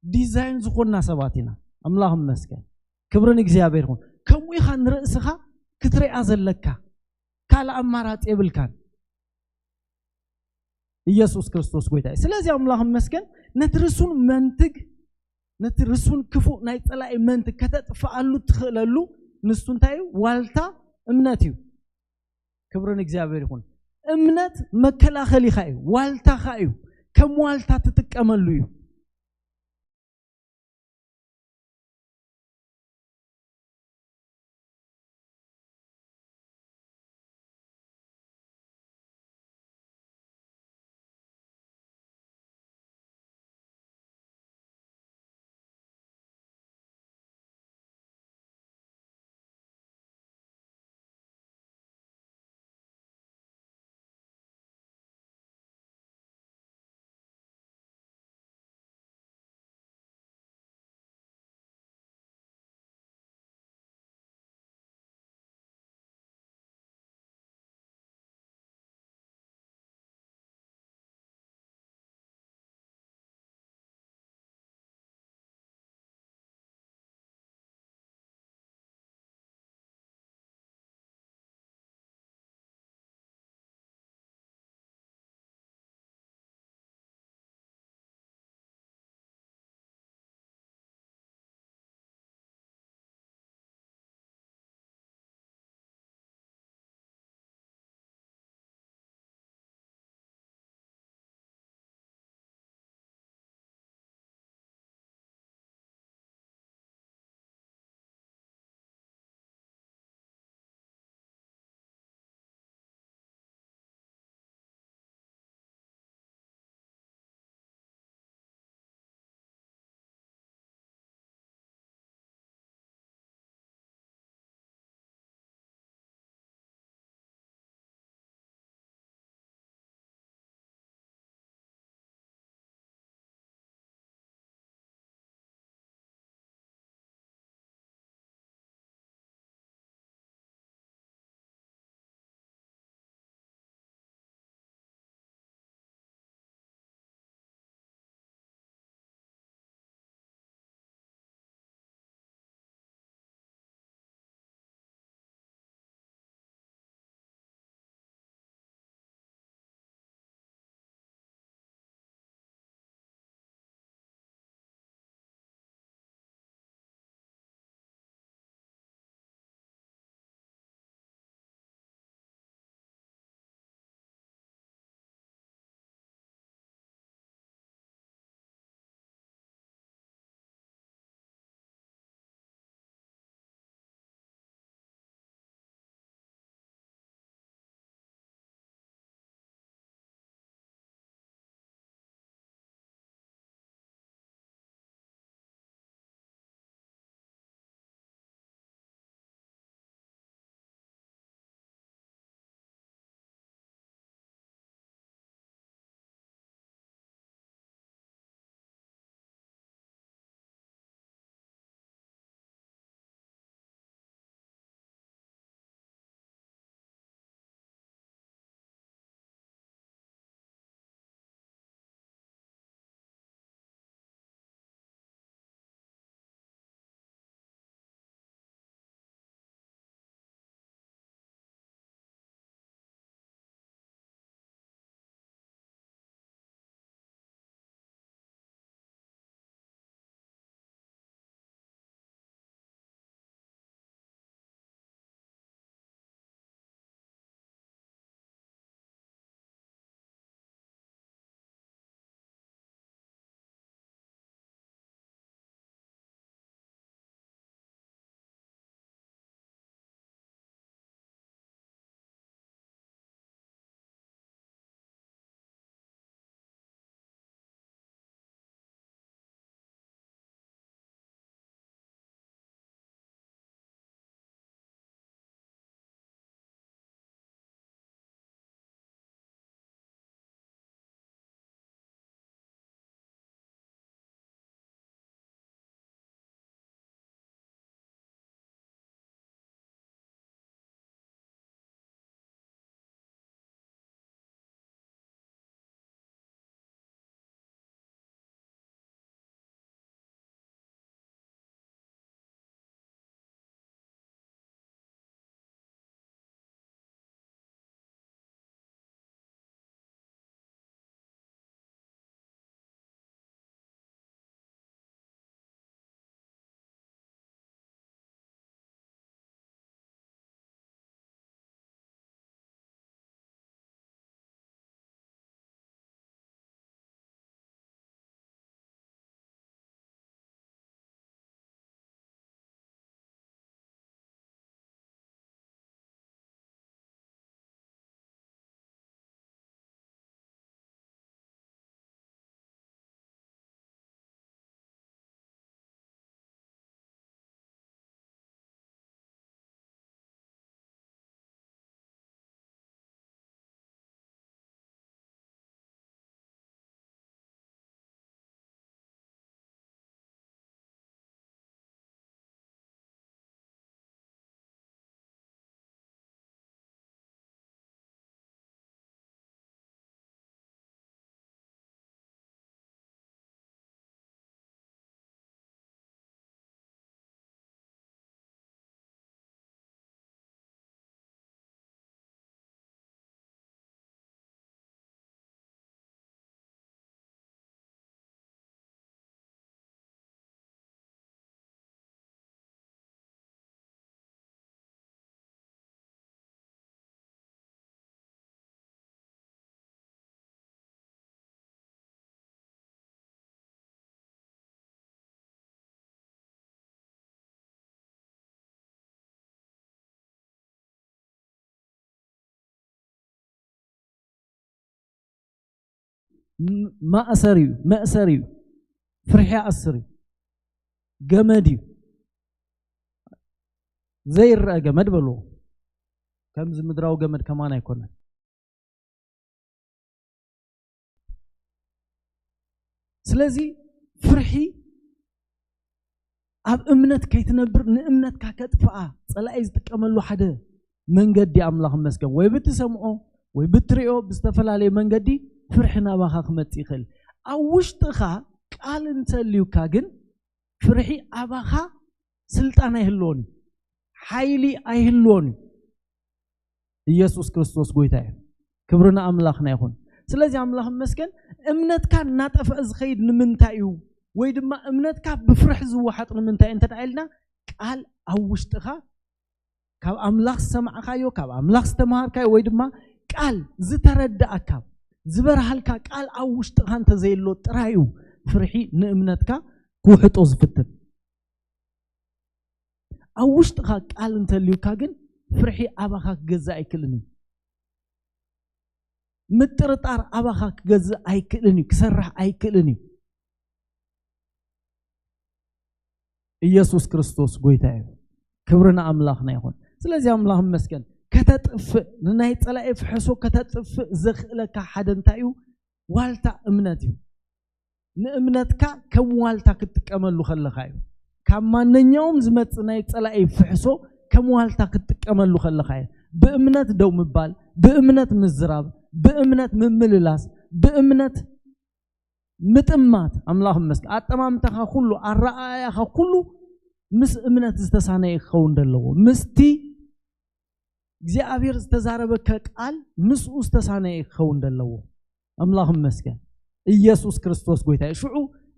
ዲዛይን ዝኾንና ሰባት ኢና። ኣምላኽ ይመስገን። ክብሪ ንእግዚኣብሔር ይኹን። ከምኡ ኢኻ ንርእስኻ ክትሪኣ ዘለካ። ካልእ ኣማራጺ የብልካን። ኢየሱስ ክርስቶስ ጎይታ እዩ። ስለዚ ኣምላኽ ይመስገን፣ ነቲ ርሱን መንትግ፣ ነቲ ርሱን ክፉእ ናይ ጸላኢ መንትግ ከተጥፍኣሉ ትኽእለሉ ንሱ እንታይ እዩ? ዋልታ እምነት እዩ። ክብሪ ንእግዚኣብሔር ይኹን። እምነት መከላኸሊኻ እዩ፣ ዋልታኻ እዩ። ከም ዋልታ ትጥቀመሉ እዩ። ማእሰር እዩ፣ መእሰር እዩ። ፍርሒ ኣስር እዩ፣ ገመድ እዩ፣ ዘይረአ ገመድ በልዎ። ከምዚ ምድራዊ ገመድ ከማን ኣይኮነን። ስለዚ ፍርሒ ኣብ እምነት ከይትነብር፣ ንእምነትካ ከጥፍኣ ጸላኢ ዝጥቀመሉ ሓደ መንገዲ፣ ኣምላኽ ይመስገን፣ ወይ ብትሰምዖ ወይ ብትሪኦ ብዝተፈላለየ መንገዲ ፍርሒ ናባኻ ክመጽእ ይኽእል። ኣብ ውሽጥኻ ቃል እንተልዩካ ግን ፍርሒ ኣባኻ ስልጣን ኣይህልዎን እዩ፣ ሓይሊ ኣይህልዎን እዩ። ኢየሱስ ክርስቶስ ጎይታ እዩ። ክብሪ ንኣምላኽና ይኹን። ስለዚ ኣምላኽ ይመስገን፣ እምነትካ እናጠፍአ ዝኸይድ ንምንታይ እዩ? ወይ ድማ እምነትካ ብፍርሒ ዝወሓጥ ንምንታይ እንተ ደኣ ኢልና፣ ቃል ኣብ ውሽጥኻ ካብ ኣምላኽ ዝሰማዕካዮ፣ ካብ ኣምላኽ ዝተምሃርካዮ፣ ወይ ድማ ቃል ዝተረዳእካ፣ ዝበርሃልካ ቃል ኣብ ውሽጥኻ እንተዘየሎ ጥራይ እዩ ፍርሒ ንእምነትካ ክውሕጦ ዝፍትን። ኣብ ውሽጥኻ ቃል እንተልዩካ ግን ፍርሒ ኣባኻ ክገዝእ ኣይክእልን እዩ። ምጥርጣር ኣባኻ ክገዝእ ኣይክእልን እዩ፣ ክሰርሕ ኣይክእልን እዩ። ኢየሱስ ክርስቶስ ጎይታ እዩ። ክብሪ ንኣምላኽና ይኹን። ስለዚ ኣምላኽ ይመስገን፣ ከተጥፍእ፣ ንናይ ጸላኢ ፍሕሶ ከተጥፍእ ዘኽእለካ ሓደ እንታይ እዩ? ዋልታ እምነት እዩ። ንእምነትካ ከም ዋልታ ክትጥቀመሉ ከለኻ እዩ። ካብ ማንኛውም ዝመጽእ ናይ ጸላኢ ፍሕሶ ከም ዋልታ ክትጥቀመሉ ከለኻ እዩ። ብእምነት ደው ምባል፣ ብእምነት ምዝራብ፣ ብእምነት ምምልላስ፣ ብእምነት ምጥማት። ኣምላኽ ይመስገን፣ ኣጠማምታኻ ኩሉ፣ ኣረኣእያኻ ኩሉ ምስ እምነት ዝተሳነየ ክኸውን ደለዎ። ምስቲ እግዚኣብሔር ዝተዛረበካ ቃል ምስኡ ዝተሳነየ ክኸውን ደለዎ። ኣምላኽ ይመስገን። ኢየሱስ ክርስቶስ ጎይታ እዩ። ሽዑ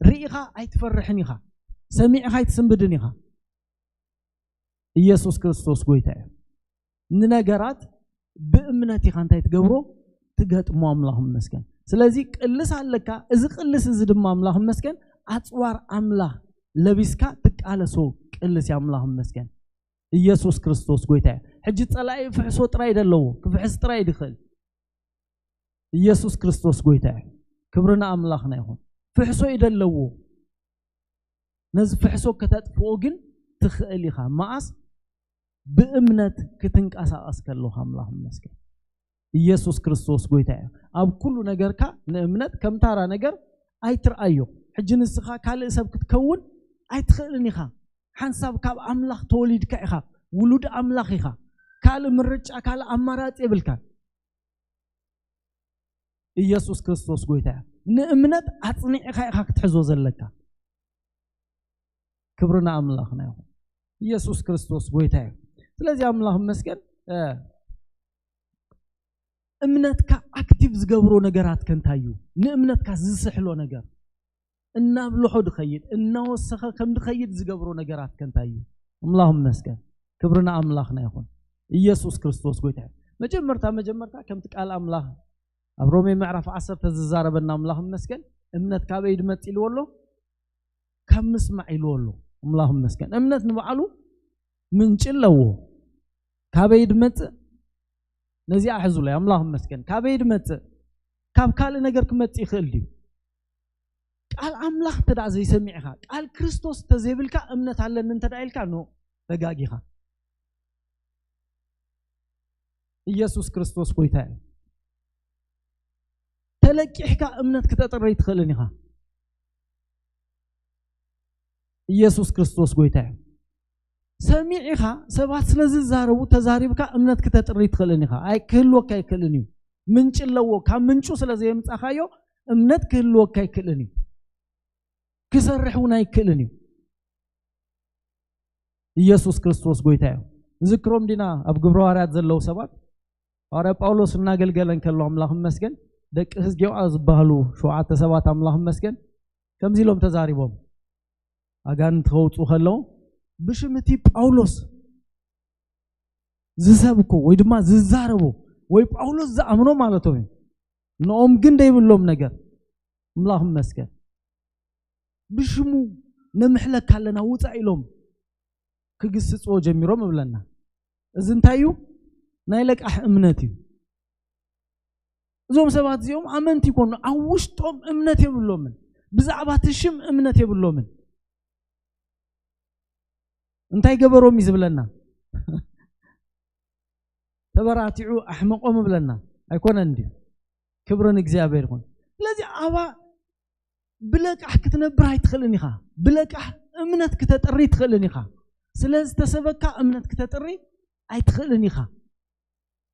ርኢኻ ኣይትፈርሕን ኢኻ፣ ሰሚዕኻ ኣይትስንብድን ኢኻ። ኢየሱስ ክርስቶስ ጎይታ እዩ። ንነገራት ብእምነት ኢኻ እንታይ ትገብሮ? ትገጥሞ። ኣምላኽ ይመስገን። ስለዚ ቅልስ ኣለካ። እዚ ቅልስ እዚ ድማ ኣምላኽ ይመስገን፣ ኣጽዋር ኣምላኽ ለቢስካ ትቃለሶ ቅልስ እዩ። ኣምላኽ ይመስገን። ኢየሱስ ክርስቶስ ጎይታ እዩ። ሕጂ ጸላኢ ፍሕሶ ጥራይ ደለዎ፣ ክፍሕስ ጥራይ ድኽእል። ኢየሱስ ክርስቶስ ጎይታ እዩ። ክብሪ ንኣምላኽና ይኹን። ፍሕሶ እዩ ደለዎ። ነዚ ፍሕሶ ከተጥፍኦ ግን ትኽእል ኢኻ። መኣስ? ብእምነት ክትንቀሳቐስ ከለኻ። ኣምላኽ ይመስገን። ኢየሱስ ክርስቶስ ጎይታ እዩ። ኣብ ኩሉ ነገርካ ንእምነት ከም ታራ ነገር ኣይትርኣዮ። ሕጂ ንስኻ ካልእ ሰብ ክትከውን ኣይትኽእልን ኢኻ። ሓንሳብ ካብ ኣምላኽ ተወሊድካ ኢኻ። ውሉድ ኣምላኽ ኢኻ። ካልእ ምርጫ፣ ካልእ ኣማራጺ የብልካን። ኢየሱስ ክርስቶስ ጎይታ እዩ። ንእምነት ኣጽኒዕኻ ኢኻ ክትሕዞ ዘለካ። ክብሪ ንኣምላኽና ይኹን። ኢየሱስ ክርስቶስ ጎይታ እዩ። ስለዚ ኣምላኽ ይመስገን፣ እ፣ እምነትካ ኣክቲቭ ዝገብሮ ነገራት ከ እንታይ እዩ? ንእምነትካ ዝስሕሎ ነገር፣ እናብልሖ ድኸይድ፣ እናወሰኸ ከም ድኸይድ ዝገብሮ ነገራት ከ እንታይ እዩ? ኣምላኽ ይመስገን። ክብሪ ንኣምላኽና ይኹን። ኢየሱስ ክርስቶስ ጎይታ እዩ። መጀመርታ፣ መጀመርታ ከምቲ ቃል ኣምላኽ ኣብ ሮሜ ምዕራፍ ዓሰርተ ዝዛረበና፣ ኣምላኽ ይመስገን፣ እምነት ካበይ ድመጽእ ኢልዎ ኣሎ? ካብ ምስማዕ ኢልዎ ኣሎ። ኣምላኽ ይመስገን። እምነት ንባዕሉ ምንጪ ኣለዎ። ካበይ ድመጽእ? ነዚኣ ሕዙለይ። ኣምላኽ ይመስገን። ካበይ ድመጽእ? ካብ ካልእ ነገር ክመጽእ ይኽእል ድዩ? ቃል ኣምላኽ እንተ ደኣ ዘይሰሚዕካ፣ ቃል ክርስቶስ እንተ ዘይብልካ፣ እምነት ኣለኒ እንተ ደኣ ኢልካ፣ ኖ፣ ተጋጊኻ። ኢየሱስ ክርስቶስ ጎይታ እዩ። ተለቂሕካ እምነት ክተጥሪ ኣይትኽእልን ኢኻ። ኢየሱስ ክርስቶስ ጎይታ እዩ። ሰሚዕኻ፣ ሰባት ስለ ዝዛረቡ ተዛሪብካ እምነት ክተጥሪ ኣይትኽእልን ኢኻ። ኣይ-፣ ክህልወካ ኣይክእልን እዩ። ምንጪ ኣለዎ። ካብ ምንጩ ስለ ዘየምጻኻዮ እምነት ክህልወካ ኣይክእልን እዩ። ክሰርሕ እውን ኣይክእልን እዩ። ኢየሱስ ክርስቶስ ጎይታ እዩ። ንዝክሮም ዲና ኣብ ግብረ ሃዋርያት ዘለዉ ሰባት? ሃዋርያ ጳውሎስ እናገልገለ እንከሎ፣ ኣምላኽ ይመስገን፣ ደቂ ህዝጌዋ ዝበሃሉ ሸውዓተ ሰባት፣ ኣምላኽ ይመስገን፣ ከምዚ ኢሎም ተዛሪቦም። ኣጋንንቲ ከውፅኡ ከለዉ፣ ብሽም እቲ ጳውሎስ ዝሰብኮ ወይ ድማ ዝዛረቦ ወይ ጳውሎስ ዝኣምኖ ማለቶም እዩ። ንኦም ግን ደይብሎም ነገር። ኣምላኽ ይመስገን። ብሽሙ ነምሕለካ ኣለና ውፃእ ኢሎም ክግስፅዎ ጀሚሮም እብለና። እዚ እንታይ እዩ? ናይ ለቃሕ እምነት እዩ። እዞም ሰባት እዚኦም ኣመንቲ ይኮኑ፣ ኣብ ውሽጦም እምነት የብሎምን። ብዛዕባ እቲ ሽም እምነት የብሎምን። እንታይ ገበሮም እዩ ዝብለና? ተበራቲዑ ኣሕመቆም እብለና ኣይኮነን እንድዩ? ክብሪ ንእግዚኣብሔር ይኹን። ስለዚ ኣባ ብለቃሕ ክትነብር ኣይትኽእልን ኢኻ። ብለቃሕ እምነት ክተጥሪ ኣይትኽእልን ኢኻ። ስለ ዝተሰበካ እምነት ክተጥሪ ኣይትኽእልን ኢኻ።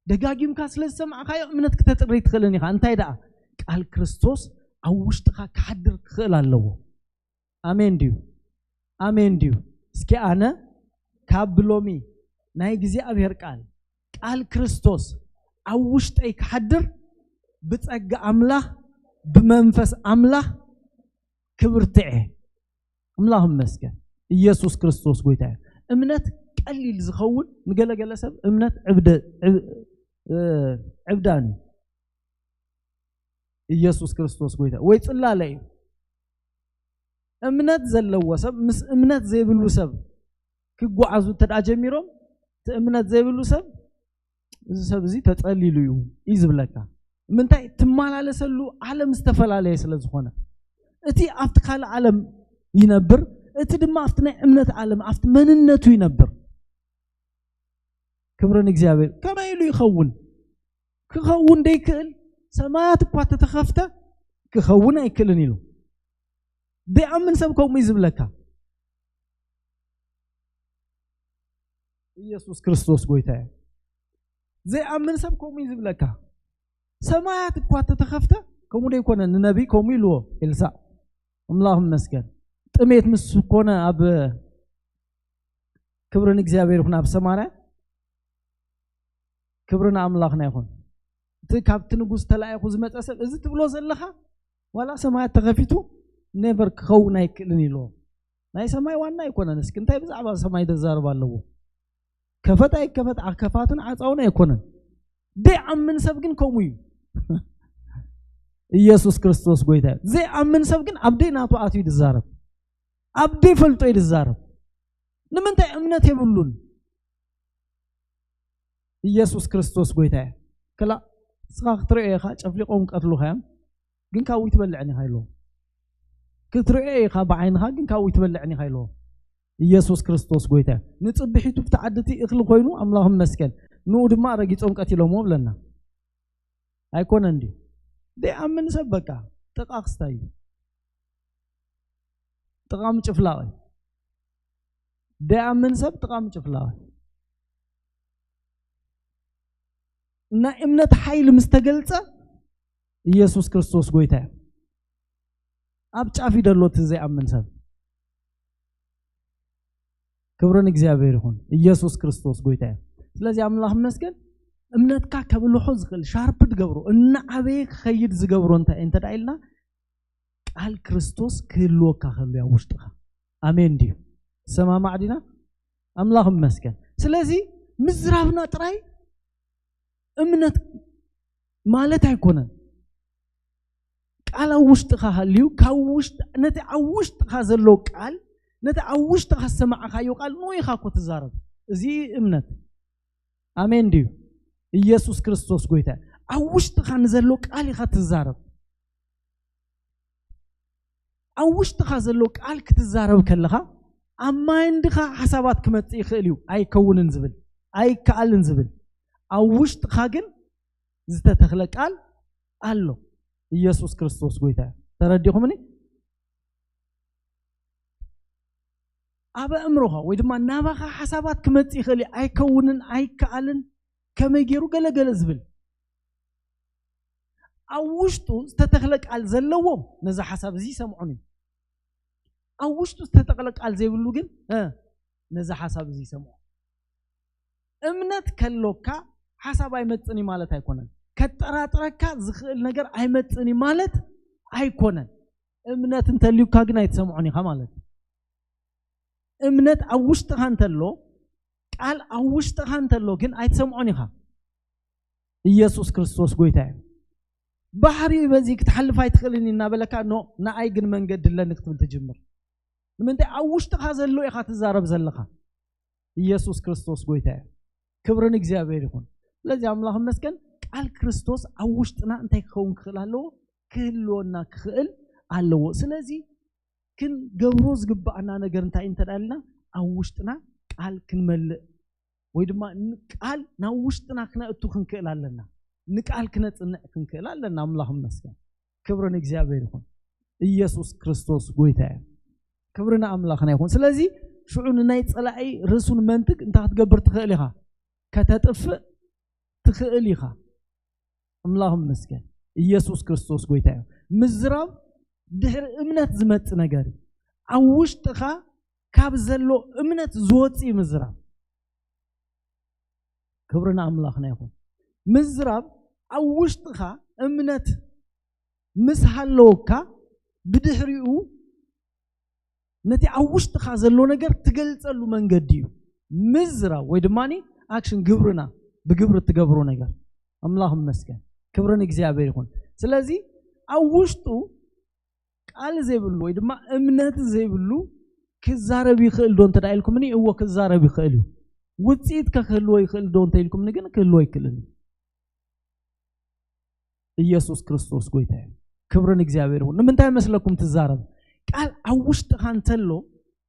ደጋጊምካ ስለ ዝሰማዕካዮ እምነት ክተጥሪ ኣይትኽእልን ኢኻ። እንታይ ደኣ? ቃል ክርስቶስ ኣብ ውሽጥኻ ክሓድር ክኽእል ኣለዎ። ኣሜን ድዩ? ኣሜን ድዩ? እስኪ ኣነ ካብ ብሎሚ ናይ እግዚኣብሔር ቃል፣ ቃል ክርስቶስ ኣብ ውሽጠይ ክሓድር ብጸጋ ኣምላኽ፣ ብመንፈስ ኣምላኽ ክብርትዕ እየ። ኣምላኽ ይመስገን። ኢየሱስ ክርስቶስ ጎይታ እዩ። እምነት ቀሊል ዝኸውን ንገለገለ ሰብ እምነት ዕብደ-፣ ዕብ-፣ እ፣ ዕብዳን እዩ። ኢየሱስ ክርስቶስ ጎይታ ወይ ጽላለ እዩ። እምነት ዘለዎ ሰብ ምስ እምነት ዘይብሉ ሰብ ክጓዓዙ እንተ ደኣ ጀሚሮም፣ እቲ እምነት ዘይብሉ ሰብ፣ "እዚ ሰብ እዚ ተጸሊሉ እዩ" እዩ ዝብለካ። ምንታይ? ትመላለሰሉ ዓለም ዝተፈላለየ ስለ ዝኾነ፣ እቲ ኣብቲ ካልእ ዓለም ይነብር፣ እቲ ድማ ኣብቲ ናይ እምነት ዓለም፣ ኣብቲ መንነቱ ይነብር። ክብሪ ንእግዚኣብሔር። ከመይ ኢሉ ይኸውን? ክኸውን ደይክእል፣ ሰማያት እኳ ተተኸፍተ ክኸውን ኣይክእልን ኢሉ። ዘይኣምን ሰብ ከምኡ እዩ ዝብለካ። ኢየሱስ ክርስቶስ ጎይታ እዩ። ዘይኣምን ሰብ ከምኡ እዩ ዝብለካ። ሰማያት እኳ ተተኸፍተ፣ ከምኡ ደይኮነ ንነቢይ ከምኡ ኢልዎ ኤልሳዕ። ኣምላኽ ይመስገን። ጥሜት ምስ ኮነ ኣብ፣ ክብሪ ንእግዚኣብሔር ይኹን፣ ኣብ ሰማርያ፣ ክብሪ ንኣምላኽና ይኹን። እቲ ካብቲ ንጉስ ተላኢኹ ዝመጸ ሰብ፣ "እዚ ትብሎ ዘለኻ ዋላ ሰማያት ተኸፊቱ፣ ኔቨር ክኸውን ኣይክእልን" ኢልዎ። ናይ ሰማይ ዋና ኣይኮነን። እስኪ እንታይ ብዛዕባ ሰማይ ተዛርብ ኣለዎ? ከፈት ኣይከፈት፣ ዓ-፣ ከፋትን ዓጻውን ኣይኮነን። ዘይኣምን ሰብ ግን ከምኡ እዩ። ኢየሱስ ክርስቶስ ጎይታ እዩ። ዘይኣምን ሰብ ግን ኣብ ደይ ናቱ ኣትዩ ዝዛረብ፣ ኣብ ደይ ፈልጦ እዩ ዝዛረብ። ንምንታይ? እምነት የብሉን። ኢየሱስ ክርስቶስ ጎይታ እዩ። ክላ ንስኻ ክትሪኦ ኢኻ፣ ጨፍሊቖም ቀትሉኻ እዮም፣ ግን ካብኡ ትበልዕን ኢኻ ኢልዎ። ክትሪኦ ኢኻ ብዓይንኻ፣ ግን ካብኡ ትበልዕን ኢኻ ኢልዎ። ኢየሱስ ክርስቶስ ጎይታ እዩ። ንጽብሒቱ ብቲ ዓዲ እቲ እኽሊ ኮይኑ፣ ኣምላኽ ይመስገን፣ ንኡ ድማ ረጊጾም ቀቲሎምዎ ብለና። ኣይኮነን ድዩ? ደይኣምን ሰብ በቃ ጥቓ ክስታይ እዩ። ጥቓ ምጭፍላቕ እዩ። ደይኣምን ሰብ ጥቓ ምጭፍላቕ እዩ። ናይ እምነት ሓይሊ ምስ ተገልጸ፣ ኢየሱስ ክርስቶስ ጎይታ እዩ። ኣብ ጫፍ እዩ ዘሎ እቲ ዘይኣምን ሰብ። ክብሪ ንእግዚኣብሔር ይኹን። ኢየሱስ ክርስቶስ ጎይታ እዩ። ስለዚ ኣምላኽ ይመስገን፣ እምነትካ ከብልሖ ዝኽእል፣ ሻርፕ ዝገብሮ፣ እናዓበየ ክኸይድ ዝገብሮ እንታይ እንተ ደኣ ኢልና፣ ቃል ክርስቶስ ክህልወካ ከሎ ኣብ ውሽጥኻ። ኣሜን ድዩ? ሰማማዕ ዲና? ኣምላኽ ይመስገን። ስለዚ ምዝራብና ጥራይ እምነት ማለት ኣይኮነን። ቃል ኣብ ውሽጥኻ ሃልዩ፣ ካብ ውሽጥ-፣ ነቲ ኣብ ውሽጥኻ ዘሎ ቃል፣ ነቲ ኣብ ውሽጥኻ ዝሰማዕካዮ ቃል፣ ንኡ ኢኻ እኮ ትዛረብ። እዚ እምነት። ኣሜን ድዩ? ኢየሱስ ክርስቶስ ጎይታ። ኣብ ውሽጥኻ ንዘሎ ቃል ኢኻ ትዛረብ። ኣብ ውሽጥኻ ዘሎ ቃል ክትዛረብ ከለኻ፣ ኣብ ማይንድኻ ሓሳባት ክመጽእ ይኽእል እዩ፣ ኣይከውንን ዝብል፣ ኣይከኣልን ዝብል። ኣብ ውሽጥኻ ግን ዝተተኽለ ቃል ኣሎ። ኢየሱስ ክርስቶስ ጎይታ እዩ። ተረዲኹምኒ? ኣብ ኣእምሮኻ ወይ ድማ ናባኻ ሓሳባት ክመጽእ ይኽእል እዩ፣ ኣይከውንን፣ ኣይከኣልን፣ ከመይ ገይሩ ገለ ገለ ዝብል። ኣብ ውሽጡ ዝተተኽለ ቃል ዘለዎም ነዚ ሓሳብ እዚ ይሰምዑን እዩ። ኣብ ውሽጡ ዝተተኽለ ቃል ዘይብሉ ግን፣ እ፣ ነዚ ሓሳብ እዚ ይሰምዖ። እምነት ከሎካ ሓሳብ ኣይመጽእን እዩ ማለት ኣይኮነን። ከጠራጥረካ ዝኽእል ነገር ኣይመጽእን እዩ ማለት ኣይኮነን። እምነት እንተልዩካ ግን ኣይትሰምዖን ኢኻ ማለት እዩ። እምነት ኣብ ውሽጥኻ እንተሎ፣ ቃል ኣብ ውሽጥኻ እንተሎ ግን ኣይትሰምዖን ኢኻ። ኢየሱስ ክርስቶስ ጎይታ እዩ። ባሕሪ በዚ ክትሓልፍ ኣይትኽእልን እዩ እናበለካ፣ ኖ፣ ንኣይ ግን መንገዲ ኣለኒ ክትብል ትጅምር። ንምንታይ? ኣብ ውሽጥኻ ዘሎ ኢኻ ትዛረብ ዘለኻ። ኢየሱስ ክርስቶስ ጎይታ እዩ። ክብሪ ንእግዚኣብሔር ይኹን። ስለዚ ኣምላኽ ይመስገን፣ ቃል ክርስቶስ ኣብ ውሽጥና እንታይ ክኸውን ክኽእል ኣለዎ? ክህልወና ክኽእል ኣለዎ። ስለዚ ክንገብሮ ዝግባኣና ነገር እንታይ እንተዳልና፣ ኣብ ውሽጥና ቃል ክንመልእ ወይ ድማ ቃል ናብ ውሽጥና ክነእቱ ክንክእል ኣለና። ንቃል ክነጽንዕ ክንክእል ኣለና። ኣምላኽ ይመስገን። ክብሪ ንእግዚኣብሔር ይኹን። ኢየሱስ ክርስቶስ ጎይታ እዩ። ክብሪ ንኣምላኽና ይኹን። ስለዚ ሽዑ ንናይ ጸላኢ ርእሱን መንትግ እንታይ ክትገብር ትኽእል ኢኻ? ከተጥፍእ ትኽእል ኢኻ። ኣምላኽ ይመስገን። ኢየሱስ ክርስቶስ ጎይታ እዩ። ምዝራብ ድሕሪ እምነት ዝመጽእ ነገር እዩ። ኣብ ውሽጥኻ ካብ ዘሎ እምነት ዝወጽእ እዩ ምዝራብ። ክብሪ ንኣምላኽና ይኹን። ምዝራብ ኣብ ውሽጥኻ እምነት ምስ ሃለወካ፣ ብድሕሪኡ ነቲ ኣብ ውሽጥኻ ዘሎ ነገር ትገልጸሉ መንገዲ እዩ ምዝራብ፣ ወይ ድማ ኣክሽን፣ ግብርና፣ ብግብሪ እትገብሮ ነገር። ኣምላኽ ይመስገን። ክብሪ ንእግዚኣብሔር ይኹን። ስለዚ ኣብ ውሽጡ ቃል ዘይብሉ ወይ ድማ እምነት ዘይብሉ ክዛረብ ይኽእል ዶ እንተ ኢልኩምኒ፣ እዎ ክዛረብ ይኽእል እዩ። ውፅኢት ከ ክህልዎ ይኽእል ዶ እንተ ኢልኩምኒ ግን ክህልዎ ኣይክእልን እዩ። ኢየሱስ ክርስቶስ ጎይታ እዩ። ክብሪ ንእግዚኣብሔር ይኹን። ንምንታይ መስለኩም ትዛረብ? ቃል ኣብ ውሽጥኻ እንተሎ፣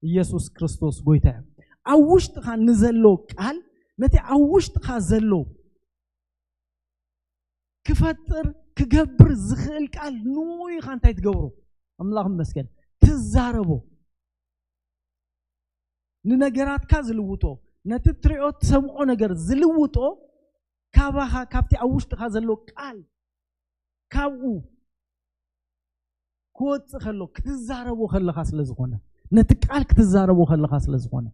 ኢየሱስ ክርስቶስ ጎይታ እዩ። ኣብ ውሽጥኻ ንዘሎ ቃል፣ ነቲ ኣብ ውሽጥኻ ዘሎ ክፈጥር ክገብር ዝኽእል ቃል ንኡ ኢኻ እንታይ ትገብሮ? ኣምላኽ ይመስገን፣ ትዛረቦ። ንነገራትካ ዝልውጦ፣ ነቲ ትሪኦ ትሰምዖ ነገር ዝልውጦ ካባኻ፣ ካብቲ ኣብ ውሽጥኻ ዘሎ ቃል፣ ካብኡ ክወጽእ ከሎ ክትዛረቦ ከለኻ ስለ ዝኾነ፣ ነቲ ቃል ክትዛረቦ ከለኻ ስለ ዝኾነ።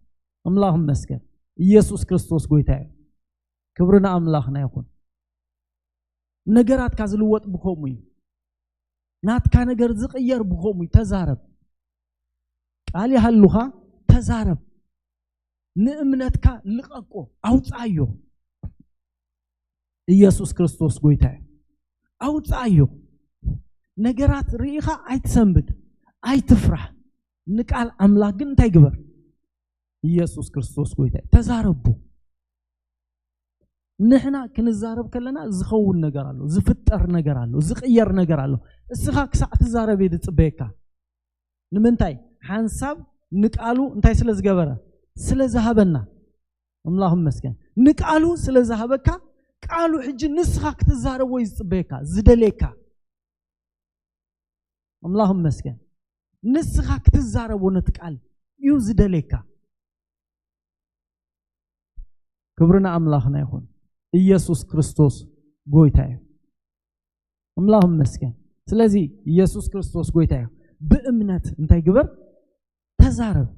ኣምላኽ ይመስገን። ኢየሱስ ክርስቶስ ጎይታ እዩ። ክብሪ ንኣምላኽና ይኹን። ነገራትካ ዝልወጥ ብኸምኡ እዩ። ናትካ ነገር ዝቕየር ብኸምኡ እዩ። ተዛረብ። ቃል ይሃሉኻ፣ ተዛረብ። ንእምነትካ ልቐቆ፣ ኣውጻዮ። ኢየሱስ ክርስቶስ ጎይታ እዩ። ኣውጻዮ። ነገራት ርኢኻ ኣይትሰንብድ፣ ኣይትፍራሕ። ንቃል ኣምላኽ ግን እንታይ ግበር? ኢየሱስ ክርስቶስ ጎይታ እዩ። ተዛረቡ። ንሕና ክንዛረብ ከለና ዝኸውን ነገር ኣሎ፣ ዝፍጠር ነገር ኣሎ፣ ዝቕየር ነገር ኣሎ። እስኻ ክሳዕ ትዛረብ እየ ዝጽበየካ። ንምንታይ? ሓንሳብ ንቃሉ እንታይ ስለ ዝገበረ? ስለ ዝሃበና። ኣምላኽ ይመስገን። ንቃሉ ስለ ዝሃበካ፣ ቃሉ ሕጂ ንስኻ ክትዛረቦ እዩ ዝጽበየካ፣ ዝደልየካ። ኣምላኽ ይመስገን። ንስኻ ክትዛረቦ ነቲ ቃል እዩ ዝደልየካ። ክብሪ ንኣምላኽና ይኹን። ኢየሱስ ክርስቶስ ጎይታ እዩ። ኣምላኽ ይመስገን። ስለዚ ኢየሱስ ክርስቶስ ጎይታ እዩ። ብእምነት እንታይ ግበር? ተዛረብ።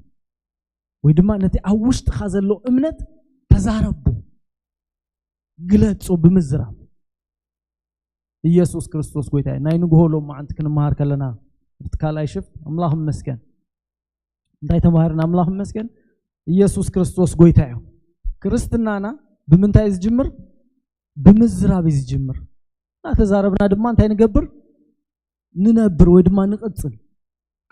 ወይ ድማ ነቲ ኣብ ውሽጥኻ ዘሎ እምነት ተዛረቦ። ግለጾ ብምዝራብ። ኢየሱስ ክርስቶስ ጎይታ እዩ። ናይ ንግሆ ሎማዓንቲ ክንመሃር ከለና፣ ኣብቲ ካልኣይ ሽፍት፣ ኣምላኽ ይመስገን። እንታይ ተማሃርና? ኣምላኽ ይመስገን። ኢየሱስ ክርስቶስ ጎይታ እዩ። ክርስትናና ብምንታይ እዩ ዝጅምር? ብምዝራብ እዩ ዝጅምር። እናተዛረብና ድማ እንታይ ንገብር? ንነብር ወይ ድማ ንቕጽል።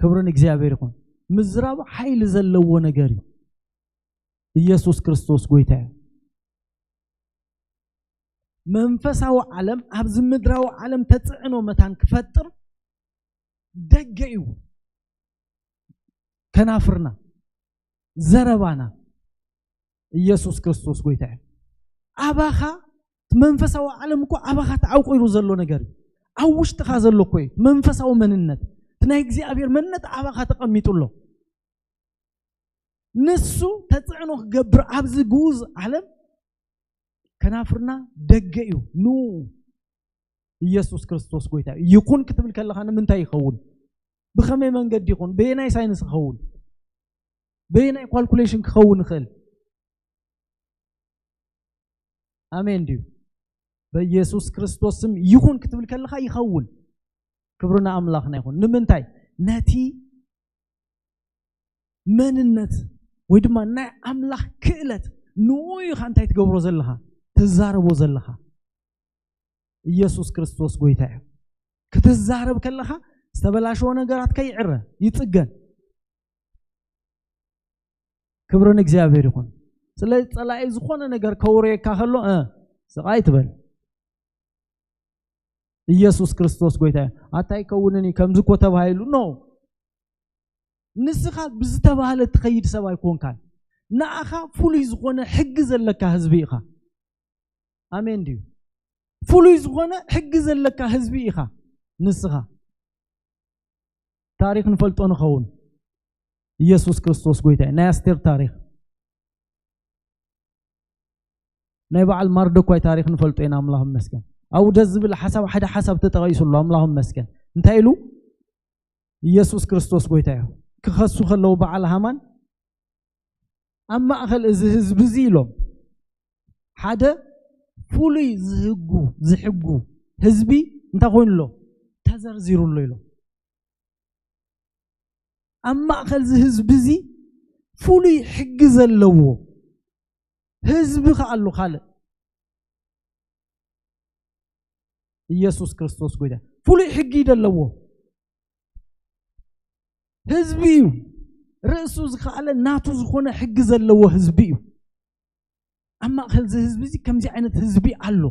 ክብሪ ንእግዚኣብሔር ይኹን። ምዝራብ ሓይሊ ዘለዎ ነገር እዩ። ኢየሱስ ክርስቶስ ጎይታ እዩ። መንፈሳዊ ዓለም ኣብዚ ምድራዊ ዓለም ተጽዕኖ መታን ክፈጥር ደገ እዩ። ከናፍርና፣ ዘረባና። ኢየሱስ ክርስቶስ ጎይታ እዩ። ኣባኻ፣ እቲ መንፈሳዊ ዓለም እኮ ኣባኻ ተዓቑሩ ዘሎ ነገር እዩ። ኣብ ውሽጥኻ ዘሎ እኮ እዩ። መንፈሳዊ መንነት፣ እቲ ናይ እግዚኣብሔር መንነት ኣባኻ ተቐሚጡ ኣሎ። ንሱ ተጽዕኖ ክገብር ኣብዚ ግኡዝ ዓለም ከናፍርና ደገ እዩ። ንኡ ኢየሱስ ክርስቶስ ጎይታ እዩ። ይኹን ክትብል ከለኻ ንምንታይ ይኸውን? ብኸመይ መንገዲ ይኹን? በየናይ ሳይንስ ክኸውን? በየናይ ኳልኩሌሽን ክኸውን ይኽእል? ኣሜን ድዩ? በኢየሱስ ክርስቶስ ስም ይኹን ክትብል ከለኻ ይኸውን። ክብሪ ንኣምላኽና ይኹን። ንምንታይ? ነቲ መንነት ወይ ድማ ናይ ኣምላኽ ክእለት ንኡ ኢኻ እንታይ ትገብሮ ዘለኻ? ትዛረቦ ዘለኻ። ኢየሱስ ክርስቶስ ጎይታ እዩ። ክትዛረብ ከለኻ ዝተበላሸወ ነገራትካ ይዕረ፣ ይጽገን። ክብሪ ንእግዚኣብሔር ይኹን። ስለዚ ጸላኢ ዝኾነ ነገር ከውርየካ ከሎ፣ እ፣ ስቕ ኣይትበል። ኢየሱስ ክርስቶስ ጎይታ እዩ። ኣታ ኣይከውንን እዩ ከምዚ እኮ ተባሂሉ። ኖ፣ ንስኻ ብዝተባህለ ትኸይድ ሰብ ኣይኮንካን። ንኣኻ ፍሉይ ዝኾነ ሕጊ ዘለካ ህዝቢ ኢኻ። ኣሜን ድዩ? ፍሉይ ዝኾነ ሕጊ ዘለካ ህዝቢ ኢኻ ንስኻ። ታሪኽ ንፈልጦ ንኸውን። ኢየሱስ ክርስቶስ ጎይታ እዩ። ናይ ኣስቴር ታሪኽ፣ ናይ በዓል ማርደኳይ ታሪኽ ንፈልጦ ኢና። ኣምላኽ ይመስገን። ኣብኡ ደስ ዝብል ሓሳብ፣ ሓደ ሓሳብ ተጠቒሱ ኣሎ። ኣምላኽ ይመስገን። እንታይ ኢሉ? ኢየሱስ ክርስቶስ ጎይታ እዩ። ክኸሱ ከለዉ በዓል ሃማን ኣብ ማእከል እዚ ህዝቢ እዚ ኢሎም ሓደ ፍሉይ ዝህጉ፣ ዝሕጉ ህዝቢ እንታይ ኮይኑ ኣሎ? ተዘርዚሩ ኣሎ ኢሎም። ኣብ ማእከል እዚ ህዝቢ እዚ ፍሉይ ሕጊ ዘለዎ ህዝቢ ከኣ ኣሎ ካልእ። ኢየሱስ ክርስቶስ ጎይታ። ፍሉይ ሕጊ እዩ ዘለዎ ህዝቢ እዩ። ርእሱ ዝኸኣለ ናቱ ዝኾነ ሕጊ ዘለዎ ህዝቢ እዩ። ኣብ ማእከል እዚ ህዝቢ እዚ ከምዚ ዓይነት ህዝቢ ኣሎ።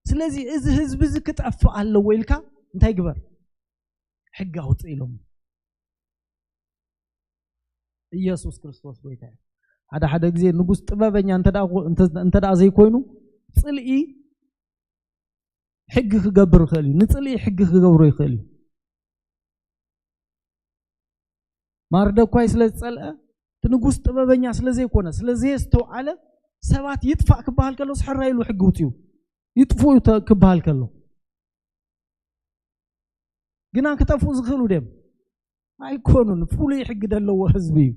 ስለዚ እዚ ህዝቢ እዚ ክጠፍእ ኣለዎ ኢልካ እንታይ ግበር? ሕጊ ኣውፅእ ኢሎም። ኢየሱስ ክርስቶስ ጎይታ እዩ። ሓደ ሓደ ግዜ ንጉስ ጥበበኛ እንተ ደኣ ኮ-፣ እንተ፣ እንተ ደኣ ዘይኮይኑ፣ ጽልኢ ሕጊ ክገብር ይኽእል እዩ። ንጽልኢ ሕጊ ክገብሮ ይኽእል እዩ። ማርደኳይ ስለ ዝጸልአ፣ እቲ ንጉስ ጥበበኛ ስለ ዘይኮነ፣ ስለ ዘየስተውዓለ፣ ሰባት ይጥፋእ ክበሃል ከሎስ ሕራይ ኢሉ ሕጊ ውጽኡ። ይጥፍኡ ተ-፣ ክበሃል ከሎ። ግና ክጠፍኡ ዝኽእሉ ድዮም? ኣይኮኑን። ፍሉይ ሕጊ ዘለዎ ህዝቢ እዩ።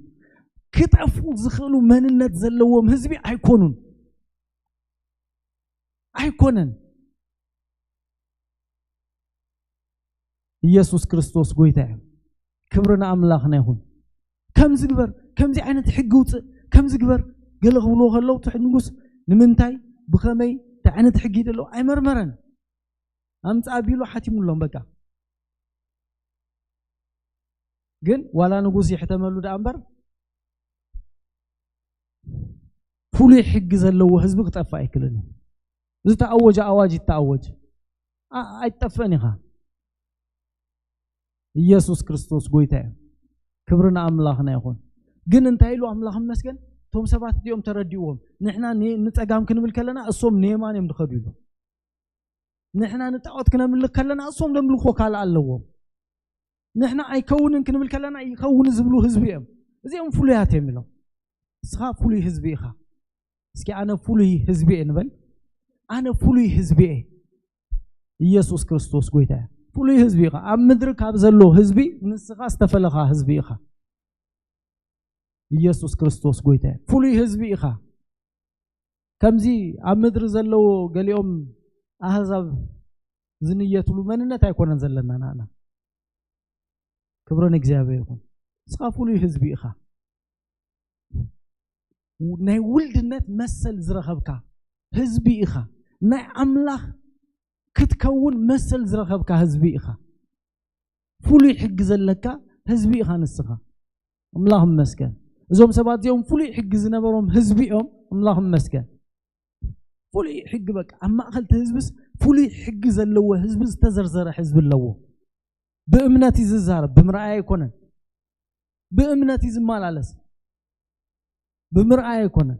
ክጠፍኡ ዝኽእሉ መንነት ዘለዎም ህዝቢ ኣይኮኑን። ኣይኮነን። ኢየሱስ ክርስቶስ ጎይታ እዩ። ክብሪ ንኣምላኽና ይኹን። ከምዚ ግበር፣ ከምዚ ዓይነት ሕጊ ውፅእ፣ ከምዚ ግበር፣ ገለ ክብልዎ ከለዉ እቲ ንጉስ ንምንታይ፣ ብኸመይ፣ እንታይ ዓይነት ሕጊ እዩ ዘለዎ ኣይመርመረን። ኣምፅእ ኣቢሉ ሓቲሙሎም በቃ። ግን ዋላ ንጉስ ይሕተመሉ ደኣ እምበር ፍሉይ ሕጊ ዘለዎ ህዝቢ ክጠፍእ ኣይክእልን እዩ። ዝተኣወጀ ኣዋጅ ይተኣወጅ። ኣ-፣ ኣይትጠፍእን ኢኻ። ኢየሱስ ክርስቶስ ጎይታ እዩ። ክብሪ ንኣምላኽና ይኹን። ግን እንታይ ኢሉ ኣምላኽ ይመስገን? እቶም ሰባት እዚኦም ተረዲእዎም። ንሕና ን-፣ ንጸጋም ክንብል ከለና እሶም ንየማን እዮም ዝኸዱ ኢሉ። ንሕና ንጣዖት ክነምልኽ ከለና እሶም ዘምልኽዎ ካልእ ኣለዎም። ንሕና ኣይከውንን ክንብል ከለና ይኸውን ዝብሉ ህዝቢ እዮም። እዚኦም ፍሉያት እዮም ኢሎም። ንስኻ ፍሉይ ህዝቢ ኢኻ። እስኪ ኣነ ፍሉይ ህዝቢ እየ ንበል። ኣነ ፍሉይ ህዝቢ እየ። ኢየሱስ ክርስቶስ ጎይታ እዩ። ፍሉይ ህዝቢ ኢኻ። ኣብ ምድሪ ካብ ዘሎ ህዝቢ ንስኻ ዝተፈለኻ ህዝቢ ኢኻ። ኢየሱስ ክርስቶስ ጎይታ እዩ። ፍሉይ ህዝቢ ኢኻ። ከምዚ ኣብ ምድሪ ዘለዉ ገሊኦም ኣህዛብ ዝንየትሉ መንነት ኣይኮነን ዘለና ናና። ክብሪ ንእግዚኣብሔር ይኹን። ንስኻ ፍሉይ ህዝቢ ኢኻ። ናይ ውልድነት መሰል ዝረኸብካ ህዝቢ ኢኻ። ናይ ኣምላኽ ክትከውን መሰል ዝረኸብካ ህዝቢ ኢኻ። ፍሉይ ሕጊ ዘለካ ህዝቢ ኢኻ ንስኻ። ኣምላኽ ይመስገን። እዞም ሰባት እዚኦም ፍሉይ ሕጊ ዝነበሮም ህዝቢ እዮም። ኣምላኽ ይመስገን። ፍሉይ ሕጊ በቃ ኣብ ማእከል እቲ ህዝብስ ፍሉይ ሕጊ ዘለዎ ህዝቢ ዝተዘርዘረ ህዝቢ ኣለዎ። ብእምነት እዩ ዝዛረብ፣ ብምርኣይ ኣይኮነን። ብእምነት እዩ ዝመላለስ፣ ብምርኣይ ኣይኮነን።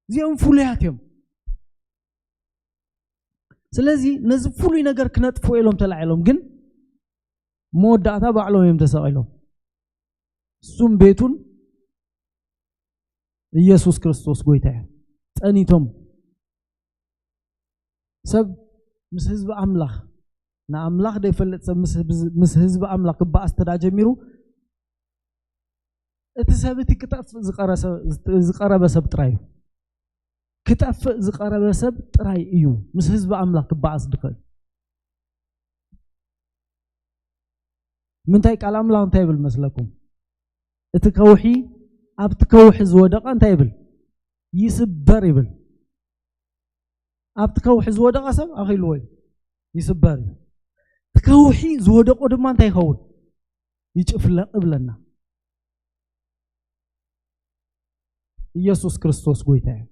እዚኦም ፍሉያት እዮም። ስለዚ ነዚ ፍሉይ ነገር ክነጥፍኦ ኢሎም ተላዒሎም፣ ግን መወዳእታ ባዕሎም እዮም ተሰቒሎም። እሱም ቤቱን ኢየሱስ ክርስቶስ ጎይታ እዩ። ጸኒቶም ሰብ ምስ ህዝቢ ኣምላኽ፣ ንኣምላኽ ዘይፈልጥ ሰብ ምስ ህዝቢ፣ ምስ ህዝቢ ኣምላኽ ክበኣስ ተዳ ጀሚሩ፣ እቲ ሰብ እቲ ክጠፍእ ዝቐረ-፣ ዝቐረበ ሰብ ጥራይ እዩ። ክጠፍእ ዝቐረበ ሰብ ጥራይ እዩ ምስ ህዝቢ ኣምላኽ ክበኣስ ዝኽእል። ምንታይ ቃል ኣምላኽ እንታይ ይብል መስለኩም? እቲ ከውሒ ኣብቲ ከውሒ ዝወደቐ እንታይ ይብል? ይስበር ይብል። ኣብቲ ከውሒ ዝወደቐ ሰብ ኣኺልዎ እዩ፣ ይስበር እዩ። እቲ ከውሒ ዝወደቆ ድማ እንታይ ይኸውን? ይጭፍለቕ ይብለና። ኢየሱስ ክርስቶስ ጎይታ እዩ።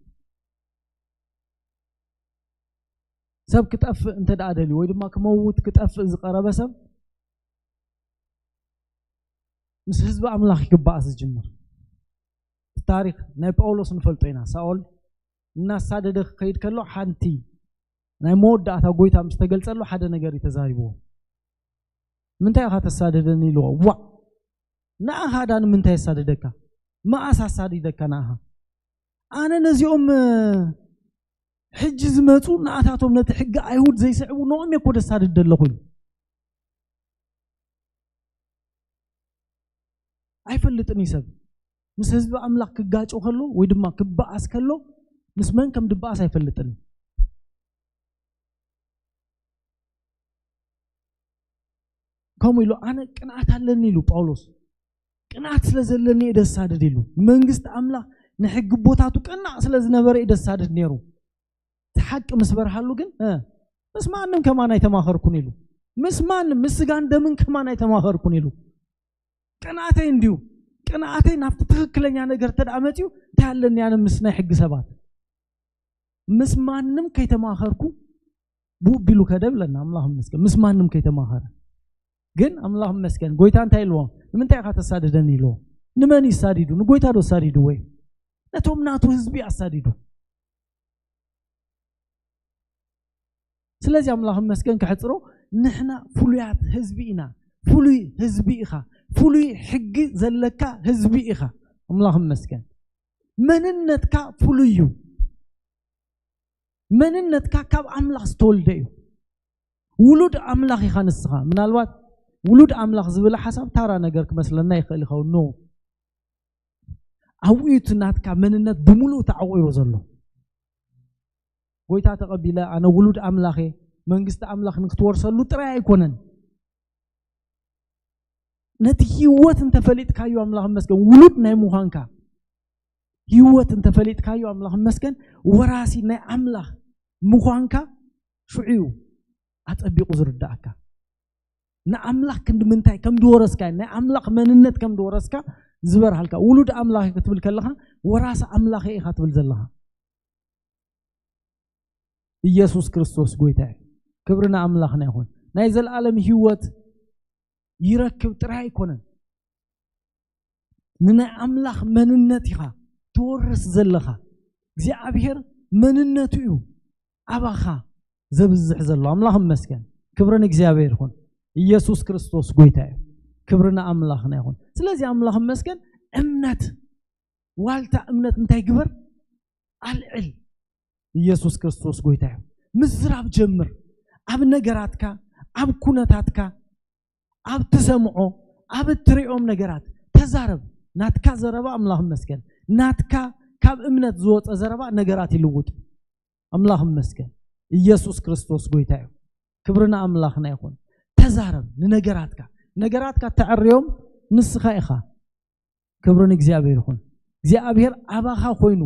ሰብ ክጠፍእ እንተ ደኣ ደልዩ ወይ ድማ ክመውት ክጠፍእ ዝቐረበ ሰብ ምስ ህዝቢ ኣምላኽ ክበኣስ ዝጅምር። ታሪኽ ናይ ጳውሎስ ንፈልጦ ኢና። ሳኦል እናሳደደ ክኸይድ ከሎ ሓንቲ ናይ መወዳእታ ጎይታ ምስ ተገልጸሉ ሓደ ነገር እዩ ተዛሪብዎ። "ምንታይ ኢኻ ተሳደደኒ?" ኢልዎ። "ዋእ፣ ንኣኻ ዳ ንምንታይ የሳድደካ? መኣስ ኣሳዲደካ ንኣኻ? ኣነ ነዚኦም፣ እ፣ ሕጂ ዝመጹ ንኣታቶም ነቲ ሕጊ ኣይሁድ ዘይስዕቡ ንኦም እየ እኮ ደሳድድ ዘለኹ" ኢሉ። ኣይፈልጥን እዩ ሰብ። ምስ ህዝቢ ኣምላኽ ክጋጮ ከሎ ወይ ድማ ክበኣስ ከሎ ምስ መን ከም ድበኣስ ኣይፈልጥን እዩ። ከምኡ ኢሉ፣ "ኣነ ቅንኣት ኣለኒ" ኢሉ ጳውሎስ። "ቅንኣት ስለ ዘለኒ እየ ደሳድድ" ኢሉ። ንመንግስቲ ኣምላኽ ንሕጊ ቦታቱ ቅናእ ስለ ዝነበረ እዩ ደሳድድ ነይሩ። እቲ ሓቂ ምስ በርሃሉ ግን፣ "እ፣ ምስ ማንም ከማን ኣይተማኸርኩን" ኢሉ። ምስ ማንም፣ ምስ ስጋን ደምን ከማን ኣይተማኸርኩን ኢሉ። ቅንኣተይ እንድዩ፣ ቅንኣተይ ናብቲ ትኽክለኛ ነገር እንተ ደኣ መጺኡ፣ እንታይ ኣለኒ ኣነ ምስ ናይ ሕጊ ሰባት? ምስ ማንም ከይተማኸርኩ ብኡ ቢሉ ከደ ብለና። ኣምላኽ ይመስገን። ምስ ማንም ከይተማኸረ። ግን ኣምላኽ ይመስገን። ጎይታ እንታይ ኢልዎ? "ንምንታይ ኢኻ ተሳድደኒ?" ኢልዎ። ንመን እዩ ኣሳዲዱ? ንጎይታ ዶ ኣሳዲድዎ እዩ? ነቶም ናቱ ህዝቢ ኣሳዲዱ። ስለዚ ኣምላኽ ይመስገን፣ ከሕጽሮ፣ ንሕና ፍሉያት ህዝቢ ኢና። ፍሉይ ህዝቢ ኢኻ። ፍሉይ ሕጊ ዘለካ ህዝቢ ኢኻ። ኣምላኽ ይመስገን። መንነትካ ፍሉይ እዩ። መንነትካ ካብ ኣምላኽ ዝተወልደ እዩ። ውሉድ ኣምላኽ ኢኻ ንስኻ። ምናልባት ውሉድ ኣምላኽ ዝብል ሓሳብ ታራ ነገር ክመስለና ይኽእል ይኸውን። ኖ። ኣብኡ እዩ እቲ ናትካ መንነት ብምሉኡ ተዓቑሩ ዘሎ። ጎይታ ተቐቢለ ኣነ ውሉድ ኣምላኽ እየ፣ መንግስቲ ኣምላኽ ንክትወርሰሉ ጥራይ ኣይኮነን። ነቲ ህይወት እንተፈሊጥካዮ፣ ኣምላኽ ይመስገን፣ ውሉድ ናይ ምዃንካ ህይወት እንተፈሊጥካዮ፣ ኣምላኽ ይመስገን፣ ወራሲ ናይ ኣምላኽ ምዃንካ ሽዑ እዩ ኣጸቢቑ ዝርድኣካ። ንኣምላኽ ክንዲ ምንታይ ከም ዝወረስካ፣ ናይ ኣምላኽ መንነት ከም ዝወረስካ ዝበርሃልካ። ውሉድ ኣምላኽ ክትብል ከለኻ፣ ወራሲ ኣምላኽ ኢኻ ትብል ዘለኻ። ኢየሱስ ክርስቶስ ጎይታ እዩ። ክብሪ ንኣምላኽና ይኹን። ናይ ዘለኣለም ህይወት ይረክብ ጥራይ ኣይኮነን። ንናይ ኣምላኽ መንነት ኢኻ ትወርስ ዘለኻ። እግዚኣብሔር መንነቱ እዩ ኣባኻ ዘብዝሕ ዘሎ። ኣምላኽ ይመስገን። ክብሪ ንእግዚኣብሔር ይኹን። ኢየሱስ ክርስቶስ ጎይታ እዩ። ክብሪ ንኣምላኽና ይኹን። ስለዚ ኣምላኽ ይመስገን። እምነት፣ ዋልታ እምነት እንታይ ግበር? ኣልዕል። ኢየሱስ ክርስቶስ ጎይታ እዩ። ምዝራብ ጀምር። ኣብ ነገራትካ፣ ኣብ ኩነታትካ፣ ኣብ ትሰምዖ፣ ኣብ እትሪኦም ነገራት ተዛረብ። ናትካ ዘረባ ኣምላኽ ይመስገን። ናትካ ካብ እምነት ዝወጸ ዘረባ ነገራት ይልውጥ። ኣምላኽ ይመስገን። ኢየሱስ ክርስቶስ ጎይታ እዩ። ክብሪ ንኣምላኽና ይኹን። ተዛረብ ንነገራትካ። ነገራትካ እተዕርዮም ንስኻ ኢኻ። ክብሪ ንእግዚኣብሔር ይኹን። እግዚኣብሔር ኣባኻ ኮይኑ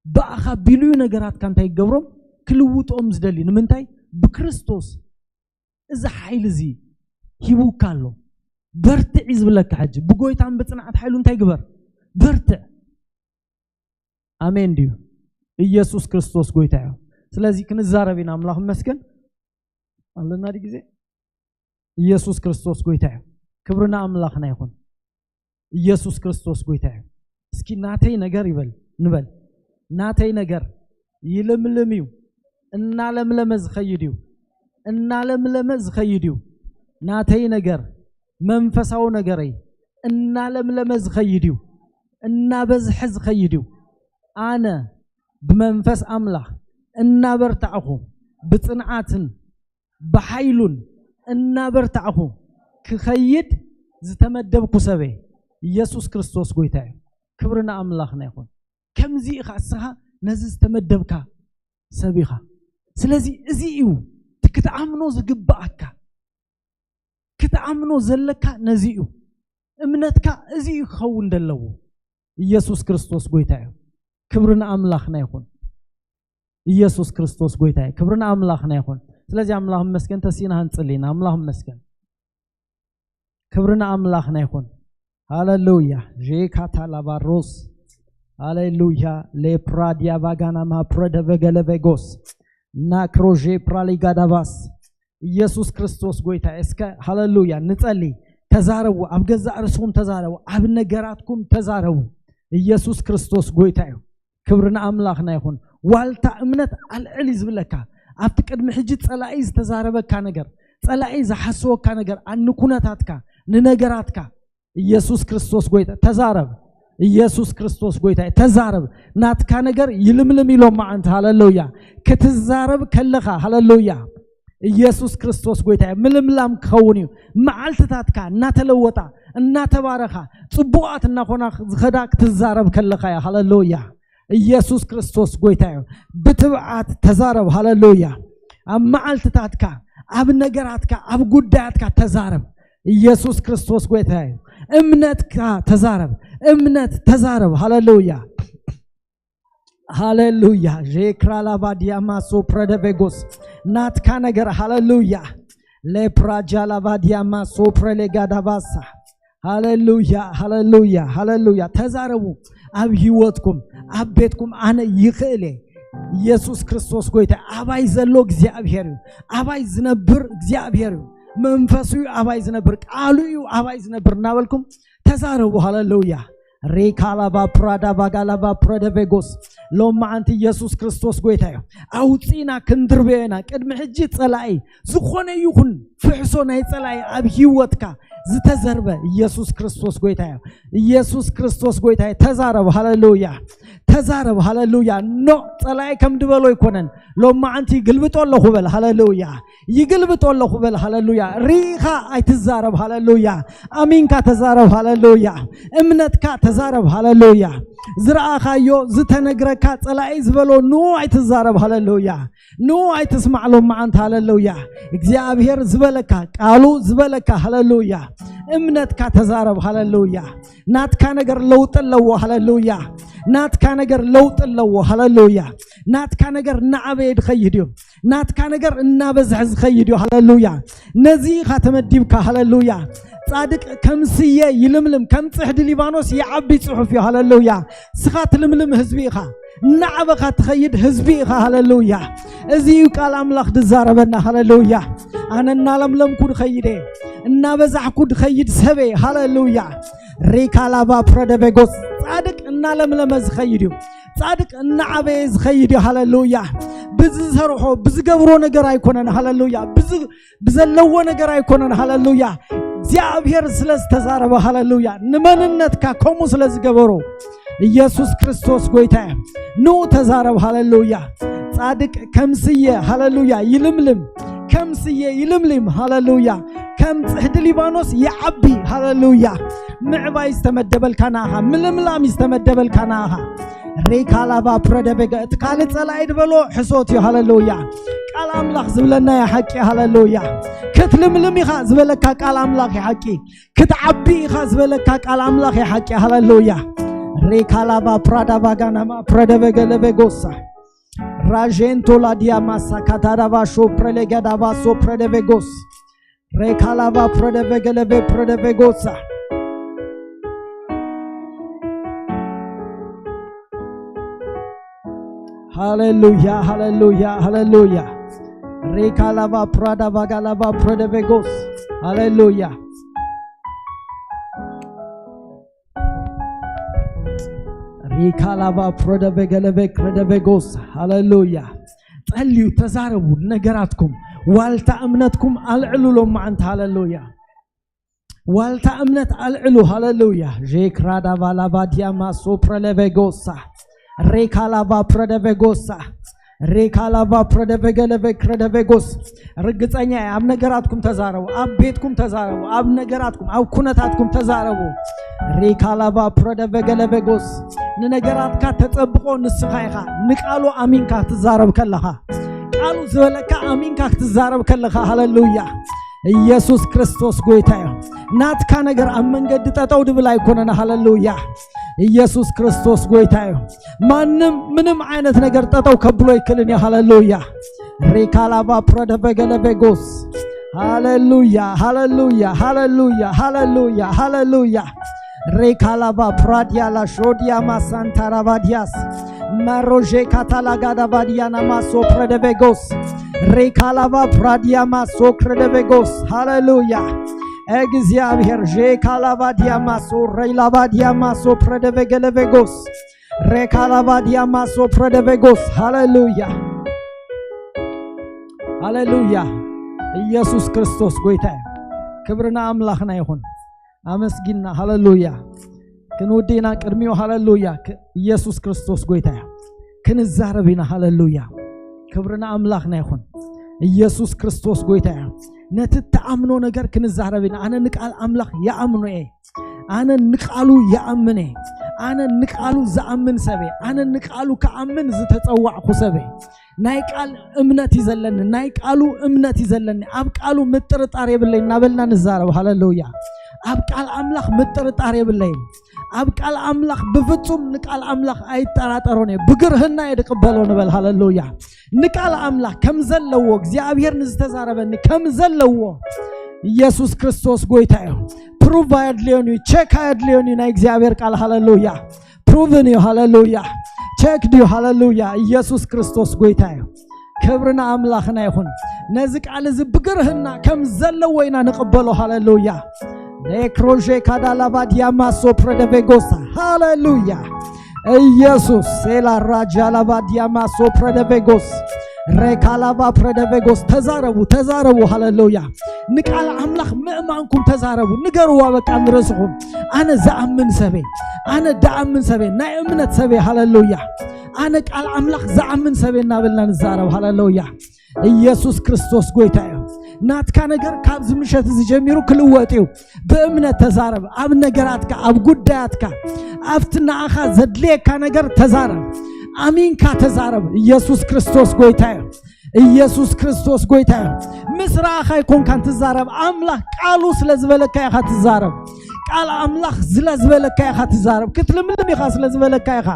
ብኣኻ ቢሉ እዩ ነገራትካ እንታይ ይገብሮም? ክልውጦም ዝደሊ። ንምንታይ? ብክርስቶስ እዚ ሓይሊ እዚ ሂቡካ ኣሎ። በርትዕ እዩ ዝብለካ። ሕጂ ብጎይታን ብጽንዓት ሓይሉ እንታይ ግበር? በርትዕ። ኣሜን ድዩ? ኢየሱስ ክርስቶስ ጎይታ እዩ። ስለዚ ክንዛረብ ኢና። ኣምላኽ ይመስገን። ኣለና ድዩ ግዜ? ኢየሱስ ክርስቶስ ጎይታ እዩ። ክብሪ ንኣምላኽና ይኹን። ኢየሱስ ክርስቶስ ጎይታ እዩ። እስኪ ናተይ ነገር ይበል፣ ንበል። ናተይ ነገር ይልምልም እዩ። እናለምለመ ዝኸይድ እዩ። እናለምለመ ዝኸይድ እዩ። ናተይ ነገር፣ መንፈሳዊ ነገረይ እናለምለመ ዝኸይድ እዩ። እናበዝሐ ዝኸይድ እዩ። ኣነ ብመንፈስ ኣምላኽ እናበርታዕኹ፣ ብጽንዓትን ብሓይሉን እናበርታዕኹ ክኸይድ ዝተመደብኩ ሰብ እየ። ኢየሱስ ክርስቶስ ጎይታ እዩ። ክብሪ ንኣምላኽና ይኹን። ከምዚ ኢኻ እስኻ ነዚ ዝተመደብካ ሰብ ኢኻ። ስለዚ እዚ እዩ እቲ ክትኣምኖ ዝግብኣካ። ክትኣምኖ ዘለካ ነዚ እዩ። እምነትካ እዚ እዩ ክኸውን ዘለዎ። ኢየሱስ ክርስቶስ ጎይታ እዩ። ክብሪ ንኣምላኽና ይኹን። ኢየሱስ ክርስቶስ ጎይታ እዩ። ክብሪ ንኣምላኽና ይኹን። ስለዚ ኣምላኽ ይመስገን፣ ተሲእና ክንጽሊ ኢና። ኣምላኽ ይመስገን። ክብሪ ንኣምላኽና ይኹን። ሃሌሉያ። ዤካታ ላባሮስ። ሃሌሉያ። ሌፕራዲያ ባጋና ማፕረደ በገለ ቤጎስ። ናክሮዤ ፕራሊጋዳባስ። ኢየሱስ ክርስቶስ ጎይታ። እስከ ሃሌሉያ ንጸሊ። ተዛረቡ፣ ኣብ ገዛእ ርእስኹም ተዛረቡ፣ ኣብ ነገራትኩም ተዛረቡ። ኢየሱስ ክርስቶስ ጎይታ እዩ። ክብሪ ንኣምላኽና ይኹን። ዋልታ እምነት ኣልዕል እዩ ዝብለካ። ኣብቲ ቅድሚ ሕጂ ጸላኢ ዝተዛረበካ ነገር፣ ጸላኢ ዝሓሰወካ ነገር፣ ንኩነታትካ፣ ንነገራትካ፣ ኢየሱስ ክርስቶስ ጎይታ። ተዛረብ። ኢየሱስ ክርስቶስ ጎይታ እዩ። ተዛረብ። ናትካ ነገር ይልምልም ኢሎም መዓንቲ። ሃሌሉያ። ክትዛረብ ከለኻ፣ ሃሌሉያ፣ ኢየሱስ ክርስቶስ ጎይታ እዩ። ምልምላም ክኸውን እዩ። መዓልትታትካ እናተለወጣ፣ እናተባረኻ፣ ጽቡቓት እናኾና ዝኸዳ ክትዛረብ ከለኻ እያ። ሃሌሉያ። ኢየሱስ ክርስቶስ ጎይታ እዩ። ብትብዓት ተዛረብ። ሃሌሉያ። ኣብ መዓልትታትካ፣ ኣብ ነገራትካ፣ ኣብ ጉዳያትካ ተዛረብ። ኢየሱስ ክርስቶስ ጎይታ እዩ። እምነትካ ተዛረብ። እምነት ተዛረብ። ሃሌሉያ። ሃሌሉያ። ጄክራላባዲያማ ሶፕረደቬጎስ። ናትካ ነገር። ሃሌሉያ። ሌፕራጃላባዲያማ ሶፕረሌጋዳባሳ። ሃሌሉያ፣ ሃሌሉያ፣ ሃሌሉያ። ተዛረቡ። ኣብ ህይወትኩም፣ ኣብ ቤትኩም ኣነ ይኽእል እየ። ኢየሱስ ክርስቶስ ጎይታ። ኣባይ ዘሎ እግዚኣብሔር እዩ። ኣባይ ዝነብር እግዚኣብሔር እዩ። መንፈሱ እዩ ኣባይ ዝነብር፣ ቃሉ እዩ ኣባይ ዝነብር እናበልኩም ተዛረቡ። ሃሌሉያ። ሪካላባ ፕራዳ ባጋላባ ፕረደቬጎስ። ሎም መዓንቲ ኢየሱስ ክርስቶስ ጎይታ እዩ። ኣውፂና ክንድርበዮ ኢና። ቅድሚ ሕጂ ጸላኢ ዝኾነ ይኹን ፍሕሶ ናይ ጸላኢ ኣብ ህይወትካ ዝተዘርበ ኢየሱስ ክርስቶስ ጎይታ እዩ። ኢየሱስ ክርስቶስ ጎይታ እዩ። ተዛረብ። ሃሌሉያ። ተዛረብ። ሃሌሉያ። ኖ፣ ጸላኢ ከም ድበሎ ኣይኮነን። ሎም መዓንቲ ይግልብጦ ኣለኹ በል። ሃሌሉያ። ይግልብጦ ኣለኹ በል። ሃሌሉያ። ርኢኻ ኣይትዛረብ። ሃሌሉያ። ኣሚንካ ተዛረብ። ሃሌሉያ። እምነትካ ተዛረብ። ሃሌሉያ። ዝረኣኻዮ፣ ዝተነግረካ፣ ጸላኢ ዝበሎ ንኡ ኣይትዛረብ። ሃሌሉያ። ንኡ ኣይትስማዕ። ሎም መዓንቲ። ሃሌሉያ። እግዚኣብሔር ዝበለካ፣ ቃሉ ዝበለካ። ሃሌሉያ። እምነትካ ተዛረብ። ሃሌሉያ። ናትካ ነገር ለውጢ ኣለዎ። ሃሌሉያ። ናትካ ነገር ለውጢ ኣለዎ። ሃሌሉያ። ናትካ ነገር እናዓበየ ዝኸይድ እዩ። ናትካ ነገር እናበዝሐ ዝኸይድ እዩ። ሃሌሉያ። ነዚ ኢኻ ተመዲብካ። ሃሌሉያ። ጻድቅ ከም ስየ ይልምልም፣ ከም ጽሕዲ ሊባኖስ ይዓቢ ጽሑፍ እዩ። ሃሌሉያ። ስኻ ትልምልም ህዝቢ ኢኻ። እናዓበኻ ትኸይድ ህዝቢ ኢኻ። ሃሌሉያ። እዚ እዩ ቃል ኣምላኽ ዝዛረበና። ሃሌሉያ። ኣነ እናለምለምኩ ድኸይድ እየ፣ እናበዛሕኩ ድኸይድ ሰብ እየ። ሃሌሉያ። ሪካላባ ፕረደቬጎስ። ጻድቅ እናለምለመ ዝኸይድ እዩ። ጻድቅ እናዓበየ ዝኸይድ እዩ። ሃሌሉያ። ብዝሰርሖ፣ ብዝገብሮ ነገር ኣይኮነን። ሃሌሉያ። ብዝ-፣ ብዘለዎ ነገር ኣይኮነን። ሃሌሉያ። እግዚኣብሔር ስለ ዝተዛረበ። ሃሌሉያ። ንመንነትካ ከምኡ ስለ ዝገበሮ። ኢየሱስ ክርስቶስ ጎይታ እዩ። ንኡ ተዛረብ። ሃሌሉያ። ጻድቅ ከም ስየ፣ ሃሌሉያ፣ ይልምልም። ከም ስየ ይልምልም። ሃሌሉያ። ከም ጽሕዲ ሊባኖስ ይዓቢ። ሃሌሉያ። ምዕባይ ዝተመደበልካ ንኣኻ፣ ምልምላም ዝተመደበልካ ንኣኻ። ሪካላባ ፕረደቤገ፣ እቲ ካልእ ጸላኢ ዝበሎ ሕሶት እዩ። ሃሌሉያ። ቃል ኣምላኽ ዝብለና እዩ ሓቂ። ሃሌሉያ። ክትልምልም ኢኻ ዝበለካ ቃል ኣምላኽ እዩ ሓቂ። ክትዓቢ ኢኻ ዝበለካ ቃል ኣምላኽ እዩ ሓቂ። ሃሌሉያ። ሪካላባ ፕራዳ ባጋናማ ፕረደቤገ ለቤጎሳ። ራዤንቶ ላዲያ ማሳ ካታዳባ ሾፕረሌገዳባ ሶፕረደቤጎስ። ሬካላባ ፕረደቬገለቬ ፕረደቬጎሳ። ሃሌሉያ፣ ሃሌሉያ፣ ሃሌሉያ። ሬካላባ ፕራዳ ቫጋላባ ፕረደቬጎስ። ሃሌሉያ። ሪካላባ ፕረደቬገለቬ ክረደቬጎስ። ሃሌሉያ። ጸልዩ፣ ተዛረቡ። ነገራትኩም፣ ዋልታ እምነትኩም ኣልዕሉ ሎም መዓንቲ። ሃሌሉያ። ዋልታ እምነት ኣልዕሉ። ሃሌሉያ። ዤክራዳ ቫላባዲያ ማሶ ፕረለቬጎሳ። ሬካላባ ፕረደቬጎሳ። ሬካላባ ፕረደቬገለቬ ክረደቬጎስ። ርግጸኛ እየ። ኣብ ነገራትኩም ተዛረቡ፣ ኣብ ቤትኩም ተዛረቡ፣ ኣብ ነገራትኩም፣ ኣብ ኩነታትኩም ተዛረቡ። ሬካላባ ፕረደቬገለቬጎስ። ንነገራትካ ተጸብቆ ንስኻ ኢኻ። ንቃሉ ኣሚንካ ክትዛረብ ከለኻ፣ ቃሉ ዝበለካ ኣሚንካ ክትዛረብ ከለኻ፣ ሃሌሉያ። ኢየሱስ ክርስቶስ ጎይታ እዩ። ናትካ ነገር ኣብ መንገዲ ጠጠው ድብል ኣይኮነን። ሃሌሉያ። ኢየሱስ ክርስቶስ ጎይታ እዩ። ማንም ምንም ዓይነት ነገር ጠጠው ከብሎ ኣይክልን እዩ። ሃሌሉያ። ሪካላባ ፕረደበገለቤጎስ። ሃሌሉያ፣ ሃሌሉያ፣ ሃሌሉያ፣ ሃሌሉያ፣ ሃሌሉያ። ሪካላባ ፕራዲያላ ሾዲያ ማሳንታራባዲያስ። ማሮዤ ካታላጋዳ ባዲያና ማሶ ፕረደቬጎስ ሬካላባ ፕራዲያ ማሶ ፕረደቬጎስ። ሃሌሉያ። እግዚኣብሔር ዤካላባ ዲያማሶ ሬላባ ዲያማሶ ፕረደቬገለቬጎስ ሬካላባ ዲያማሶ ፕረደቬጎስ። ሃሌሉያ፣ ሃሌሉያ። ኢየሱስ ክርስቶስ ጎይታ እዩ። ክብሪ ንኣምላኽና ይኹን። ኣመስጊና። ሃሌሉያ። ክንውድእና ቅድሚኡ። ሃሌሉያ። ክ-፣ ኢየሱስ ክርስቶስ ጎይታ እዩ። ክንዛረብ ኢና። ሃሌሉያ። ክብሪ ንኣምላኽና ይኹን። ኢየሱስ ክርስቶስ ጎይታ እዩ። ነቲ እትኣምኖ ነገር ክንዛረብ ኢና። ኣነ ንቃል ኣምላኽ ይኣምኖ እየ። ኣነ ንቃሉ ይኣምን እየ። ኣነ ንቃሉ ዝኣምን ሰብ እየ። ኣነ ንቃሉ ክኣምን ዝተጸዋዕኩ ሰብ እየ። ናይ ቃል እምነት እዩ ዘለኒ። ናይ ቃሉ እምነት እዩ ዘለኒ። ኣብ ቃሉ ምጥርጣር የብለይን እናበልና ንዛረብ። ሃሌሉያ። ኣብ ቃል ኣምላኽ ምጥርጣር የብለይን። ኣብ ቃል ኣምላኽ ብፍጹም ንቃል ኣምላኽ ኣይጠራጠሮን እየ። ብግርህና እየ ድቅበሎ ንበል። ሃሌሉያ። ንቃል ኣምላኽ ከም ዘለዎ፣ እግዚኣብሔር ንዝተዛረበኒ ከም ዘለዎ፣ ኢየሱስ ክርስቶስ ጎይታ እዩ። ፕሩቭ ኣየድልዮን እዩ፣ ቼክ ኣየድልዮን እዩ። ናይ እግዚኣብሔር ቃል ሃሌሉያ ፕሩቭን እዩ። ሃሌሉያ። ቼክ ድዩ? ሃሌሉያ። ኢየሱስ ክርስቶስ ጎይታ እዩ። ክብሪ ንኣምላኽና ይኹን። ነዚ ቃል እዚ ብግርህና ከም ዘለዎ ኢና ንቕበሎ። ሃሌሉያ። ሌክሮሼ ካዳላባ ዲያማሶ ፕረደቬጎሳ። ሃሌሉያ። ኢየሱስ ሴላ ራጃላባ ዲያማሶ ፕረደቬጎስ ሬካላባ ፕረደቬጎስ። ተዛረቡ፣ ተዛረቡ። ሃሌሉያ። ንቃል ኣምላኽ ምእማንኩም ተዛረቡ። ንገርዋ በቃ ንርእስኹም፣ ኣነ ዝኣምን ሰበይ፣ ኣነ ድኣምን ሰበይ፣ ናይ እምነት ሰበይ። ሃሌሉያ። ኣነ ቃል ኣምላኽ ዝኣምን ሰበይ እናበልና ንዛረብ። ሃሌሉያ። ኢየሱስ ክርስቶስ ጎይታ እዩ። ናትካ ነገር ካብዚ ምሸት እዚ ጀሚሩ ክልወጥ እዩ። ብእምነት ተዛረብ። ኣብ ነገራትካ፣ ኣብ ጉዳያትካ፣ ኣብቲ ንኣኻ ዘድልየካ ነገር ተዛረብ። ኣሚንካ ተዛረብ። ኢየሱስ ክርስቶስ ጎይታ እዩ። ኢየሱስ ክርስቶስ ጎይታ እዩ። ምስ ረኣኻ ኣይኮንካን ትዛረብ። ኣምላኽ ቃሉ ስለ ዝበለካ ኢኻ ትዛረብ። ቃል ኣምላኽ ስለ ዝበለካ ኢኻ ትዛረብ። ክትልምልም ኢኻ ስለ ዝበለካ ኢኻ።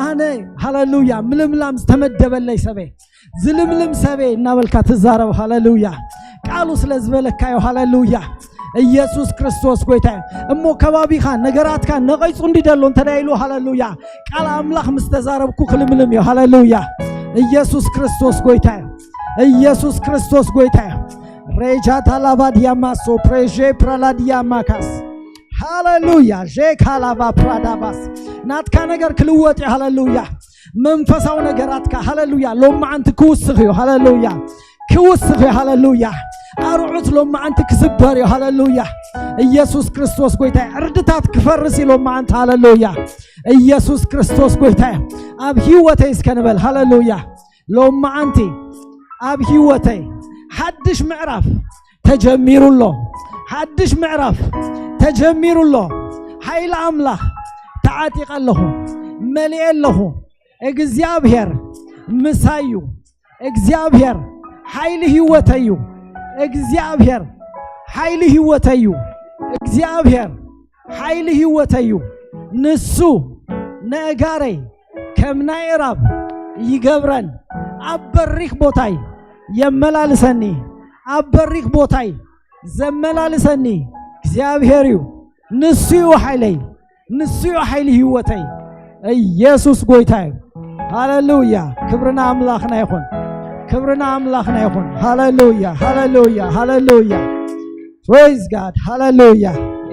ኣነ፣ ሃሌሉያ፣ ምልምላም ዝተመደበለይ ሰበይ፣ ዝልምልም ሰበይ እናበልካ ትዛረብ። ሃሌሉያ። ቃሉ ስለ ዝበለካ እዩ። ሃሌሉያ። ኢየሱስ ክርስቶስ ጎይታ እዩ። እሞ ከባቢኻ፣ ነገራትካ ነቐይጹ እንዲ ደሎ እንተ ደኣ ኢሉ፣ ሃሌሉያ፣ ቃል ኣምላኽ ምስ ተዛረብኩ ክልምልም እዩ። ሃሌሉያ። ኢየሱስ ክርስቶስ ጎይታ እዩ። ኢየሱስ ክርስቶስ ጎይታ እዩ። ሬጃ ታላባድያ ማሶ ፕሬዤ ፕራላድያ ማካስ። ሃሌሉያ። ዤ ካላባ ፕራዳባስ። ናትካ ነገር ክልወጥ እዩ። ሃሌሉያ። መንፈሳዊ ነገራትካ፣ ሃሌሉያ፣ ሎማዓንቲ ክውስኽ እዩ። ሃሌሉያ። ክውስኽ እዩ። ሃሌሉያ። ኣርዑት ሎማዓንቲ ክስበር እዩ። ሃሌሉያ። ኢየሱስ ክርስቶስ ጎይታ እዩ። ዕርድታት ክፈርስ እዩ ሎማዓንቲ። ሃሌሉያ። ኢየሱስ ክርስቶስ ጎይታ እዩ። ኣብ ህይወተይ እስከ ንበል። ሃሌሉያ። ሎማዓንቲ ኣብ ህይወተይ ሓድሽ ምዕራፍ ተጀሚሩ ኣሎ። ሓድሽ ምዕራፍ ተጀሚሩ ኣሎ። ሓይሊ ኣምላኽ ተዓጢቐ ኣለኹ፣ መሊኤ ኣለኹ። እግዚኣብሔር ምሳይ እዩ። እግዚኣብሔር ሓይሊ ህይወተይ እዩ። እግዚኣብሔር ሓይሊ ህይወተይ እዩ። እግዚኣብሔር ሓይሊ ህይወተይ እዩ። ንሱ ነእጋረይ ከም ናይ እራብ ይገብረን፣ ኣብ በሪኽ ቦታይ የመላልሰኒ። ኣብ በሪኽ ቦታይ ዘመላልሰኒ እግዚኣብሔር እዩ። ንሱ እዩ ሓይለይ፣ ንሱ እዩ ሓይሊ ህይወተይ። ኢየሱስ ጎይታ እዩ። ሃሌሉያ። ክብርና ኣምላኽና ይኹን። ክብርና ኣምላኽና ይኹን። ሃሌሉያ፣ ሃሌሉያ፣ ሃሌሉያ። Praise God. ሃሌሉያ።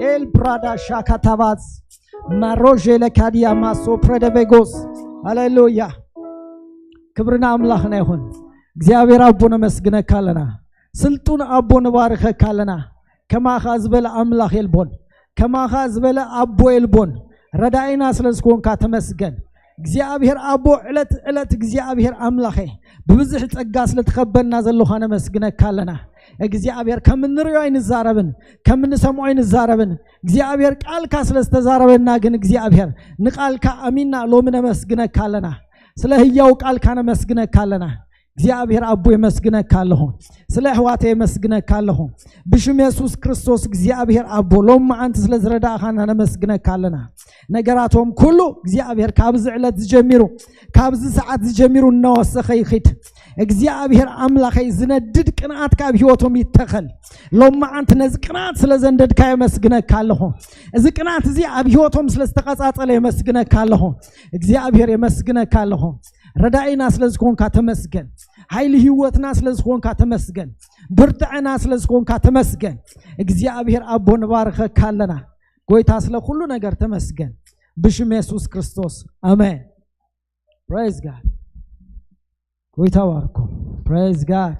ኤል ብራዳ ሻካታባዝ ማሮዤ ለካዲያ ማሶ ፕረደቬጎስ። ሃሌሉያ። ክብርና ኣምላኽና ይኹን። እግዚኣብሔር ኣቦ ነመስግነካ ኣለና። ስልጡን ኣቦ ንባርከካ ኣለና። ከማኻ ዝበለ ኣምላኽ የልቦን። ከማኻ ዝበለ ኣቦ የልቦን። ረዳኢና ስለ ዝኾንካ ተመስገን። እግዚኣብሔር ኣቦ፣ ዕለት ዕለት እግዚኣብሔር ኣምላኸ፣ ብብዝሒ ጸጋ ስለ ትኸበና ዘሎኻ ነመስግነካ ኣለና። እግዚኣብሔር፣ ከም እንርእዮ ኣይንዛረብን፣ ከም እንሰምዖ ኣይንዛረብን። እግዚኣብሔር፣ ቃልካ ስለ ዝተዛረበና ግን እግዚኣብሔር፣ ንቃልካ ኣሚንና ሎሚ ነመስግነካ ኣለና። ስለ ህያው ቃልካ ነመስግነካ ኣለና። እግዚኣብሔር ኣቦ የመስግነካ ኣለኹ። ስለ ኣሕዋተይ የመስግነካ ኣለኹ። ብሽም የሱስ ክርስቶስ እግዚኣብሔር ኣቦ ሎሚ መዓንቲ ስለ ዝረዳእኻና ነመስግነካ ኣለና። ነገራቶም ኩሉ እግዚኣብሔር ካብዚ ዕለት ዝጀሚሩ ካብዚ ሰዓት ዝጀሚሩ እናወሰኸ ይኺድ። እግዚኣብሔር ኣምላኸይ፣ ዝነድድ ቅንኣትካ ኣብ ህይወቶም ይተኸል። ሎማዓንቲ ነዚ ቅንኣት ስለ ዘንደድካ የመስግነካ ኣለኹ። እዚ ቅንኣት እዚ ኣብ ህይወቶም ስለ ዝተቐጻጸለ የመስግነካ ኣለኹ። እግዚኣብሔር፣ የመስግነካ ኣለኹ። ረዳኢና ስለ ዝኾንካ ተመስገን። ሓይሊ ህይወትና ስለ ዝኾንካ ተመስገን። ብርትዕና ስለ ዝኾንካ ተመስገን። እግዚኣብሔር ኣቦ፣ ንባርኸካ ኣለና። ጎይታ፣ ስለ ኩሉ ነገር ተመስገን። ብሽም የሱስ ክርስቶስ፣ ኣሜን። Praise God። ጎይታ ባርኮ። Praise God።